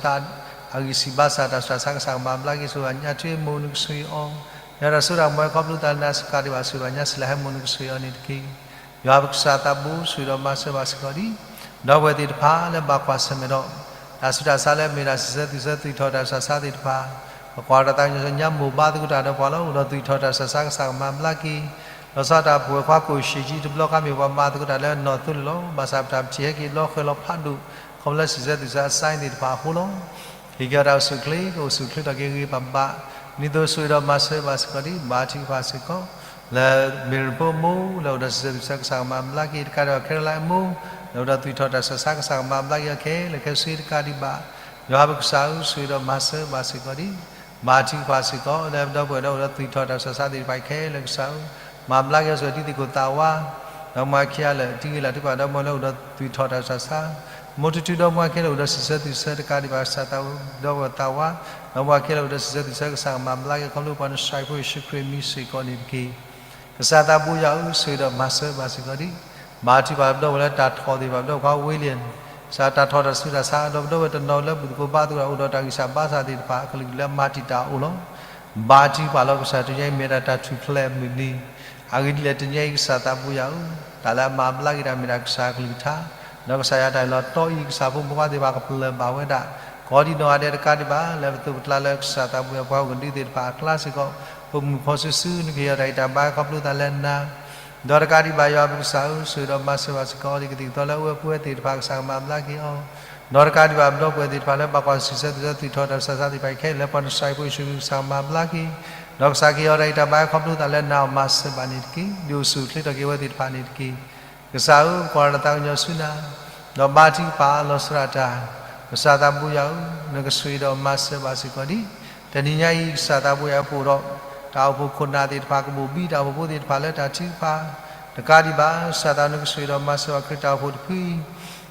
အိၣ်ဒီးသးအဂံၢ်ဆံးဘါစၢ် တၢ်ဆူးတၢ်ဆါ ကစၢ်ကမၤဘျါက့ၤ, ဆိၣ်ဂ့ၤဘၣ်ညါထွ့မိၢ် နကဆိၣ်ဂ့ၤအီၤ ယွၤတၢ်စိတၢ်ကမီၤ ခီဖျိသးလၢနၤစ့ၢ်ကီးဒံးဘၣ်, ဆိၣ်ဂ့ၤဘၣ်ညါစံးလၢဟဲမိၢ် နကဆိၣ်ဂ့ၤအီၤန့ၣ်တက့ၢ်. ယွၤပကစၢ်သးဘိ ဆိၣ်ဂ့ၤဒီးမၤစၢၤဘၣ်စ့ၢ်ကီးဒ် ဒီပုၢ်ဝဲၢ်သ့ၣ်တဖၣ်လၢဘၣ်ကွၢ်ဆၢၣ်မဲာ်ဒီး တၢ်ဆူးတၢ်ဆါလၢမ့ၢ်ဒၣ် ဆံးဆၢသူၣ်ဆၢသွံၣ်ထီၣ်တၢ်ဆူးတၢ်ဆါသ့ၣ်တဖၣ်, ပကွၢ်ဒီးသးကညီၤညါမိၢ်ဘါသကိးတၢ်ဒီးပှၤလီၤ. အိၣ်ဒီးသွံၣ်ထီၣ်တၢ်ဆူးတၢ်ဆါ ကစၢ်ကမၤဘျါက့ၤ, လီၤဆီဒၣ်တၢ်ပဝဲၢ်ခွါကိၣ်ၡ့ၣ်ကၠံတဘျီခါ မ့ၢ်ပှၤမၤသကိးတၢ်လၢနီၢ်သိလ့ၣ်လီၤ. ဘၣ်ဆၣ်ပတၢ်ပထံၣ်ဟဲက့ၤဘျီဃဲၤလီၤဖးဒိၣ် ခီဖျိလၢဆံးဆၢသူၣ်ဆၢအစါသ့ၣ်တဖၣ်အဃိလီၤ. ဟ့ၣ်က့ၤအီၤတၢ်အိၣ်ဆူၣ်အိၣ်ချ့ ကအိၣ်ဆူၣ်အိၣ်ချ့ထီၣ်က့ၤဂ့ၤဂ့ၤဘၣ်ဘၣ်, ဒ်သိးဆိၣ်ဂ့ၤဒီးမၤစၢၤဘၣ်စ့ၢ်ကီးဒ် ဘါထုကဖၣ်စ့ၢ်ကီး လၢမ့ၢ်ရဖိအမိၢ် လၢအိၣ်ဒီးဆံးဆၢသူၣ်ဆၢ ကစၢ်ကမၤဘျါက့ၤ တကးဒံးဘၣ် ခဲရလါအမိၢ် လၢအိၣ်ဒီးသွံၣ်ထီၣ်တၢ်ဆူးတၢ်ဆါ ကစၢ်ကမၤဘျါက့ၤအီၤခဲလၢာ်ခဲဆ့ တကးဒံးဘၣ်, ယွၤပကစၢ်ဧၢ ဆိၣ်ဂ့ၤဒီးမၤစၢၤဘၣ်စ့ၢ်ကီးဒ် ဘါထုကဖၣ်စ့ၢ်ကီး လၢပဒီပုၢ်ဝဲၢ်လၢအိၣ်ဒီးသွံၣ်ထီၣ်တၢ်ဆူးတၢ်ဆါသ့ၣ်တဖၣ်ခဲလၢာ် ကစၢ်ဧၢ, မၤဘျါက့ၤအီၤစ့ၢ်ကီး တံၤသကိးသးဝါ ဒီးမါခံဂၤလၢာ် တံၤဂ့ၤလၢ်ထုကဖၣ်ဒီးမိၢ် လၢအိၣ်ဒီးသွံၣ်ထီၣ်တၢ်ဆူးတၢ်ဆါ, မိၢ်ထူထူဒီးမါခံဂၤလၢာ် အိၣ်ဒီးဆံးဆၢသူၣ်ဆၢတကးဒံးဘၣ် ကစၢ်သးဘိဒီပုၢ်ဝဲၢ်သးဝါ ဒီးမါခံဂၤလၢာ် အိၣ်ဒီးဆံးဆၢသူၣ်ဆၢ ကစၢ်ကမၤဘျါက့ၤ ခီဖျိပှၤနစၢ်ဖိယ့ၣ်ၡူးခရံာ်မံၤစ့ၢ်ကီးန့ၣ်တက့ၢ်. ကစၢ်သးဘိယွၤဧၢ ဆိၣ်ဂ့ၤဒီးမၤစၢၤဘၣ်စ့ၢ်ကီးဒ် ဘါထုကဖၣ်ပဒီပုၢ်ဝဲၢ်လၢတၢ်ထီၣ်သ့ၣ်တဖၣ် ပဒီပုၢ်ဝဲၢ်ခွါဝ့လံ, ကစၢ်တၢ်ထီၣ်တၢ်ဆူးတၢ်ဆါ ဒီးပဒီပုၢ်ဝဲၢ်တနီၤလၢဘူၣ်သကိးဘါသကိးတၢ်အိၣ်ဒီးတၢ်ဂံၢ်စၢ်ဘါစၢ်သ့ၣ်တဖၣ် အကလုာ်ကလုာ်လၢမၤတံာ်တာ်အအိၣ်လီၤ. ဘါထုကဖၣ်လီၤကစၢ် တနံၤအံၤမ့ၢ်ဒၣ်တၢ်ထူၣ်ဖျဲးအမုၢ်နံၤ, အဂ့ၢ်ဒ်လဲၣ်တနံၤအံၤကစၢ်သးဘိယွၤဧၢ, တၢ်လၢအမၤဘျါက့ၤတၢ်မ့ၢ်ဒၣ်ကစၢ်အကလုၢ်ကထါ, ဒီးကစၢ်ယွၤတၢ်အၢၣ်လီၤတီအံၤ ကစၢ်ဖိမုၣ်ဖိခွါသ့ၣ်တဖၣ်ကပလၢၢ်ဘၣ်ဝဲဒၣ်, ကိးဒံးနီၢ်ဂၤဒဲးတကးဒံးဘၣ် လၢပသိးပကျါလၢကစၢ်သးဘိယွၤပှၤဟီၣ်ကဒုသ့ၣ်တဖၣ်အကျါစ့ၢ်ကီး, ဖိမုၣ်ဖိစီဆှံ နကဟ့ၣ်အီၤတၢ်ဂံၢ်တၢ်ဘါခီဖျိသးလၢနၤ ဒီးတကးဒံးဘၣ်ယွၤပကစၢ်ဧၢ, ဆိၣ်ဂ့ၤဒီးမၤစၢၤဘၣ်စ့ၢ်ကီး အီၤဒ်ကသံၣ်ကသီလၢအဝဲပဝဲသ့ၣ်တဖၣ် ကစၢ်ကမၤဘျါက့ၤအီၤ, ဒီးတကးဒံးဘၣ်ပဒီပုၢ်ဝဲၢ်သ့ၣ်တဖၣ်လၢဘၣ်ကွၢ်ဆံးဆၢ သုးထီၣ်တၢ်ဆါသ့ၣ်တဖၣ်ခဲလၢာ် ပှၤနစၢ်ဖိယ့ၣ်ၡူးခရံာ် ကစၢ်ကမၤဘျါက့ၤ, ဒီးကစၢ်ကဟ့ၣ်အီၤတၢ်ဂံၢ်တၢ်ဘါခီဖျိသးလၢနၤအီၤ မၤစၢၤဘၣ်န့ၣ်တက့ၢ်. ဒုးအိၣ်ဆူၣ်အိၣ်ချ့ထီၣ်က့ၤအဝဲသ့ၣ်တဖၣ်န့ၣ်တက့ၢ်. ကစၢ်ဧၢ, ပကွၢ်တၢ်သးကညီၤဆူနၤ, ဒီးဘါထုကဖၣ်လီၤဆီဒၣ်တၢ်, ကစၢ်သးဘိယွၤဧၢ, နကဆိၣ်ဂ့ၤဒီးမၤစၢၤဘၣ်စ့ၢ်ကီးဒံး, တနံၤညါအံၤ ကစၢ်သးဘိယွၤပအိၣ်ဒီး တၢ်အိၣ်ဖှိၣ်ခိၣ်နၢ်သ့ၣ်တဖၣ် ကဘိၣ်ဘံတၢ်အိၣ်ဖှိၣ်ဖိသ့ၣ်တဖၣ်လၢတၢ်ထုကဖၣ်, တကးဒံးဘၣ် ကစၢ်သးနကဆိၣ်ဂ့ၤဒီးမၤစၢၤဘၣ်ခရံာ်တၢ်အိၣ်ဖှိၣ်တဖုအံ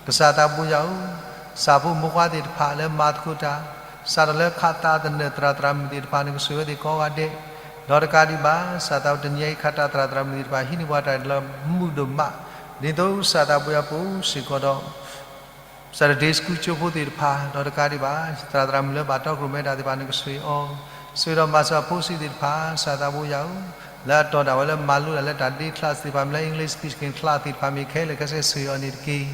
ၤ, ကစၢ်သးဘိယွၤဧၢ, ကစၢ်ဖိမုၣ်ဖိခွါသ့ၣ်တဖၣ်လၢမၤသကိးတၢ်, စးထီၣ်လၢခးသးသနၢၣ်သရၣ်သရၣ်မုၣ်သ့ၣ်တဖၣ် နကဆိၣ်ဂ့ၤဝဲသ့ၣ်ကိးဂၤဒဲး, ဒီးတကးဒံးဘၣ် ကစၢ်သးဘိတနံၤညါအံၤ ခးသးသရၣ်သရၣ်မုၣ်သ့ၣ်တဖၣ် ဟံးန့ၢ်ပှၤတၢ်လၢမုာ်ဒိၣ်မး, ဒ်သိးကစၢ်သးဘိယွၤပအိၣ်စ့ၢ်ကီးဒီး Sunday School ကၠိဖိသ့ၣ်တဖၣ်, ဒီးတကးဒံးဘၣ် သရၣ်သရၣ်မုၣ်လၢဘၣ်တီခိၣ်ရိၣ်မဲတၢ်သ့ၣ်တဖၣ် နကဆိၣ်ဂ့ၤအီၤ, ဆိၣ်ဂ့ၤဒီးမၤစၢၤအဖိဆံးသ့ၣ်တဖၣ်, ကစၢ်သးဘိယွၤဧၢ, လၢအတီၢ်ဒၣ်ဝဲလၢမၤလိဒၣ်လၢတၢ်ဒ့ချါသ့ၣ်တဖၣ် မ့ၢ်လၢ English speaking class သ့ၣ်တဖၣ် မ့ၢ်ခဲလၢာ်ခဲဆ့ ဆိၣ်ဂ့ၤအီၤန့ၣ်တက့ၢ်.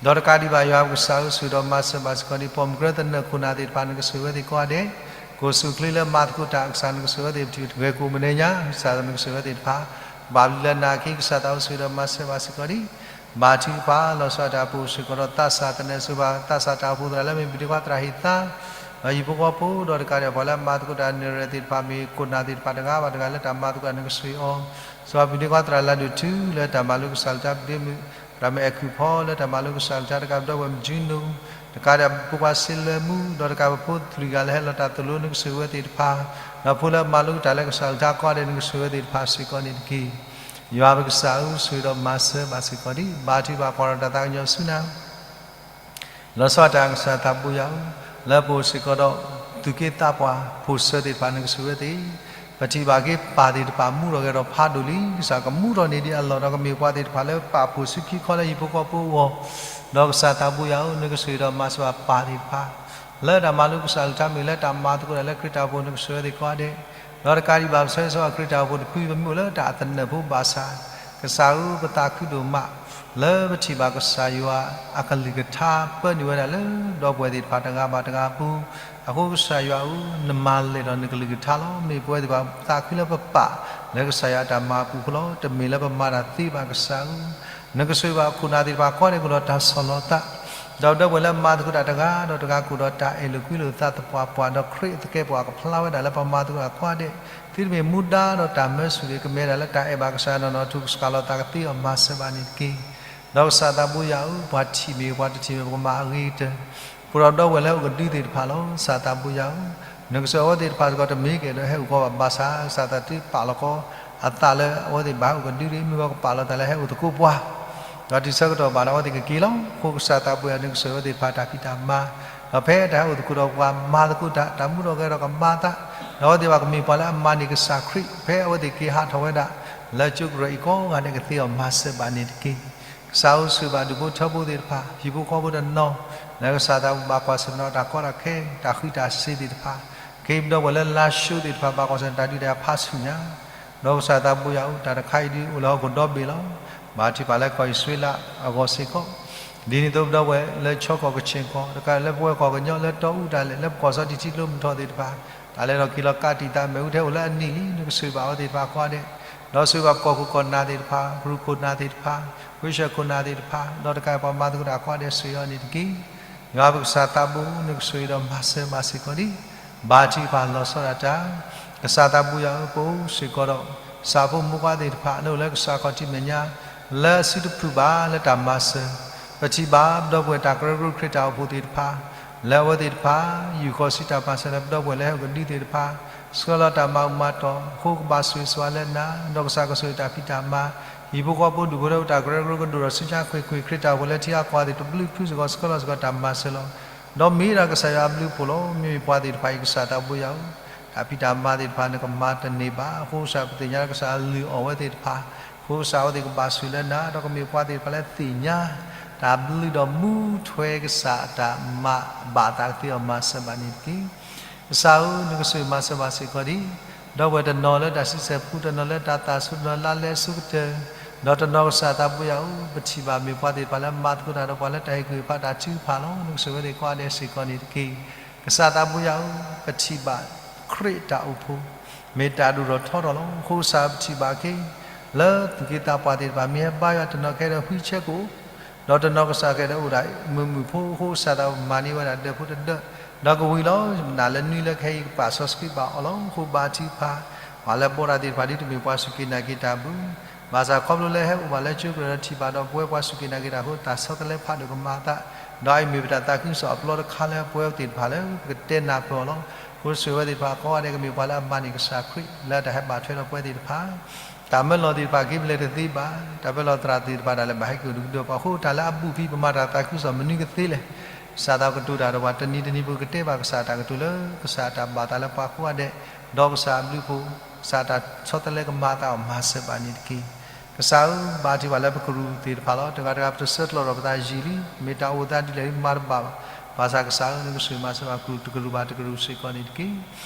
ဒီးတကးဒံးဘၣ် ယွၤပကစၢ်ဧၢ, ဆိၣ်ဂ့ၤဒီးမၤစၢၤဘၣ်စ့ၢ်ကီးဒံး ပိာ်မုၣ်ကရၢသနၢၣ်ခိၣ်နၢ်သ့ၣ်တဖၣ် နကဆိၣ်ဂ့ၤဝဲသ့ၣ်ကိးဂၤဒဲး, ကအိၣ်ဆူၣ်အိၣ်ချ့လၢမၤသကိးတၢ်အကစၢ် နကဆိၣ်ဂ့ၤဝဲသ့ၣ်တဖၣ် ဂဲၤကိးမုၢ်နံၤညါ ကစၢ်နကဆိၣ်ဂ့ၤဝဲသ့ၣ်တဖၣ်, ဘၣ်ဘျုးလၢနၤအခံ ကစၢ်သးဘိ ဆိၣ်ဂ့ၤဒီးမၤစၢၤဘၣ်စ့ၢ်ကီးဒံး, ဘါထုကဖၣ်လီၤဆီဒၣ်တၢ် ပအိၣ်စ့ၢ်ကီးဒီးသးစၢ်သနၢၣ် ဆိၣ်ဂ့ၤဘၣ်သးစၢ်တၢ်အိၣ်ဖှိၣ်သရၣ်လၢ မ့ၢ်ပဒ့ခွါသရၣ်ဟ့ၣ်သါ ဒီးဟံၣ်ဖိဃီဖိ ဒီးတကးဒံး ပှၤလၢမၤသကိးတၢ်နၢၤရဲၣ်သ့ၣ်တဖၣ် မ့ၢ်ခိၣ်နၢ်သ့ၣ်တဖၣ်တဂၤဘၣ်တဂၤလၢတၢ်မၤသကိးတၢ် နကဆိၣ်ဂ့ၤအီၤ, ဆိၣ်ဂ့ၤပဒ့ခွါသရၣ်လၢဒိၣ်ထူလၢတၢ်မၤလိကစၢ်အကလုၢ်ကထါ ပဒ့မုၣ် သရၣ်မုၣ်အဲၣ်ခုၣ်ဖီလၢတၢ်မၤလိကစၢ်အကလုၢ်ကထါ တကးဒီးပဒီပုၢ်ဝဲၢ်မုၢ်ကၠံနူ တကးဒီးဖိခွါစ့လၢမူ ဒီးတကးပဖိသၣ်လွံၢ်ဂၤလၢဟဲလီၤတၢ်သိၣ်လိ နကဆိၣ်ဂ့ၤဝဲသ့ၣ်တဖၣ်, ဒီးဖိလၢမၤလိကတၢ်လၢကစၢ်အကလုၢ်ကထါကိးဂၤဒဲး နကဆိၣ်ဂ့ၤဝဲသ့ၣ်တဖၣ်စ့ၢ်ကီးန့ၣ်တက့ၢ်. ယွၤပကစၢ်ဧၢ, ဆိၣ်ဂ့ၤဒီးမၤစၢၤဘၣ်စ့ၢ်ကီးဒံး, ဘါထုကဖၣ် ကွၢ်ဒီးတၢ်သးကညီၤဆူနၤ လီၤဆီဒၣ်တၢ်ကစၢ်သးဘိယွၤဧၢ, လၢပအိၣ်စ့ၢ်ကီးဒီး သူၣ်က့သးပှၢ် ဖိၣ်စၢၤသ့ၣ်တဖၣ် နကဆိၣ်ဂ့ၤဝဲသ့ၣ်, ပထံၣ်ဘၣ်က့ၤပၢ်သ့ၣ်တဖၣ် မူထီၣ်ဂဲၤထီၣ်ဖးဒိၣ်လံ, ကစၢ်ကမူထီၣ်န့ၢ်ဒံးအလီၢ် ဒီးကမ့ၢ်ပှၤသ့ၣ်တဖၣ်လၢပာ်ဖှိၣ်ဆူခံခီလၢဟံၣ်ဖိဃီဖိအဂီၢ်, ဒီးကစၢ်သးဘိယွၤဧၢ, နကဆိၣ်ဂ့ၤဒီးမၤစၢၤဘၣ်ပၢ်သ့ၣ်တဖၣ် လၢတၢ်မၤလိကစၢ်အကလုၢ်ကထါမ့ၢ်ဂ့ၤ လၢတၢ်မၤသကိးတၢ်လၢခရံာ်တၢ်အိၣ်ဖှိၣ် နကဆိၣ်ဂ့ၤဝဲသ့ၣ်ကိးဂၤဒဲး, ဒီးတကးဒံးဘၣ် ပဆၢဂ့ၤဆၢဝါခရံာ်တၢ်အိၣ်ဖှိၣ်တဖု ပမ့ၢ်အိၣ်လၢတၢ်အသနၢၣ်ဖိဘၣ်ဆၣ်, ကစၢ်ဧၢ, ပသးခုဒိၣ်မး လၢပထံၣ်ဘၣ်ကစၢ်ယွၤအကလုၢ်ကထါ ပၢနုာ်ဝဲဒၣ်လၢ ဒီပုၢ်ဝဲၢ်သ့ၣ်တဖၣ်တဂၤဘၣ်တဂၤအပူၤ, အဃိကစၢ်ယွၤဧၢ, နမၤလဲၢ်ထီၣ်နကလုၢ်ကထါလီၤ. မ့ၢ်ပဝဲသ့ၣ်တဖၣ် ပသးခုလၢပပာ်လၢကစၢ်ယွၤအတၢ်မၤအပူၤအဃိလီၤ. တမ့ၢ်လၢပမၤတၢ်သ့ဘၣ် ကစၢ်ဧၢ, နကဆိၣ်ဂ့ၤဘၣ်ခိၣ်နၢ်သ့ၣ်တဖၣ်ကိးဂၤဒဲး ကအိၣ်ဒီးတၢ်ဆီၣ်လီၤသး, ဒီးဒီပုၢ်ဝဲၢ်လၢမၤသကိးတၢ်တဂၤဒီးတဂၤ ကအိၣ်ဒီးတၢ်အဲၣ်လိာ်ကွံလိာ်သးသပှၢ်ပှၢ်, ဒီးခရံာ်အသကဲာ်ပဝးကဖျါဝဲဒၣ်လၢပမၤသကိးတၢ်ကိးဂၤဒဲး, သုတမ့ၢ်မူဒါဒီးတၢ်မၢဆူၣ်တဂ့ၤ, ကမ့ၢ်ဝဲဒၣ်လၢတၢ်အဲၣ်ဘၣ်ကစၢ်ယွၤနီၢ်နီၢ် ထုကစၢ်လီၤသးကသ့အီၤ မၤစၢၤဘၣ်န့ၣ်တက့ၢ်. ဒီးကစၢ်သးဘိယွၤဧၢ, ပှၤထံၣ်မ့ၢ်ဂ့ၤ ပှၤတထံၣ်မ့ၢ်ဂ့ၤ ပကမၤအဂ့ၤကတၢၢ်, ပအိၣ်ဒီးဒီပုၢ်ဝဲၢ်လၢဟဲအိၣ်ကဒုသ့ၣ်တဖၣ်လီၤ. ကစၢ်သးဘိယွၤဧၢ, နကဆိၣ်ဂ့ၤအဝဲသ့ၣ်တဖၣ်စ့ၢ်ကီး တမ့ၢ်ကဲဒီးဟဲအိၣ်ကီးဘၣ်ဘၣ်ဆၣ်, ကစၢ်သးသုပာ်လီၤကီးအသးလၢအဝဲသ့ၣ်ဘၣ်ဟဲအိၣ်ကဒုတဂ့ၤ, မ့ၢ်ဝဲကပာ်လီၤသးလၢဟဲအိၣ်သကိးပှၤ ဒီးတုၤဆၢကတီၢ်ဘၣ်ဒီး အဝဲသ့ၣ်ကက့ၤလီၤ. အဃိကစၢ်သးဘိယွၤ နကဆိၣ်ဂ့ၤအဝဲသ့ၣ်တဖၣ်တၢ်ဖံးတၢ်မၤ, ဒီးဖဲတၢ်ဟဲအိၣ်သကိးဒီးပှၤမၤသကိးတၢ်, တၢ်မူထီၣ်ဂဲၤထီၣ်ကမၤအသး, ဒီးအဝဲသ့ၣ်ဘၣ်ကမ့ၢ်ပှၤလၢအမၤန့ၢ်ကစၢ်ခရံာ် ဖဲအဝဲသ့ၣ်က့ၤဟးထီၣ်ဝဲဒၣ် လၢကၠိကရၢၢ်အံၤကိးဂၤဒဲး ကသ့အီၤ မၤစၢၤဘၣ်န့ၣ်တက့ၢ်. ကစၢ်ဧၢ, ဆိၣ်ဂ့ၤဘၣ်ဒူၣ်ဖိထၢဖိသ့ၣ်တဖၣ်, ဟံၣ်ဖိဃီဖိတနီၤ, လၢကစၢ်သးဘိဘၣ်ကွၢ်ဆၢၣ်မဲာ်ဒီးတၢ်ကီတၢ်ခဲ, တၢ်ဃံးတၢ်စ့ၤသ့ၣ်တဖၣ်, က့ၤပဒီပုၢ်ဝဲၢ်လၢလါၡိသ့ၣ်တဖၣ် ဘၣ်ကွၢ်ဆၢၣ်မဲာ်တၢ်ဒုးတၢ်ယၤဖးဆူၣ်ညါ ဒီးကစၢ်သးဘိယွၤဧၢ, တၢ်တခါအံၤဒုးအိၣ်လၢဟီၣ်ခိၣ်ဒီဘ့ၣ်လီၤ. ဘၣ်ထုကဖၣ်လၢကီၢ်အံၣ်စရ့လးအဂီၢ်စ့ၢ်ကီး, ဒ်န့ၣ်အသိးပဒီပုၢ်ဝဲၢ်လၢဆီကီၢ်ကဆ့ၣ်ကီၢ်, တကးလၢပဝဲကီၢ်ကညီလၢတီအူတၢ်လဲၣ်, လၢပကီၢ်စီၤတံၢ်ထံကျိမုၢ်ထီၣ်သ့ၣ်တဖၣ်, တၢ်လဲၤထီၣ်က့ၤလီၤကးတံာ်သး မ့ၣ်အူထဲအိၣ်လၢအနံၣ်လံ, နကဆိၣ်ဂ့ၤဘၣ်အဝဲသ့ၣ်တဖၣ်ကိးဂၤဒဲး, ဒီးဆိၣ်ဂ့ၤဘၣ်ပကီၢ်ခိၣ်ကီၢ်နၢ်သ့ၣ်တဖၣ်, ကရူၢ်ခိၣ်နၢ်သ့ၣ်တဖၣ်, ဝ့ၢ်စၢၣ်ခိၣ်နၢ်သ့ၣ်တဖၣ်, ဒီးတကးပှၤမၤသကိးတၢ်ကိးဂၤဒဲး ဆိၣ်ဂ့ၤအီၤန့ၣ်တက့ၢ်. ယွၤပကစၢ်သးဘိ နကဆိၣ်ဂ့ၤဒီးမၤစၢၤဘၣ်စ့ၢ်ကီးဒံး, ဘါထုကဖၣ်လီၤဆီဒၣ်တၢ်, ကစၢ်သးဘိယွၤဧၢ, ပအိၣ်စ့ၢ်ကီးဒီး ကစၢ်ဖိမုၣ်ဖိခွါသ့ၣ်တဖၣ် လၢအိၣ်လၢကစၢ်ခီၣ်ထံးမဲာ်ညါ လၢအစုတဖုၣ်ဘၣ်လၢတၢ်မၤစၢၤ, ပထံၣ်ဘၣ်ပဒီပုၢ်ဝဲၢ်တၢ်ကရၢကရိခရံာ်တၢ်အိၣ်ဖှိၣ်သ့ၣ်တဖၣ်, လၢအဝဲသ့ၣ်တဖၣ် ယူာ်ဃီၤဆူတၢ်မၤစၢၤလၢပဒီပုၢ်ဝဲၢ်လၢဟဲအိၣ်ကဒုသ့ၣ်တဖၣ်, ဆှၢလီၤတၢ်မၤအူမၤတီၢ်, အဃိကဘၣ်ဆိၣ်ဂ့ၤဆိၣ်ဝါလၢနၤ, ဒီးကစၢ်ကဆိၣ်ဂ့ၤတၢ်ဖံးတၢ်မၤ, ဟံၣ်ဖိဃီဖိဒူၣ်ဖိထၢဖိတၢ်ကရၢကရိကဒိၣ်ထီၣ်ဆူညါခွ့ၣ်ခွ့ၣ်, ခရံာ်တၢ်အိၣ်ဖှိၣ်လၢထံဂၤကီၢ်ဂၤသ့ၣ်တဖၣ် တဘျုးဖုစ့ၢ်ကီး ဆှၢလီၤစ့ၢ်ကီးတၢ်မၤစၢၤလီၤ. ဒီးမ့ၢ်ဒၣ်ကစၢ်ယွၤအဘျုးအဖှိၣ်လီၤ. မ့မ့ၢ်ပှၤသ့ၣ်တဖၣ်အံၤ ကစၢ်သးဘိယွၤဧၢ, တၢ်ဖံးတၢ်မၤသ့ၣ်တဖၣ် နကမၤတန့ၢ်ဘၣ်. အဃိကစၢ်ပသ့ၣ်ညါလၢကစၢ်အလုၢ်အီၣ်ဝဲသ့ၣ်တဖၣ် အဃိကစၢ်အဝဲသ့ၣ်ကဘၣ်ဆိၣ်လၢနၤ ဒီးကမ့ၢ်ပှၤသ့ၣ်တဖၣ်လၢသ့ၣ်ညါ တၢ်ဘျုးဒီးမူထွဲကစၢ်အတၢ်မၤဘၣ်သးကသ့အီၤမၤစၢၤဘၣ်န့ၣ်တက့ၢ်. ကစၢ်ဧၢ, နကဆိၣ်ဂ့ၤမၤစၢၤဘၣ်စ့ၢ်ကီးဒံး, ဒီပုၢ်ဝဲၢ်တနီၤလၢတၢ်စံးဆဲးပူ, တနီၤလၢတၢ်သးဆူ, တနီၤလၢအလံာ်အဆိကတၢၢ်, ဒီးတနီၤကစၢ်သးဘိယွၤဧၢ, ပထံၣ်ဘၣ်မ့ၢ်ပှၤသ့ၣ်တဖၣ်လၢမၤသကိးတၢ်ဒီးပှၤလၢတၢ်ဟ့ၣ်ကူၣ်ဟ့ၣ်ဖးတၢ်ထုကဖၣ်လီၤ. နကဆိၣ်ဂ့ၤဝဲသ့ၣ်ကိးဂၤဒဲးစ့ၢ်ကီးန့ၣ်တက့ၢ်. ကစၢ်သးဘိယွၤဧၢ, ပထံၣ်ဘၣ်ခရံာ်တၢ်အိၣ်ဖှိၣ် မ့ၢ်တၢ်ဒိၣ်ထီၣ်ထီထီၣ်လီၤ. အဃိကစၢ်ပထံၣ်ဘၣ်က့ၤ လၢသူၣ်က့သးပှၢ်သ့ၣ်တဖၣ် မ့ၢ်ဟဲဘါယွၤတနီၤကဟဲဒီးဝံဆဲးကိာ် ဒီးတနီၤကစၢ်ကဟဲဒီးအိၣ်ဒၣ်မုာ်မုာ်ဖိ, အဃိကစၢ်သးပမၤန့ၢ်ဝဲဒၣ်ဒၢးဖိတဒၢး, ဒီးကဝံၤလီၤ. မနုၤလၢကဟဲအံၤကပာ်စီဆှံဘၣ်အီၤလီၤ. အဃိဘါထုကဖၣ် ပှၤလၢဘီၣ်တၢ်သ့ၣ်တဖၣ် ဒ်တမ့ၢ်ပှၤစူၢ်က့ၤနာ်က့ၤတၢ်အပူၤ, ဘၣ်ဆၣ်ခီဖျိလၢဟဲအိၣ်ဘၣ်လၢကၠိကရၢဒီးထံၣ်ဘၣ်ဒီးပဝဲပှၤစူၢ်က့ၤနာ်က့ၤတၢ်အဃိ တၢ်ဆီတလဲဖးဒိၣ်ကမၤအသး, ဒီးအအံၤမ့ၢ်ပတၢ်သးခုကစီၣ်အပျီတခါလၢပဝဲသ့ၣ်တဖၣ်လၢပကတဲနၢ်ပၢၢ်အီၤလီၤ. အဃိဆိၣ်ဂ့ၤဝဲသ့ၣ်တဖၣ်ကိးဂၤဒဲး ကမ့ၢ်ပှၤလၢအမၤန့ၢ်ကစၢ်ခရံာ် လၢတၢ်ဟဲဘၣ်ထွဲဒီးပဝဲသ့ၣ်တဖၣ် တၢ်မၢလီၤသ့ၣ်တဖၣ်က့ၤဖဲလဲၣ်တသ့ဘၣ်. တၢ်ပၢလီၤသရၣ်သ့ၣ်တဖၣ်ဒၣ်လဲာ်ဘၣ်ဟဲက့ၤအိၣ်ဒုးကဒိၣ်ပှၤအဃိ တၢ်လၢအဘူးဖံးပမၤတၢ်သးခုကစီၣ်မနုၤကသ့လဲၣ်. ကစၢ်သးကတိၤတၢ်ဒီးပှၤတနံၤတနံၤပူၤ ကတဲဘၣ်ကစၢ်တၢ်ကတိၤလၢ ကစၢ်အတၢ်ဘၣ်သးလၢပှၤကိးဂၤဒဲး, ဒီးကစၢ်အဘျုးအဖှိၣ်, ကစၢ်တၢ်ဆီတလဲကမၤအသးအီၤမၤစၢၤဘၣ်န့ၣ်တက့ၢ်. ကစၢ်ဧၢ, ဘါထုကဖၣ်လၢပကရူၢ်သ့ၣ်တဖၣ်လီၤ. တဂၤတဂၤပတဆၢကျီးထီၣ်ပသးယံာ်လံ, မ့ၢ်တၢ်အိၣ်သးဒ်လဲၣ်မၤတဘၣ်ဘၣ်. ဘၣ်ဆၣ်ကစၢ်ဧၢ, နကဆိၣ်ဂ့ၤမၤစၢၤဘၣ်ကရူၢ်တကရူၢ်ဘၣ်တကရူၢ်စ့ၢ်ကီးန့ၣ်တက့ၢ်.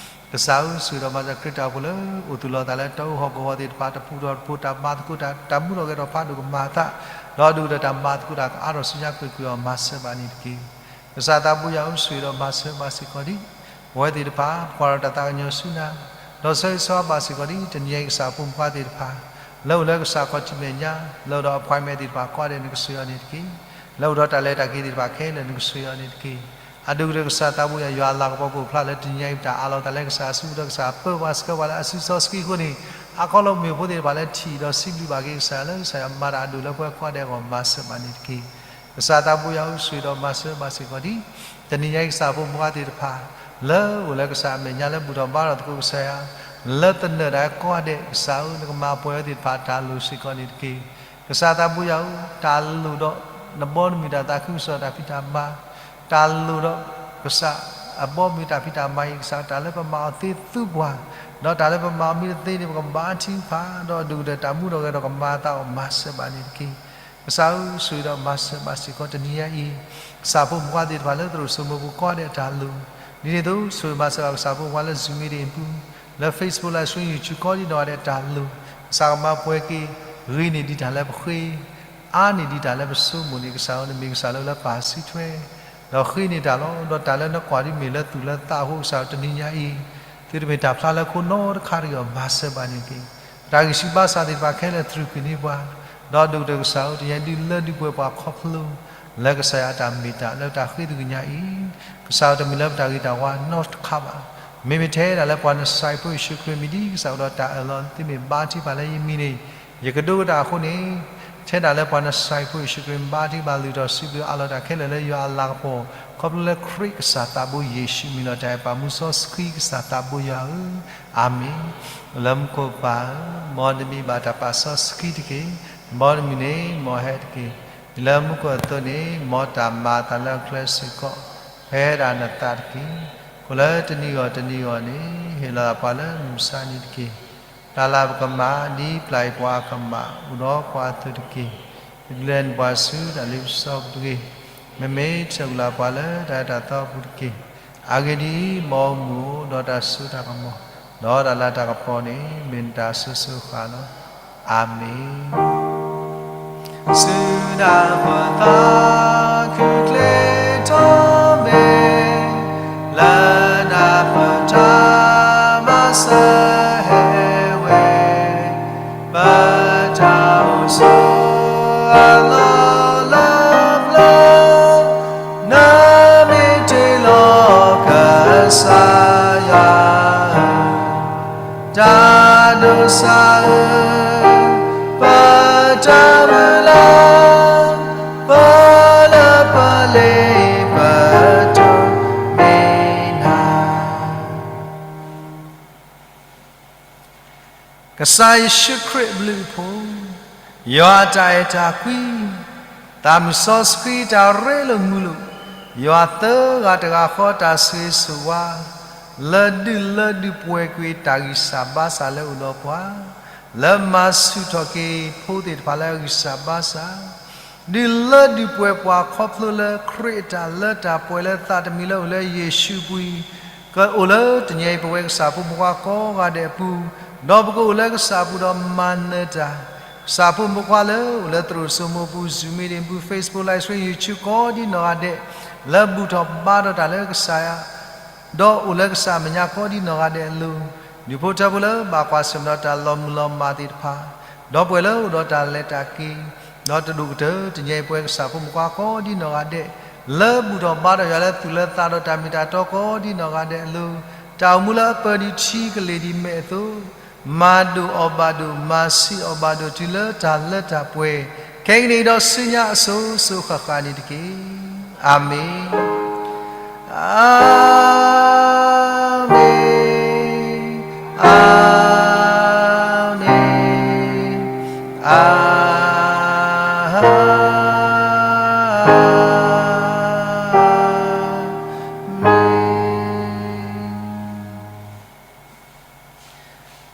ကစၢ်ဧၢ, ဆိၣ်ဂ့ၤဒီးမၤစၢၤခရံာ်တၢ်အိၣ်ဖှိၣ်လၢ အိၣ်သူၣ်လီၤသးလၢတၢ်အိၣ်ဟီၣ်ကဝီၤသ့ၣ်တဖၣ် တပူၤထီၣ်တပူၤ တၢ်မၤသကိးတၢ် တၢ်မူထီၣ်ဂဲၤထီၣ်ဖးဒိၣ်ကမၤအသး, ဒီးဒုၣ်ဒီးတၢ်မၤသကိးတၢ်ကအါထီၣ်ဆူညါကွ့ၢ်ကွ့ၢ်အီၤမၤစၢၤဘၣ်န့ၣ်တက့ၢ်. ကစၢ်သးဘိယွၤဧၢ, ဆိၣ်ဂ့ၤဒီးမၤစၢၤဘၣ်စ့ၢ်ကီးဒံး ပဝဲသ့ၣ်တဖၣ် ပကွၢ်ထီၣ်တၢ်သးကညီၤဆူနၤ, ဒီးဆၢဂ့ၤဆၢဝါဘၣ်စ့ၢ်ကီးဒံး တနံၤအံၤကစၢ်ဖိမုၣ်ဖိခွါသ့ၣ်တဖၣ် လၢအိၣ်လၢကစၢ်ခီၣ်ထံးမဲာ်ညါ လၢအိၣ်ဒီး appointment သ့ၣ်တဖၣ်ကိးဂၤဒဲး နကဆိၣ်ဂ့ၤအီၤန့ၣ်တက့ၢ်. လၢအိၣ်ဒီးတၢ်လဲၤတၢ်က့ၤသ့ၣ်တဖၣ်ခဲလၢာ် နကဆိၣ်ဂ့ၤအီၤန့ၣ်တက့ၢ်. အဒိၣ်ကတၢၢ်ကစၢ်သးဘိယွၤ ယွၤအလၤကပီၤကအိၣ်ဖျါလၢတနံၤအံၤ ပတၢ်အးလီၤသးလၢကစၢ်အစုပူၤဒီး ကစၢ်ပၢပှၤဆှၢပှၤလၢအစုစီဆှံအဃိန့ၣ် အါခီလၢမ့ၢ်ဖိသ့ၣ်တဖၣ်လၢထံၣ်ဒီးစံးဘျုးဘၣ်က့ၤကစၢ်လၢကစၢ်ယွၤမၤတၢ်အဒိၣ်လၢပှၤကိးဂၤဒဲးအဂီၢ် မၤစၢၤဘၣ်န့ၣ်တက့ၢ်. ကစၢ်သးဘိယွၤဧၢ, ဆိၣ်ဂ့ၤဒီးမၤစၢၤဘၣ်စ့ၢ်ကီးဒံး တနံၤညါအံၤကစၢ်ဖိမုၣ်ဖိခွါသ့ၣ်တဖၣ် လၢအိၣ်လၢကစၢ်အမဲာ်ညါလၢဘူၣ်ထီၣ်ဘါထီၣ်သကိးကစၢ်ယွၤ လၢသနၢၣ်ဒၣ်ကိးဂၤဒဲး ကစၢ်ဧၢ, နကမၤပှဲၤဝဲသ့ၣ်တဖၣ်တၢ်လိၣ်စ့ၢ်ကီးန့ၣ်တက့ၢ်. ကစၢ်သးဘိယွၤဧၢ, တၢ်လိၣ်ဒီး နဘီမုၢ်တၢ်သးခုကစီၣ်တၢ်ဖံးတၢ်မၤ တၢ်လိၣ်ဒီး ကစၢ်အဘီမုၢ်တၢ်ဖံးတၢ်မၤအံၤ ကစၢ်တၢ်လၢပမၤအီၤသ့သူပှၤ, ဒီးတၢ်လၢပမၤအီၤမ့ၢ်တသ့န့ၣ် ပကဘါထုကဖၣ် ဒီးအဒိၣ်ကတၢၢ်တၢ်မူထီၣ်ဂဲၤထီၣ်ကမၤအသးအီၤ မၤစၢၤဘၣ်န့ၣ်တက့ၢ်. ကစၢ်ဧၢ, ဆိၣ်ဂ့ၤဒီးမၤစၢၤဘၣ်စ့ၢ်ကီးတနံၤညါအံၤ ကစၢ်ဖိမုၣ်ဖိခွါသ့ၣ်တဖၣ်လၢသရိာ်စိမိၤပူၤကိးဂၤဒဲးအတၢ်လိၣ်, ဒ်န့ၣ်အသိး ဆိၣ်ဂ့ၤမၤစၢၤဘၣ်ကစၢ်ဖိမုၣ်ဖိခွါလၢ Zoom meeting အပူၤ, လၢ Facebook လၢ stream YouTube ကိးဒ်နီၢ်ဂၤဒဲးအတၢ်လိၣ်, ကစၢ်ကမၤပှဲၤက့ၤ ဂ့ၤန့ၢ်ဒံးတၢ်လၢပဃ့ အါန့ၢ်ဒံးတၢ်လၢပဆိကမိၣ်န့ၣ် ကစၢ်ဧၢ, နမ့ၢ်ကစၢ်လၢလၢပၢ်စုထွဲ ဒီးဃ့န့ၢ်တၢ်လီၤ. ဒီးတၢ်လၢနကွၢ်ဒ်မ့ၢ်လၢသူၣ်လၢသးအဃိ ကစၢ်ဧၢ, တနံၤညါအံၤ သုတမ့ၢ်တၢ်ဖျါလၢခိနီတခါတဂ့ၤအီၤ မၤစၢၤဘၣ်န့ၣ်တက့ၢ်. ပတၢ်ဂံၢ်ဆူၣ်ဘါစၢ်သ့ၣ်တဖၣ်ခဲလၢာ် တြူာ်ကွံာ်န့ၢ်ပှၤ, ဒီးအဒိၣ်ကတၢၢ်ကစၢ်ဧၢ, တနံၤညါဒုးလၢဒုးပှဲၤပှၤခီဖျိ လၢကစၢ်ယွၤအတၢ်မ့ၢ်တၢ်လၢတၢ်ဃ့သကွံာ်ညါအံၤ, ကစၢ်ဧၢ, တမ့ၢ်လၢပတၢ်ဂ့ၤတၢ်ဝါနီတခါဘၣ်. မ့မ့ၢ်ထဲဒၣ်လၢပှၤနစၤရ့းဖိယ့ၣ်ၡူးခရံာ်မံၤဒ်ကစၢ်အိၣ်ဒီးတၢ်အၢၣ်လီၤ သုမ့ၢ်ဘါထုကဖၣ်လၢယမံၤန့ၣ် ယကဒိကနၣ်အဃိန့ၣ်, ထဲဒၣ်လၢပှၤနစၤရ့းဖိယ့ၣ်ၡူးခရံာ် ဘါထုကဖၣ်လုၢ်ထီၣ်စံးဘျုးအးလီၤတၢ်ခဲလၢာ်လၢယွၤအလၤကပီၤ, ခီဖျိလၢခရံာ်ကစၢ်သးဘိယ့ၣ်ၡူးမံၤလီၤတၢ်အဲၣ်ပှၤမူစီဆှံကစၢ်သးဘိယွၤဧၢ, အၤမ့ၣ်. လၢမူခိၣ်ပၢ်ဧၢ, မ်နမံၤဘၣ်တၢ်ပာ်စီဆှံတက့ၢ်. မ်နမုၢ်န့ၣ်မ်ဟဲတက့ၢ်. လၢမူခိၣ်အသိးန့ၣ် မ်တၢ်မၤအသးလၢအကျဲစ့ၢ်ကီး ဖဲဒၣ်နသးတက့ၢ်. အိၣ်လၢတနံၤဂီၢ်တနံၤဂီၢ်န့ၣ် ဟ့ၣ်လီၤပှၤလၢမုၢ်မဆါနံၤတက့ၢ်. တၢ်လၢပကမၤ ဒ်ပျၢ်အံၤပှၤအကမၣ် အိၣ်ဒီးပှၤအသိးတက့ၢ်. တဒုးလဲၤနုာ်ပှၤဆူတၢ်လ့ပစီပူၤတဂ့ၤ. မ့မ့ၢ်ဆဲးကလၤပှၤလၢတၢ်အၢတၢ်သီအပူၤတက့ၢ်. အဂ့ၢ်ဒ်အံၤ, မ်အမုၢ်အိၣ်ဒီးတၢ်စိတၢ်ကမီၤ, ဒီးတၢ်လၤတၢ်ကပီၤန့ၣ် မ့ၢ်နတၢ်အစိၤစိၤအဃၣ်လီၤ. အၤမ့ၣ်. စူၢ်နၤပသးခုၣ်ချ့ထီၣ်မဲာ်, လၢနၤပတၢ်မၤစၢၤဟဲဝဲ, ပတၢ်အိၣ်ဆိးအလီၢ်လၢပျၢၤ, နမ့ၢ်တ့ၢ်လီၤကစၢ်ယွၤဧၢ, တၢ်ဒိးစၢ်ဧၢ, ပတၢ်မုၢ်လၢ်, ပလၢပလ့ပတိၢ်မ့ၢ်နၤ. ကစၢ်ယ့ၣ်ၡူးခရံာ်အဘျုးအဖှိၣ်, ယွၤအတၢ်အဲၣ်တၢ်ကွံ, သးမုၢ်စီဆှံတၢ်ရ့လိာ်မုာ်လိာ်, ယွၤသၢဂၤတဂၤဃီတၢ်ဆိၣ်ဂ့ၤဆိၣ်ဝါ, လၢဒုးလၢဒုးပှဲၤကွံာ်တၢ်ဂံၢ်စၢ်ဘါစၢ်လၢအိၣ်ဒီးပှၤ, လၢမၤဆူၣ်ထီၣ်က့ၤဖိသ့ၣ်တဖၣ်လၢအဂံၢ်စၢ်ဘါစၢ်, ဒုးလၢဒုးပှဲၤပှၤခီဖျိလၢခရံာ်အတၢ်လၢတၢ်ပှဲၤလၢသးတမံၤလၢအိၣ်လၢယ့ၣ်ၡူးအပူၤ, ကအိၣ်လၢတနံၤအံၤပဝဲကစၢ်ဖိမုၣ်ခွါကိးဂၤဒဲးအပူၤ, ဒီးပကအိၣ်လၢကစၢ်အပူၤဒီးမၤနၢၤတၢ်, ကစၢ်ဖိမုၣ်ခွါလၢအိၣ်လၢသရိာ်စိမိၤအပူၤ Zoom meeting အပူၤ Facebook live stream YouTube ကိးဒ်နီၢ်ဂၤဒဲး, လၢဘူၣ်ထီၣ်ဘါထီၣ်တၢ်လၢကစၢ်ယွၤ ဒီးအိၣ်လၢကစၢ်အမဲာ်ညါကိးဒ်နီၢ်ဂၤဒဲးအလိၤ, ဒုးဖိထၢဖိလၢဘၣ်ကွၢ်ဆၢၣ်မဲာ်ဒီးတၢ်လီၤမုၢ်လီၤမၢ်သ့ၣ်တဖၣ်, ဒီပုၢ်ဝဲၢ်လၢအိၣ်ဒီးတၢ်လဲၤတၢ်က့ၤ, ဒီးတဒူၣ်ကတၢၢ်တနံၤအံၤပဝဲကစၢ်ဖိမုၣ်ခွါကိးဒ်နီၢ်ဂၤဒဲး, လၢဘူၣ်ထီၣ်ဘါထီၣ်ယွၤလၢသူၣ်လၢသးဒီးတၢ်မ့ၢ်တၢ်တီကိးဒ်နီၢ်ဂၤဒဲးအလိၤ, တၢ်အိၣ်မူလၢအပၢဒ်ထံကလ့ၢ်ဒ်မဲးအသိး မၤဒိၣ်အီၣ်ဘၣ်ဒိၣ် မၤဆံးအီၣ်ဘၣ်ဒိၣ်တုၤလၢတၢ်လၢတၢ်ပှဲၤ, ခဲကနံၣ်အံၤဒီးဆူညါအစိၤစိၤဃၣ်ဃၣ်န့ၣ်တက့ၢ်. အၤမ့ၣ်, အၤမ့ၣ်, အၤမ့ၣ်, အၤမ့ၣ်.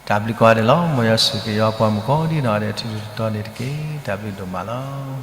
တၢ်ဘျုးကိးဂၤဒဲးလီၤ. မ်ယွၤဆိၣ်ဂ့ၤက့ၤယွၤပှၤမုၣ်ကိးဒ်နီၢ်ဂၤဒဲး ထူထူတီတီန့ၣ်တက့ၢ်. တၢ်ဘျုးဒိၣ်မးလီၤ.